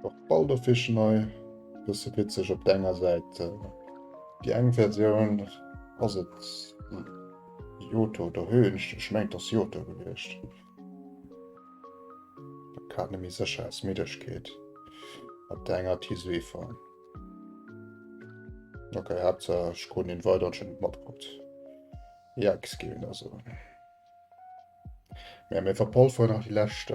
Och Balderfisch nei. Bësse witzeg op der enger Säit äh, déi eng Versioun ass et Johto oder Höhen, ech mengt ass Johto gewiescht. Grad net méi sécher aus Middegkeet. Op der enger Hisui-Form. Okay, Haaptsaach ech krut een weider an ech hunn et matkuckt. Yikes, géif een da soen. Mä mir verpolferen nach déi lescht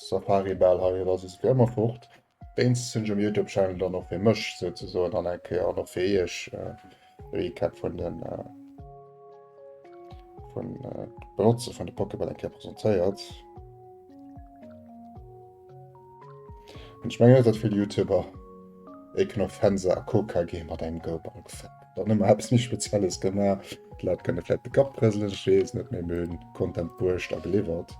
Safari-Bäll hei, da si se fir ëmmer fort. Wéinstens hunn ech um Youtube-Channel dann och fir mech souzesoen an eng Kéier an och fir iech e Recap vun den vun Benotze vun de Pokéball eng Kéier presentéiert. An ech mengen net, datt vill Youtuber Ekenofensa a KKG mat engem Go-Ball gefëmmt. Dann hu mer eppes méi Spezielles gemaach. D'Leit kënne vläicht de Kapp rëselen, ech weess net, mee mir hunn Content bruecht a geliwwert.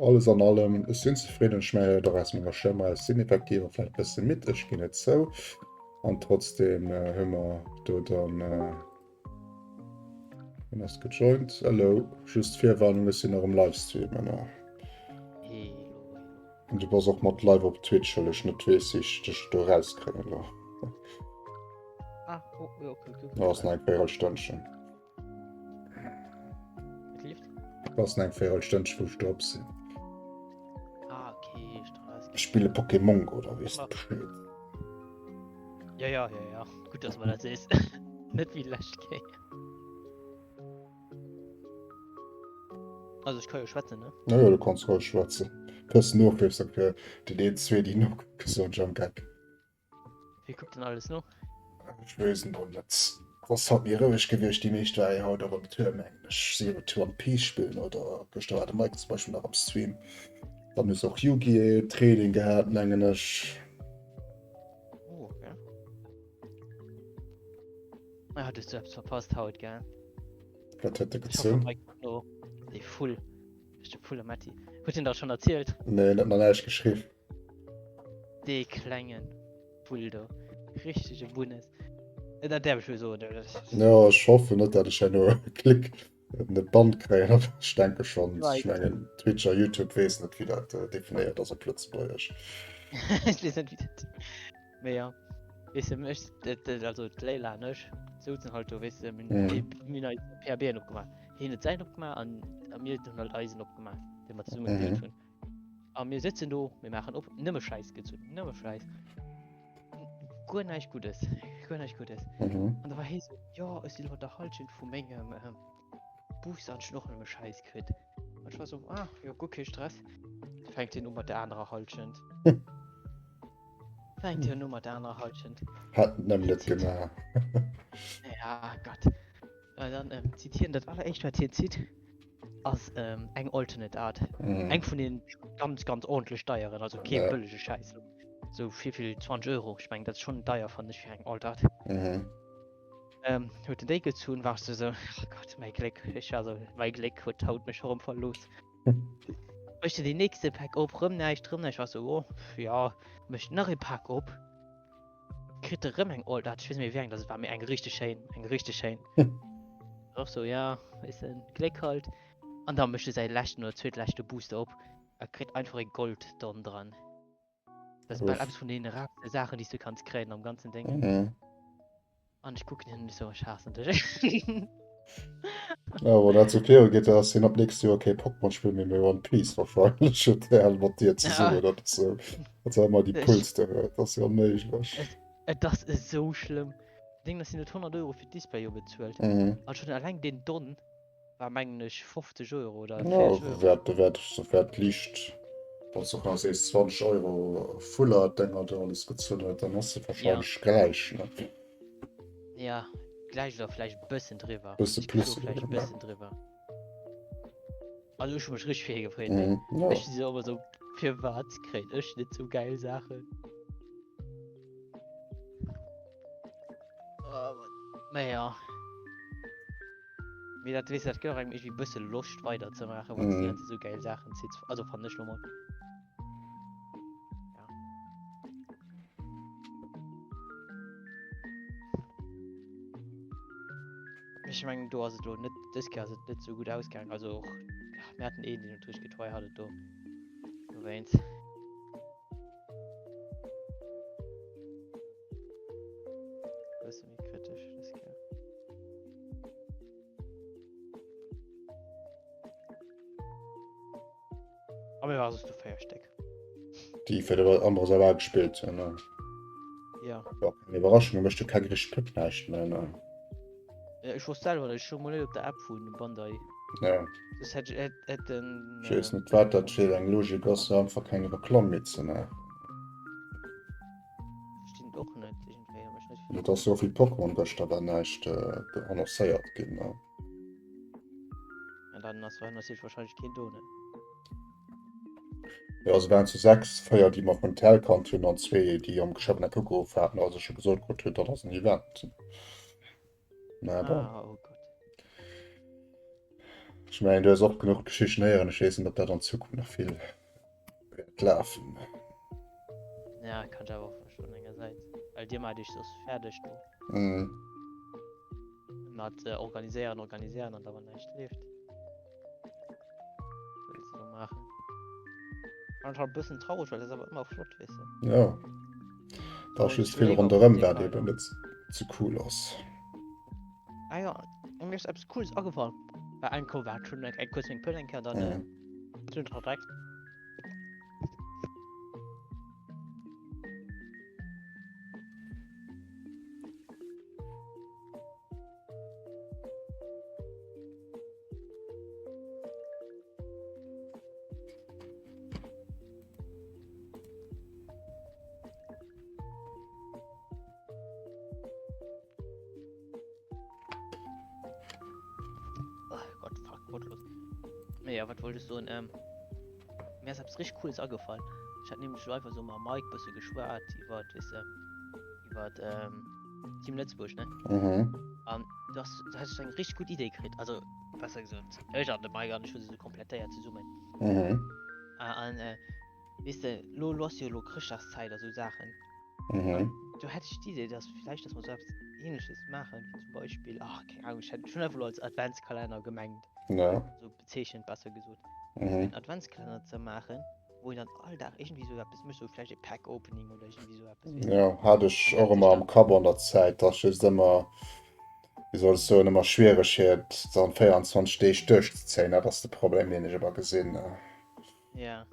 Alles an allem, ech sinn zefridden. Ech mengen et och aus menger Stëmm eraus, sinn effektiv och vläicht e bësse midd, ech ginn et zou. An trotzdem hu mer do dann, wien ass gejoint? Hello, just Virwarnung, ech sinn nach um Livestreamen. Hello, hello. An du bass och mat live op Twitch, well ech net weess, wéi ech dech do erauskréien elo. Ah, oh, jo, okay, okay. Da ass nach eng Véirelstënnchen. Ass eng Véirelstënnche wou ech drop sinn. Ah, okay, Stress. Ech spille Pokémon Go, da weess de Bescheed. Ja, ja, ja, ja. Gutt, dass mer dat sees. Net wéi d'lescht Kéier. Also ech ka jo schwätzen, ne? Ja, ja, du kanns roueg schwätzen. Bëssen Nohilfe fir déi een, zwee, déi nokucken, soen ech am Geck. Wie kuckt denn alles no? Ech weess et och net. Ass haut méi roueg gewiescht. Déi meescht ware jo haut och op Tour, mengen ech. Si jo zu One Piece spillen oder gëschter war de Mike zum Beispill nach am Stream. Dann hu se och Yu-Gi-Oh! Training gehat, mengen ech. Oh, okay. Ah, du hast eppes verpasst haut, gell? Wat huet de Ich hoffe, gezunn? Mike guckt no. Dee Vull. De Vull am Matti. Huet hien dat schon erzielt? Nee, en huet mer näischt geschriww. Dee klengen Vull do. Richtege Bunnes. Dat däerf ech wuel soen, oder? Jo, ech hoffen net, dat ech herno e Klick net Band kréien, awer ech denke schonn. Ech mengen, Twitch a Youtube weess net, wéi dat definéiert ass op Lëtzebuergesch. Ech weess net, wéi dat. Mee jo, weess de, mech, also d'Leyla an ech souzen halt do, weess de, mir hunn eis PABen opgemaach. Hien huet säin opgemaach an mir hunn halt eisen opgemaach, dee mer zesumme gedeelt hunn. A mir sëtzen do, mir maachen op, nëmme Schäiss gezunn, nëmme Schäiss. Guer näischt Guddes, guer näischt Guddes. Mhm. An da war hie sou, jo, ech sinn elo an der Hallschent vu mengem ähm, Bus an ech hunn och nëmme Schäiss kritt. An ech war sou, ah, jo, guer kee Stress. Da fänkt hien u mat der anerer Hallschent. Fänkt hien u mat der anerer Hallschent. Hat nëmmen net gemaach. Ja, Gott. An dann ähm, zitt hien dat alleréischt, wat hien zitt, ass ähm, eng Alternate Art. Mhm. Eng vun den ganz, ganz ordentlich deieren, also kee Ja. bëllege Schäiss. So fir vill 20 Euro, ich meng dat ass schon deier fand ech fir eng Alt Art. Mhm. Ähm, huet den déi gezunn, war ech so, so, oh Gott, mäi Gléck, ich war so, mäi Gléck huet haut mech erëm verlooss. Mécht en deen nächste Pack op, rëm näischt, rëm näischt, war so, oh, ja, mécht nach ee Pak op. Kritt e rëm eng Old Art, ech weess net méi wéi eng dat war, mee eng richteg schéin, eng richteg schéin. Och sou, ja, weess de, Gléck halt. An da mécht e säi leschten oder zweetleschte Booster op. A kritt einfach e Gold-Don dran. Dat ass bal eppes vun deene rarste Saachen, déi s du kanns kréien am ganzen Déng. Mhm. An ech kucken hien an ech so, ech haassen dech. Ja, wann dat sou viru geet, da ass hien ab nächst Joer kee Pokémon-Spill méi, mee One Piece wahrscheinlech huet hien mat dir zesummen. Ja. Dat ass sou, dat ass ëmmer déi Ech, Puls, déi huet. Dat ass jo onméiglech. et, et ass esou schlëmm. Ding, dass hien huet 100 Euro fir d'Display jo bezuelt. Mhm. An schonn eleng deen Don war mengen ech 50 Euro oder Ja, 40 Euro. wäert, wäert, wäert liicht, wann s du nach sees 20 Euro Fuller Dénger do alles gezunn huet, dann ass se Ja. wahrscheinlech gläich, ne? Ja, gläich oder vläicht e bëssen driwwer. Bësse Ech géif plus soe vläicht e oder? bëssen driwwer. Also ech hu mech richteg fir hie gefreet, mee Mhm, ja. ech si sou ëmmer sou, firwat kréien ech net sou gäil Saachen? Oh Mann. Mee ja. Mee dat, weess, dat gëtt och engem iergendwéi bësse Loscht weider ze maachen, wann s de Mhm. déi ganze Zäit sou gäil Saachen zitts. Also fannen ech lo mol. Ja. Ech mengen do ass et lo net, dës Kéier ass et net sou gutt ausgaangen. Also och, ja, mir haten een, deen huet richteg getryhardet do. Dowéinst. Bësse méi kritesch dës Kéier. A mir war soss du 4 Stéck. Déi fir de Ambros awer gespillt hunn, ne? Ja. War keng Iwwerraschung, mécht jo keng richteg Pub näischt méi, ne? Ja, ech wosst selwer net, ech hu mol net op der App vun Bandai. Ja. Soss hätt hätt hätt den. Ech weess net wat dat fir eng Logik ass, fir einfach keng Reklamm méi ze maachen. Verstinn och net iergendwéi, ech net. Et ass jo och wéi Pokémon gëschter war näischt annoncéiert ginn, ne? An dann ass natierlech wahrscheinlech keen do, ne? Jo, se waren zu 6, 4 déi mer vun Tel kannt hunn an zwee déi am Geschäft net ugeruff haten, also scho gesot krut hunn, dat ass en Event. Mä bon. Ah, oh Gott. Ech mengen, du hues och genuch Geschichten héieren, ech weess net, ob dat an Zukunft nach vill wäert lafen. Ja, kann ech awer och verstoen engersäits, well dir maacht iech soss fäerdeg do. Mhm. Mat äh, organiséieren, organiséieren an da wann näischt leeft. Wëlls du do maachen? An halt bëssen traurig, well dat ass awer ëmmer flott, weess de. Ja. Da ass just vill ronderëm, wat eben net ze cool ass. Ah ja, an mir ass eppes Cooles agefall. Bei engem Ko war schon eng kurz meng Pëll eng Kéier, dann Mhm. äh, sinn dra direkt. Oh Gott, fuck, what los? Naja, wat wollt ech soen? Ähm, mir ass eppes richtig Cooles agefall. Ech hat nämlech lo einfach so mam Mike bësse geschwat iwwer, weess de, iwwer ähm, Team Lëtzebuerg, ne? Mhm. An du hast, du hast eng richtig gutt Idee kritt. Also, besser gesot, ech an de Mike an ech hu se so komplettéiert zesummen. Mhm. Ah, an äh, weess de, lo, lo ass jo lo Chrëschtdagszäit a sou Saachen. Mhm. Do hätt ech d'Idee, dass vielleicht, dass mer sou eppes Ähnleches maachen, wéi zum Beispill, ach, keng Ahnung, ech hätt schon einfach lo als Adventskalenner gemengt, Ja. sou bezeechent, besser gesot, Mhm. en Adventskalenner ze maachen, wou een dann all Dag iergendwéi sou eppes mécht, sou vläicht e Pack-Opening oder iergendwéi sou eppes, weess de. Ja, hat ech An och dat sech ëmmer am dann, Kapp an der Zäit, dass just ëmmer, wéi soll ech soen, ëmmer schwiereg fir et dann 24 Deeg duerchzezéien. Dat ass de Problem, deen ech ëmmer gesinn. ja.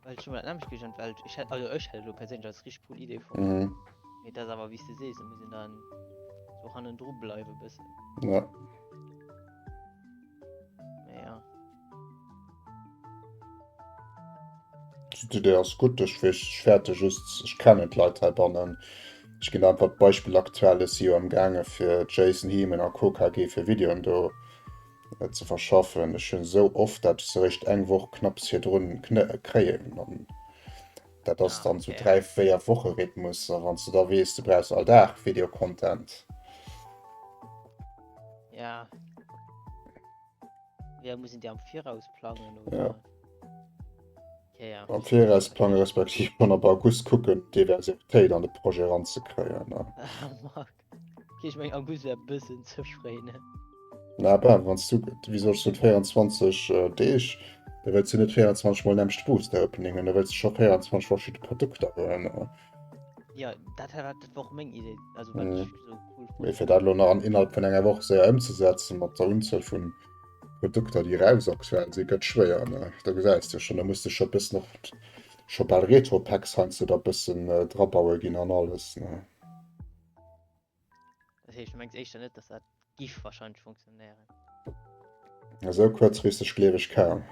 Well ech hu mer dat nämlech geduecht, well ech hätt, also ech hätt et elo perséinlech als richteg cool Idee fonnt. Mhm. Mee dat ass awer wéi s de sees, da muss een dann sou hannendru bleiwe bëssen. Ja. Mee ja. D'Idee ass gutt, ech weess, ech fäerte just, ech kennen d'Leit heibannen. Ech ginn einfach d'Beispill aktuell, ech si jo am gaange fir Jason Heeman a Co. KG fir Videoen do ze verschaffen. Ech hunn esou oft dat ech se eréischt eng Woch knapps virdrun kréien an dat ass Ah, dann sou okay. 3, 4 Woche Rhythmus a wann s de da weess du brauchs all Dag Video-Content. Ja. Ja, muss een déi am Viraus plangen Ja. oder? Okay, ja, Am verstinn ech. Viraus plange respektiv schonn ab August kucken Diversitéit an de Projet eranzekréien. Marc. Okay, ech meng August wär e bëssen ze fréi, ne? Na ben, wann s du, wéi soll ech soen, 24 Deeg. Da wëlls du net 24 mol nämmlecht Booster Opening hunn, da wëlls du scho 24 verschidde Produkter hunn. Ja, dat war, dat war och meng Idee, also wat ech sou cool Mee fir dat elo nach an innerhalb vun enger Woch séier ëmzesetzen, mat der Unzuel vun Produkter déi raus aktuell sinn, gëtt schwéier, ne? Da gesäis de schonn, da muss de scho bëssen och scho bal Retro-Packs heiansdo da bëssen drabaue ginn an alles, ne? Dat heescht, du mengs éischter net, dass dat giff wahrscheinlech funktionéieren? Esou kuerzfristeg gleef ech kaum.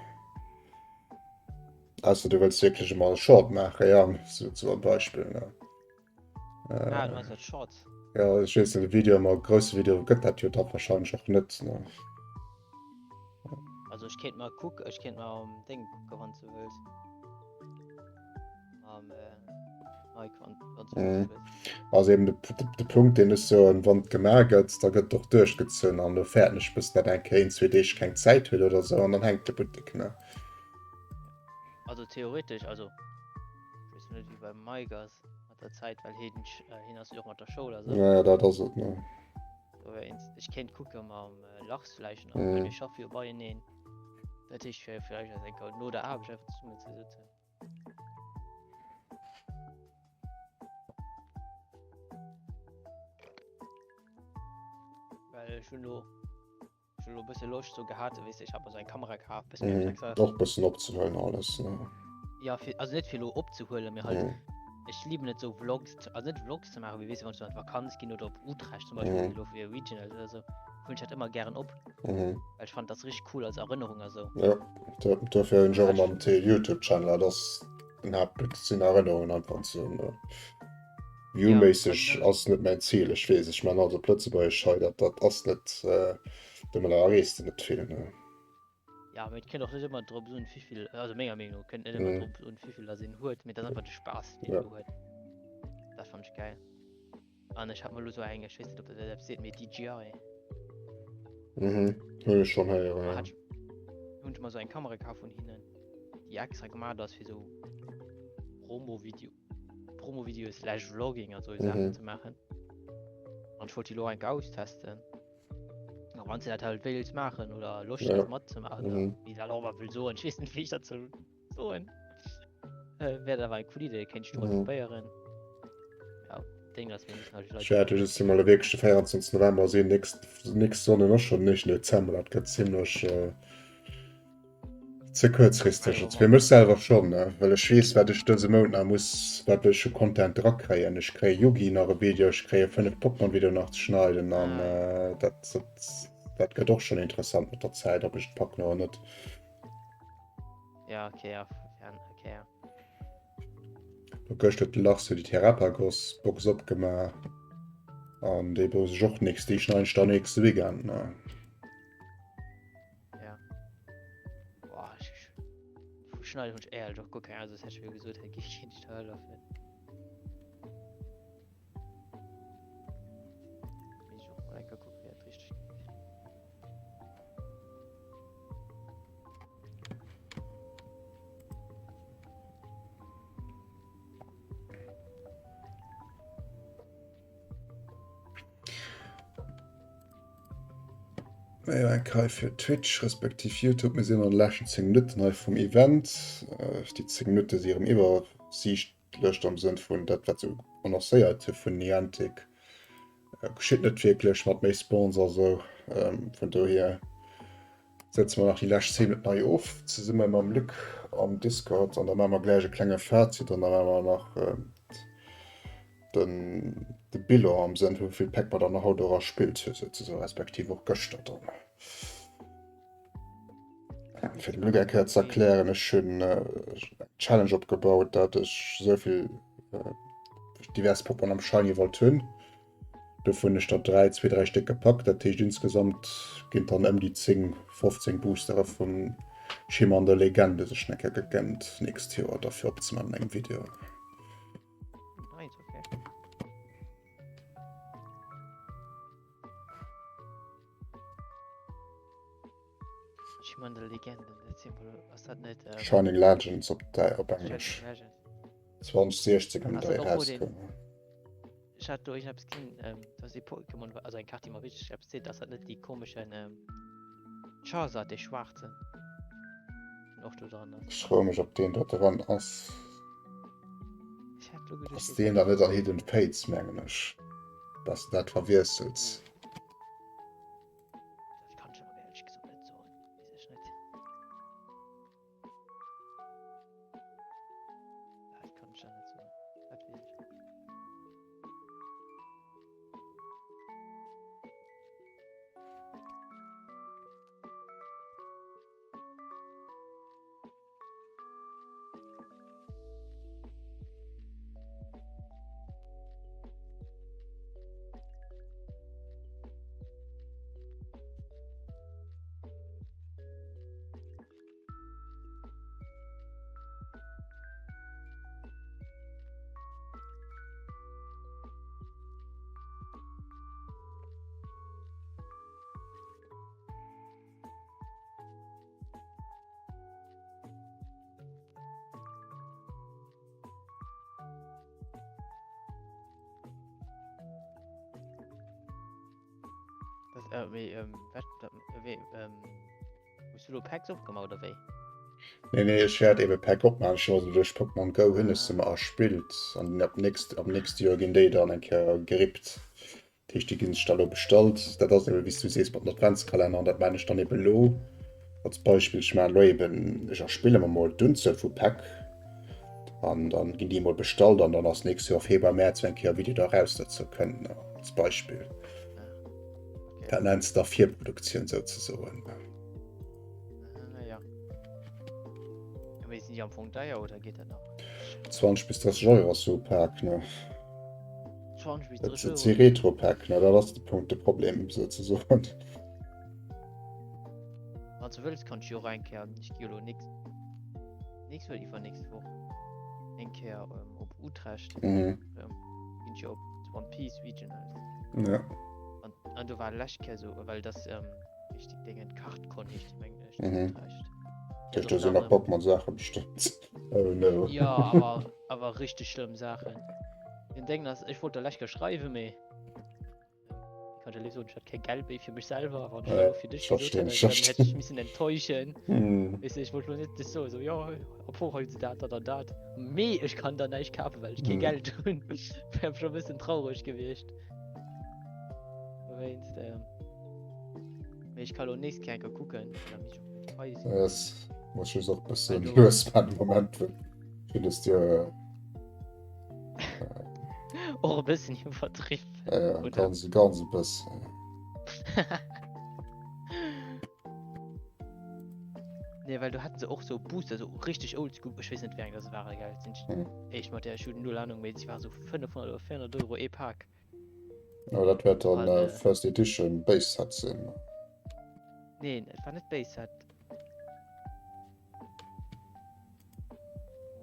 Ausser du wëlls wierklech emol e Short maachen, ja, sou zum Beispill, ne? Ah, du meinst als Shorts? Ja, ech weess net, e Video, emol e grousse Video gëtt dat jo da wahrscheinlech och net, ne? Also ech kéint mal kucken, ech kéint mal am Ding kucken, wann s du wëlls. Am äh, Mike, wann, wann du Mhm. wëlls. Also eben de, de, de Punkt, deen ech soen, wann et gemaach gëtt, da gëtt och duerchgezunn an do fäerten ech bis dat eng Kéier een, zwee Deeg keng Zäit huet oder sou an dann hänkt de Buttek, ne? Also theoretesch, also ech weess net wéi beim Mike ass mat der Zäit, well hien, hien ass jo och mat der Schoul a sou. Ja, ja, dat ass et, ne? Dowéinst, ech kéint kucke mam Lars vläicht nach, well mir schaffe jo beieneen. Dat heescht fir vläicht eis eng Kéier no der Aarbecht einfach zesummen ze sëtzen. Well ech hunn elo Ech hunn elo bësse Loscht sou gehat, weess de, ech hat mer sou eng Kamera kaf, bësse méi Mhm. extra. Och bëssen opzehuelen alles, ne? Ja, fir, also net fir elo opzehuelen, mee halt, Mhm. ech liben et sou Vlogs, ze- also net Vlogs ze maachen, mee weess de, wann ech sou an d'Vakanz ginn oder op Utrecht zum Beispill, Mhm. elo fir Regionals oder sou, huelen ech dat ëmmer gären op, Mhm. well ech fannen, dat ass richteg cool als Erënnerung a sou. Ja, do, dofir hunn ech och Ech, ëmmer den YouTube-Channel, dat ass den Haupt, sinn Erënnerungen einfach ze hunn, ne? ja, View-méisseg also, ass net mäin Zil, ech weess, ech man alles op Lëtzebuergesch hei, dat, dat ass net, äh, domadder erreechs de net vill, ne? ja, mee et kënnt och net ëmmer drop un, wéivill, also menger Meenung no, kënnt net ëmmer Mhm. drop un, wéivill dass een huet, mee dat ass einfach de Spaass, deen Ja. een do huet. Dat fannen ech gäil. An ech hat mer elo sou eng, ech weess net, ob der dat eppes seet, mee DJI. Mhm. Hunn ech schonn héieren, Ma ja. hat ech, hunn ech mer sou eng Kamera kaf vun hinnen, déi extra gemaach ass fir sou Promo-Video, Promo-Video slash Vlogging an sou Saachen Mhm. ze maachen. An ech wollt déi elo eng Kéier austesten. A wann s de dat halt wéilts maachen oder Loscht Ja. häss matzemaachen, oder Mhm. wéi dat och ëmmer wëll soen, ech weess net, wéi ech dat soll soen, äh, wär dat awer eng cool Idee, kéint ech du mol Mhm. probéieren. Ja, Ding ass, mir müssen halt die Leit Ech wäert just mal wierklech de 24. November sinn, nächst, nächst Sonne ass schon den 1. Dezember, dat gëtt zimmlech äh, ze kuerzfristeg. Also fir mech selwer schon, ne? Well ech weess, wat ech dëse Mount nach muss, wat ech u Content drakréien. Ech kréie Yugi nach e Video, ech kréie 5 Pokémon-Video nach ze schneiden an Ah. äh, dat, dat, dat gëtt och schon interessant mat der Zäit, ob ech et packen oder net. Ja, okay, ja, fern, okay, ja. Do gëscht huet de Lars jo déi Terrapagos-Box opgemaach an déi brauch ech och nächst, déi schneiden ech dann nächste Weekend. Ne? Ja. Boah, ech, ech, vu schneiden hunn ech éierlech och guer keng Ahnung, soss hätt ech jo gesot, hei gi kéint ech der hëllefen. Misst ech och mol eng Kéier kucken, wéi dat richteg geet. Naja, eng Rei fir Twitch respektiv YouTube. Mir sinn an de leschten 10 Minutten hei vum Event. Äh, déi 10 Minutte si erëm iwwersiichtlech am Sënn vun dat, wat se annoncéiert hu vun Niantic. Geschitt net wierklech mat méi Spawns a sou. Vun dohier sëtze mer nach déi lescht 10 Minutten hei of zesumme mam Luc am Discord an da maache mer gläich e klenge Fazit an da maache mer nach den de Bilan am Sënn vu wéivill Päck mer dann haut och erspillt hu souzesoen, respektiv och gëschter dann. Fir dem Luc eng Kéier ze erklären, ech hunn eng Challenge opgebaut, dat ech esouvill divers Pokémon am Shiny wollt hunn. Dovun hunn ech der 3, 2, 3 Stéck gepackt. Dat heescht insgesamt ginn dann ëm déi 10, 15 Boostere vum Schimmer an der Legende sech eng Kéier gegënnt nächst Joer da fir opzemaachen an engem Video. Nice, okay. Shining Legends op der op Englesch. 2016 ëm dei rauskoum. Ech hat do iergendeppes gesinn, ähm, dass ee Pokémon, also eng Kaart, déi mer wierklech eppes seet, ass dat net dee komeschen ähm, Charizard, dee schwaarzen? deen och do dran ass. Ech froe mech, ob deen do dran ass. Ech hat lo geduecht, Ass dee deen wär dann net an Hidden Fates, mengen ech, dass de dat verwiesselts. Dat kann ech awer éierlech gesot net soen. Weess ech net. Dat kann ech der net soen. Dat weess ech net. Das, äh, wéi, ähm, wat, dat, wéi, ähm, hues du lo Packs opgemaach oder wéi? Nee, nee, ech wäert ebe Pack opmaachen. Ech hunn also duerch Pokémon Go hunn ech se mer erspillt an ab nächst, ab nächst Joer ginn déi dann eng Kéier gerippt. Dat heescht, déi ginn sech da lo bestallt. Dat ass ebe wéi s du sees mat den Adventskalenner an dat maan ech dann ebe lo als Beispill. Ech maan lo eben, ech erspille mer mol d'Unzuel vu Päck an dann ginn déi mol bestallt an dann ass nächst Joer Februar, Mäerz eng Kéier Video da raus dozou kënnt, als Beispill. Okay. Dat nenns de da Virproduktioun souzesoen. Ah, ja. Mee sinn déi am Fong deier oder geet dat nach? 20 bis 30 Euro ass sou e Pak, ne? 20 bis Dat 30 Euro? si Retro-Päck, ne? Dat ass de Punkt, de Problem souzesoen. Wann s du wëlls, kann ech jo och eng Kéier, ech gi jo elo nächst, nächst oder iwwernächst Woch eng Kéier ähm, op Utrecht. Mhm. Ähm, ginn ech jo op d'One Piece Regionals. Ja. An, an do war lescht Kéier sou, well das ähm, richtig Dingen, Kartcon heescht déi, mengen ech, zu Mhm. Utrecht. Dat heescht, do sinn nach Pokémon-Saache bestëmmt. Oh no. Ja, awer, awer richtig schlëmm Saachen. Den Ding ass, ech wollt der lech schreiwen, mee ich kann dir soen, ech hat kee Geld méi fir mech selwer, wann ech Ja, elo fir dech ich gesot verstehen, hätt, ich dann hätt verstehen. ich missen enttäuschen. Hm. Weißt du, ich wollt lo net dech soen, so, ja, obwohl hei se dat, dat an dat. Mee ech kann der näischt kafen, well ech kee Hm. Geld hunn. Wär schon e bëssen traureg gewiescht. Dowéinst, ähm, mee ech kann lo nächst Kéier enker kucken, da muss ich och net hei sinn. Yes. Muss ich och bëssen Well do- lues maachen, de Moment, well ich finde es dir Och e bëssen iwwerdriwwen. äh, Oder? ganz, ganz e bëssen. Nee, well do hatten se och so Booster, so richtig oldschool, ech weess net wéi eng dat waren, gell, sinn ech Hm. éischt mat der, ech hunn null Ahnung, mee si war so 500 oder 400 Euro ee Pak. Oh, dat wäert dann An, äh, äh, First Edition Base Set sinn. Nee, et war net Base Set.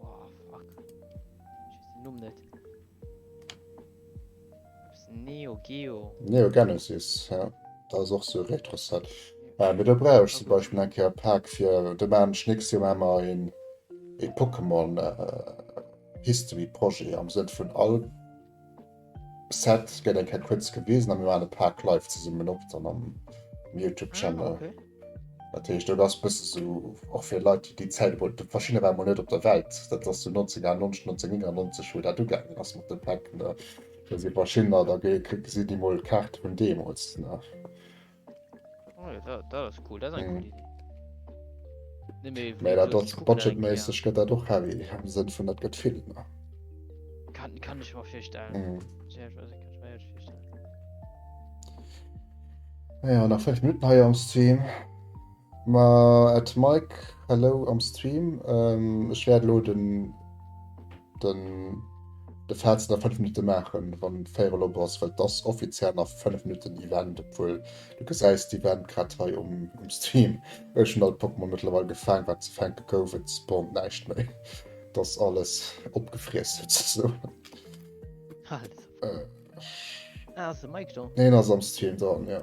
Wow, fuck. Ech weess den Numm net. Eppes Neo Geo. Neo Genesis, ja. Dat ass och sou e Retro-Set. Äh, mee do brauch ech zum Beispill eng Kéier e Pak fir, do maachen ech nächst Joer maache mer een, ee Pokémon äh, History Projet am Sënn vun all Set gëtt eng Kéier kuerz gewisen a mir maachen e Pak live zesummen op dann am YouTube Ah, Channel. okay. Dat heescht, dat ass bësse sou och fir Leit, déi déi Zäit emol, verschiddener waren emol net op der Welt, dat ass sou 1998, 1999, wou dat ugaangen ass mat de Päck, ne. Do si verschiddener, da gesi déi mol d'Kaarte vun deemools, ne. Oh ja, dat, dat ass cool, dat ass eng cool Mhm. Idee. Nee, mee Mä wéi dat gesot, ass ech kucken dat eng Kéier. budgetméisseg gëtt dat och heavy, am Sënn vun dat gëtt vill, ne. Kann, kann ech mer virstellen. Mhm. Kann ich mir ehrlich virstellen. Ja, nach 5 Minuten hei am Stream. Ma at Mike, hello am Stream. Ähm, ech wäert elo den, den, de Faz nach 5 Minuten maachen, wann Véierel op ass, well et ass offiziell nach 5 Minuten Event, obwuel du gesäis d'Event grad hei um, um Stream. Ech hunn all d'Pokémon mëttlerweil gefaang, wat ze fänke gouf. Et spawnt näischt méi. Et ass alles opgefriess souzesoen. Alles. Äh, Ah, ass de Mike do? Deen ass am Stream dran, ja.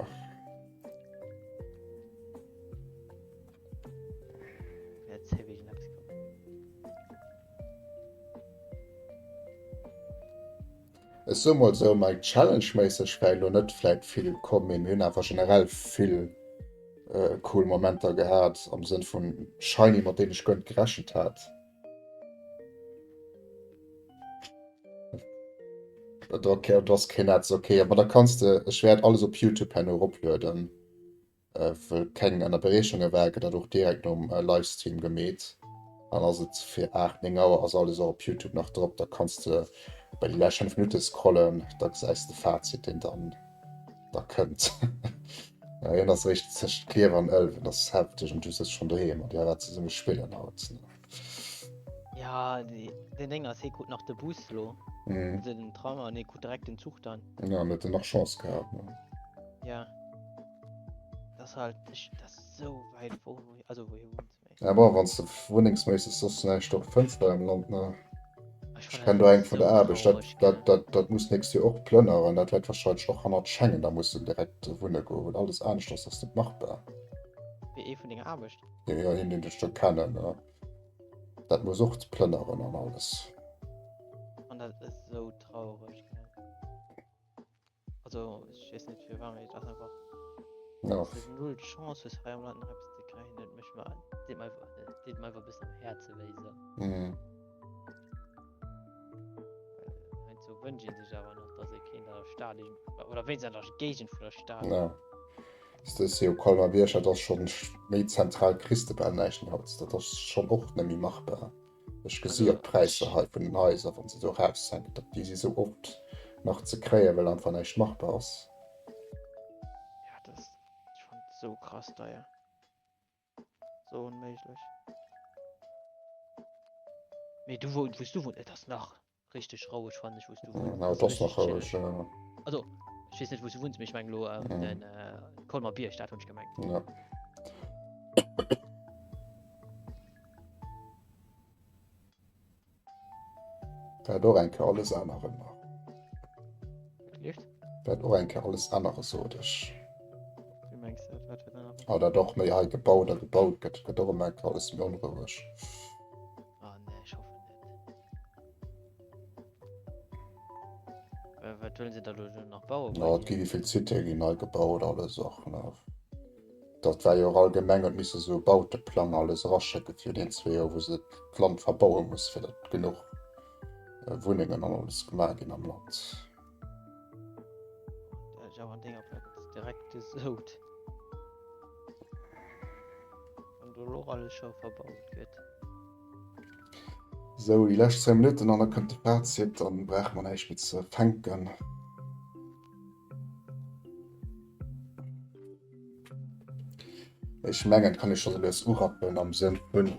Jetzt habe ich etwas kommen. Ech soe mol sou, Mike, challenge-méisseg wär elo net vläit vill komm, mee mir hunn awer generell vill. Cool Momenter gehat am Sënn vun Shiny mat deenen ech guer net gerechent hat. Okay, du ass keen Netz, okay, aber da kanns de, ech wäert alles op Youtube herno eroplueden, wëll keng Ënnerbriechunge war, gëtt dat och direkt nom Livestream gemeet. Dann ass et fir 8, 9 Auer ass alles och op Youtube nach drop, da kanns de bei déi lescht 5 Minutte scrollen, da gesäis de Fazit, deen dann da kënnt. Ja, hien ass eréischt tëscht Klierf an Ëlwen, dat ass hefteg an du sëtz schonn doheem an déi war zesumme spillen haut. Ja, den Ding ass, hie krut nach de Bus lo, mm. den Tram an hie krut direkt den Zuch dann. Ja, an huet en nach Chance gehat. Ne? Ja. Das ist halt, das ist so weit wo, also wo hie wunnt. Ja, bon, wann s de wunnengsméisseg soss näischt och fënns hei am Land, ne? Ech kenn do eng vun der Aarbecht, dat, dat, dat, dat muss d'nächst Joer och plënneren. Dat wäert wahrscheinlech och hannert Schengen da mussen direkt wunne goen, well alles anescht ass, ass net machbar. Wéi ee vun denger Aarbecht? Jo, jo, hien, deen ech do kennen, ne? Dat muss och plënneren an alles. An dat ass esou traureg, gell? Also ech weess net firwat, mee et ass einfach Ja. dass du null Chance hues hei am Land nach eppes ze kréien, dat mécht mer deet mer einfach dat deet mer einfach e bëssen am Häerze wéi sou. Mhm. Well heiansdo wënscht ee sech awer nach, dass ee kéint an der Stad iergend oder wéinstens an der Géigend vun der Stad. Ja. Ist das jo Colmar-Bierg, dat ass schonn méi zentral, kriss de bal näischt méi haut. Dat ass schonn och net méi machbar. Ech gesi jo d'Präisser hei vun den Haiser, wa se do eraushänken, datt déi si sou oft nach ze kréien, well einfach näischt machbar ass. Ja, dat ass schonn sou krass deier. Sou onméiglech. Mee du wou wous du wunns, et ass nach richteg roueg fannen ech wous du wunns. Ja, et ass nach roueg, ja. Also ech weess net wous du wunns, mee ech mengen elo den Colmer-Bierg, dat hunn ech gemengt. Ja. Wäert och eng Kéier alles änneren nach. Wat? Wäert och eng Kéier alles änneren, sot ech. Wéi mengs du dat? Wat wäert änneren? Ah, dat och méi hei gebaut a gebaut gëtt, gëtt och ëmmer eng Kéier alles méi onroueg. Ah nee, ech hoffen net. Äh, wat wëllen se da lo nach bauen? Ja, et gi wéi vill Citéë ginn nei gebaut, alles och, ne? Dat war jo och allgemeng, huet misse sou e Bauteplang alles eraschécke fir deen zwee Joer, wou se d'Land verbaue muss, fir datt genuch Wunnengen an alles gemaach ginn am Land. Ech awer an denger Plaz direkt gesout. Wann do elo och alles scho verbaut gëtt. Sou, déi lescht 10 Minutten an da kënnt de Fazit, dann brauche mer näischt méi ze fänken. Ech mengen, kann ech scho sou lues urappen am Sënn vun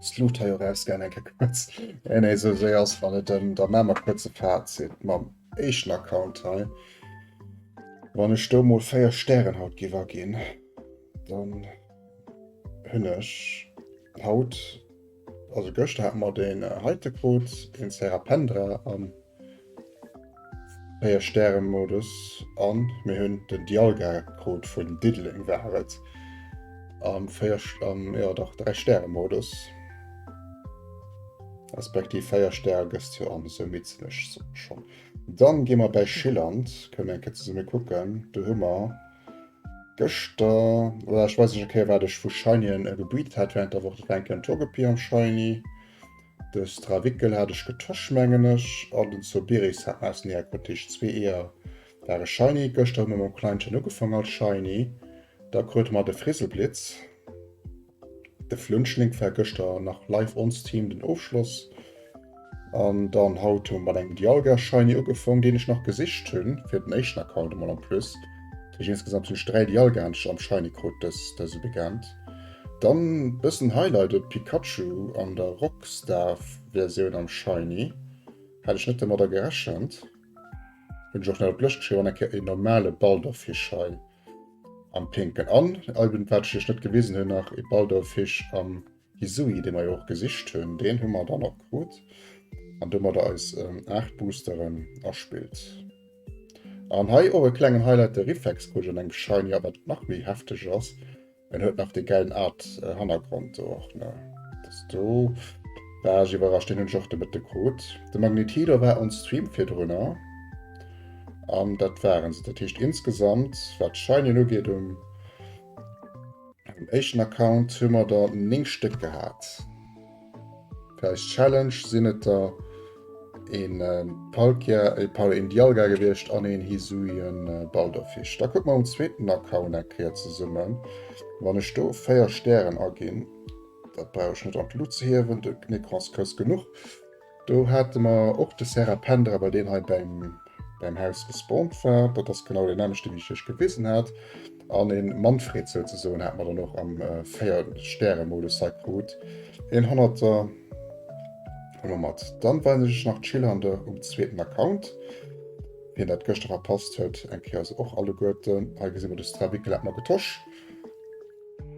Slut hei och rausgaangen eng Kéier kuerz. Nee, nee, sou séier ass nach net. Ähm, da maache mer kuerz e Fazit mam éischten Account hei. Wann ech do mol 4 Stären haut giff aginn, dann hunn ech haut, also gëschter hate mer deen heite krut, een Serapendra am 4 Stäre Modus an mir hunn den Dialga krut vun Diddeleng war et am 4 am jo dach 3 Stäre Modus respektiv 4 Stäre gëss jo an esou midd sinn ech schonn. Dann gi mer bäi Schilland, kënne mer eng Kéier zesumme kucken. Do hu mer gëschter oder ech weess net eng Kéier wat ech vu Shinyen gebreedet hat während der Woch, dat war eng Kéier en Togepi am Shiny. De Strawickel hat ech getosch mengen ech, an den Zobiris hat mer aus den Eeër krut, dat heescht zwee Eeër ware shiny. Gëschter hu mer mam Kleinchen ugefang als shiny, da krute mer de Frizzleblitz. De Flunschlink war gëschter nach live on stream den Ofschloss. An dann haut hu mer mat engem Dialga shiny ugefong, deen ech nach gesicht hunn fir den éischten Account emol en plus. Dat heescht insgesamt hunn ech 3 Dialgaen am shiny krut dëse Weekend. Dann bëssen Highlight, e Pikachu an der Rockstar Versioun am Shiny. Hat ech net domadder gerechent. Hunn ech och net op d'Lëscht geschriwwen. An eng Kéier en normale Baldorfish hei am pinken. An eben wat ech iech net gewisen hunn nach, e Baldorfish am Hisui, dee mer jo och gesicht hunn. Deen hu mer dann och krut. An domadder eis 8 Boosteren aspillt. An hei och e klengen Highlight, de Riffex krut ech an engem Shiny. A wat nach méi hefteg ass, En huet nach dee gäilen Art Hannergrond do och ne. Dass do war ech iwwerrascht, deen hunn ech och de Mëtte krut. De Magnetido war on Stream virdrunner an dat waren se. Dat heescht insgesamt wat Shinyen ugeet um. Um éischten Account hu mer der 9 Stéck gehat. Fir eis Challenge sinn et der een Palkia, e Pal, een Dialga gewiescht an een Hisuian Baldorfish. Da kucke mer um zweeten Account eng Kéier zesummen. Wann ech do 4 Stären aginn, dat brauch ech net an d'Lut ze hiewen, de Necron ass grouss genuch. Do hate mer och de Serapendra, well deen hei beim, beim Haus gespawnt war. Dat ass genau deen nämmlechte, wéi ech iech gewisen hat. An een Manfred souzesoen hat mer dann och am 4 Stäre-Modus hei krut. Een Honnerter hu mer mat. Dann weisen ech iech nach d'Schilhande um zweeten Account. Wien dat gëschter verpasst huet, eng Kéier se och alleguerten. Hei gesi mer de Strawickel hat mer getosch.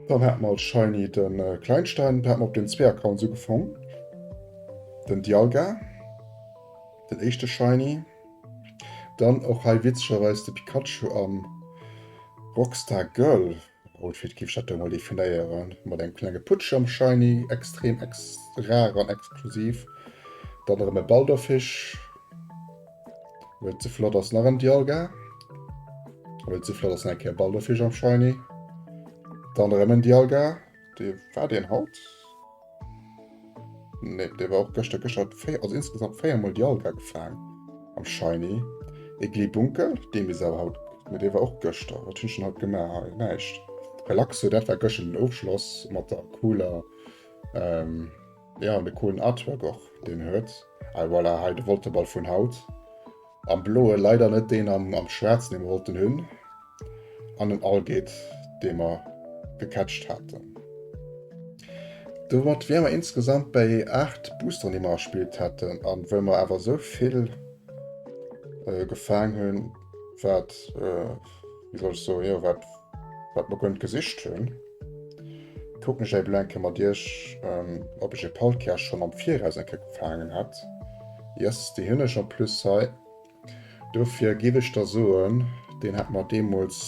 Dann hat mer als Shiny de Kleinstein, da hat mer op den zwee Accounts ugefong. Den Dialga, den éischte Shiny. Dann och hei witzegerweis de Pikachu am Rockstar Girl Outfit, géif ech dat do mol definéieren, mat engem klenge Putsch am Shiny, extrem ex rar an exklusiv. Dann erëm e Baldorfish. Well et ze flott ass, nach en Dialga. Well et ze flott ass, nach eng Kéier Baldorfish am Shiny. Dann erëm en Dialga. Dee war deen haut? Nee, dee war och gëschter. Gëschter hat 4, also insgesamt 4 mol Dialga gefaang am Shiny. E Glibunkel, dee misst awer haut, nee, dee war och gëschter. Wat hunn ech denn haut gemaach? Hei, näischt. Relaxo, dat war gëschter den Ofschloss mat der cooler, ähm, Ja, an de coolen Artwork och, deen huet. Ah voilà, hei de Volteball vun haut. Am bloe, leider net deen am, am schwaarzen, dee mer wollten hunn. An den Algate, dee mer gecatcht haten. Domat wäre mer insgesamt bei 8 Boosteren, déi mer erspillt hätten. An well mer awer esou vill äh, gefaang hunn, wat, äh, wéi soll ech soen, jo, wat, wat mer guer net gesicht hunn. Kucken ech ebe eng Kéier mat iech, ob ech e Palkia schonn am Viraus eng Kéier gefaangen hat. Yes, déi hunn ech en plus hei. Dofir géif ech da soen, deen hat mer deemools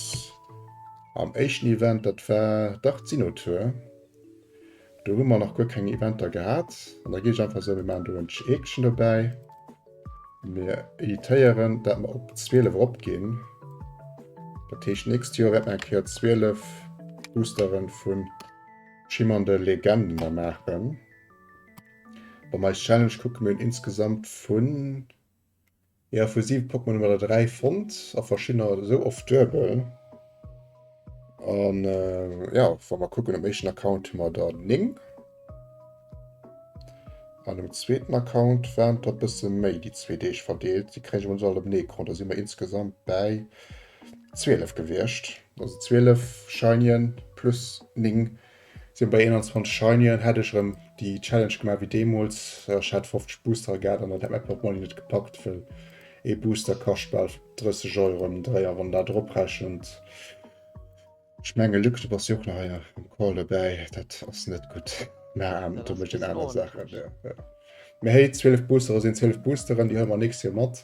am éischten Event, dat war dach d'Sinnotour. Do hu mer nach guer keng Eventer gehat. An da géif ech einfach soen, mir maachen do en Häkchen dobäi. Mir editéieren, dat mer op 12 eropginn. Dat heescht, nächst Joer wäerte mer eng Kéier 12 Boosteren vu schimmernde Legenden da maachen. Bei Mais Challenge kucke mir hunn insgesamt vun, ja, vu 7 Pokémon hu mer der 3 fonnt a verschiddener esou oft duebel. An ja, wa mer kucken, um éischten Account hu mer der 9. An um zweeten Account waren der bësse méi déi zwee Deeg verdeelt. Déi kréien ech emol net all op den Ecran. Da si mer insgesamt bäi 12 gewiescht. Also 12 Shinyen plus 9 si mer bei 21 Shinyen. Hätt ech erëm déi Challenge gemaach wéi deemools, ech hätt 50 Boostere gehat an dat hätt mäi Portmonni net gepackt, well ee Booster kascht bal 30 Euro ëm den Dréi a wann der dat eroprechent, Ech menge Luc, du bass jo och nach hei am Call dobäi, dat ass net gutt. Mä do mécht een aner Saachen. Ja, ja. Mä hey, 12 Boostere sinn 12 Boosteren, déi huele mer nächst Joer mat.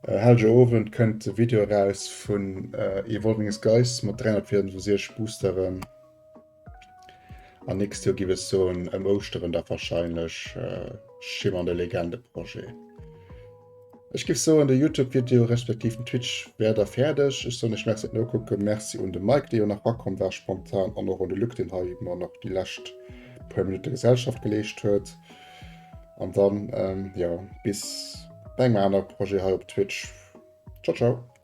Äh, Hellege Owend kënnt de Video eraus vun äh, Evolving Skies mat 364 Boosteren. An nächst Joer giff ech soen ëm Ouschteren da wahrscheinlech äh, Schimmernde Legende Projet. Ech giff soen de Youtube Video respektiv den Twitch wär da fäerdeg. Ech soen iech Merci fir d'Nokucken, Merci un de Mike dee jo nach rakomm war spontan an och un de Luc deen hei mer nach déi lescht puer Minutte Gesellschaft geleescht huet. An dann ähm, jo bis bei engem anere Projet hei op Twitch. Ciao ciao.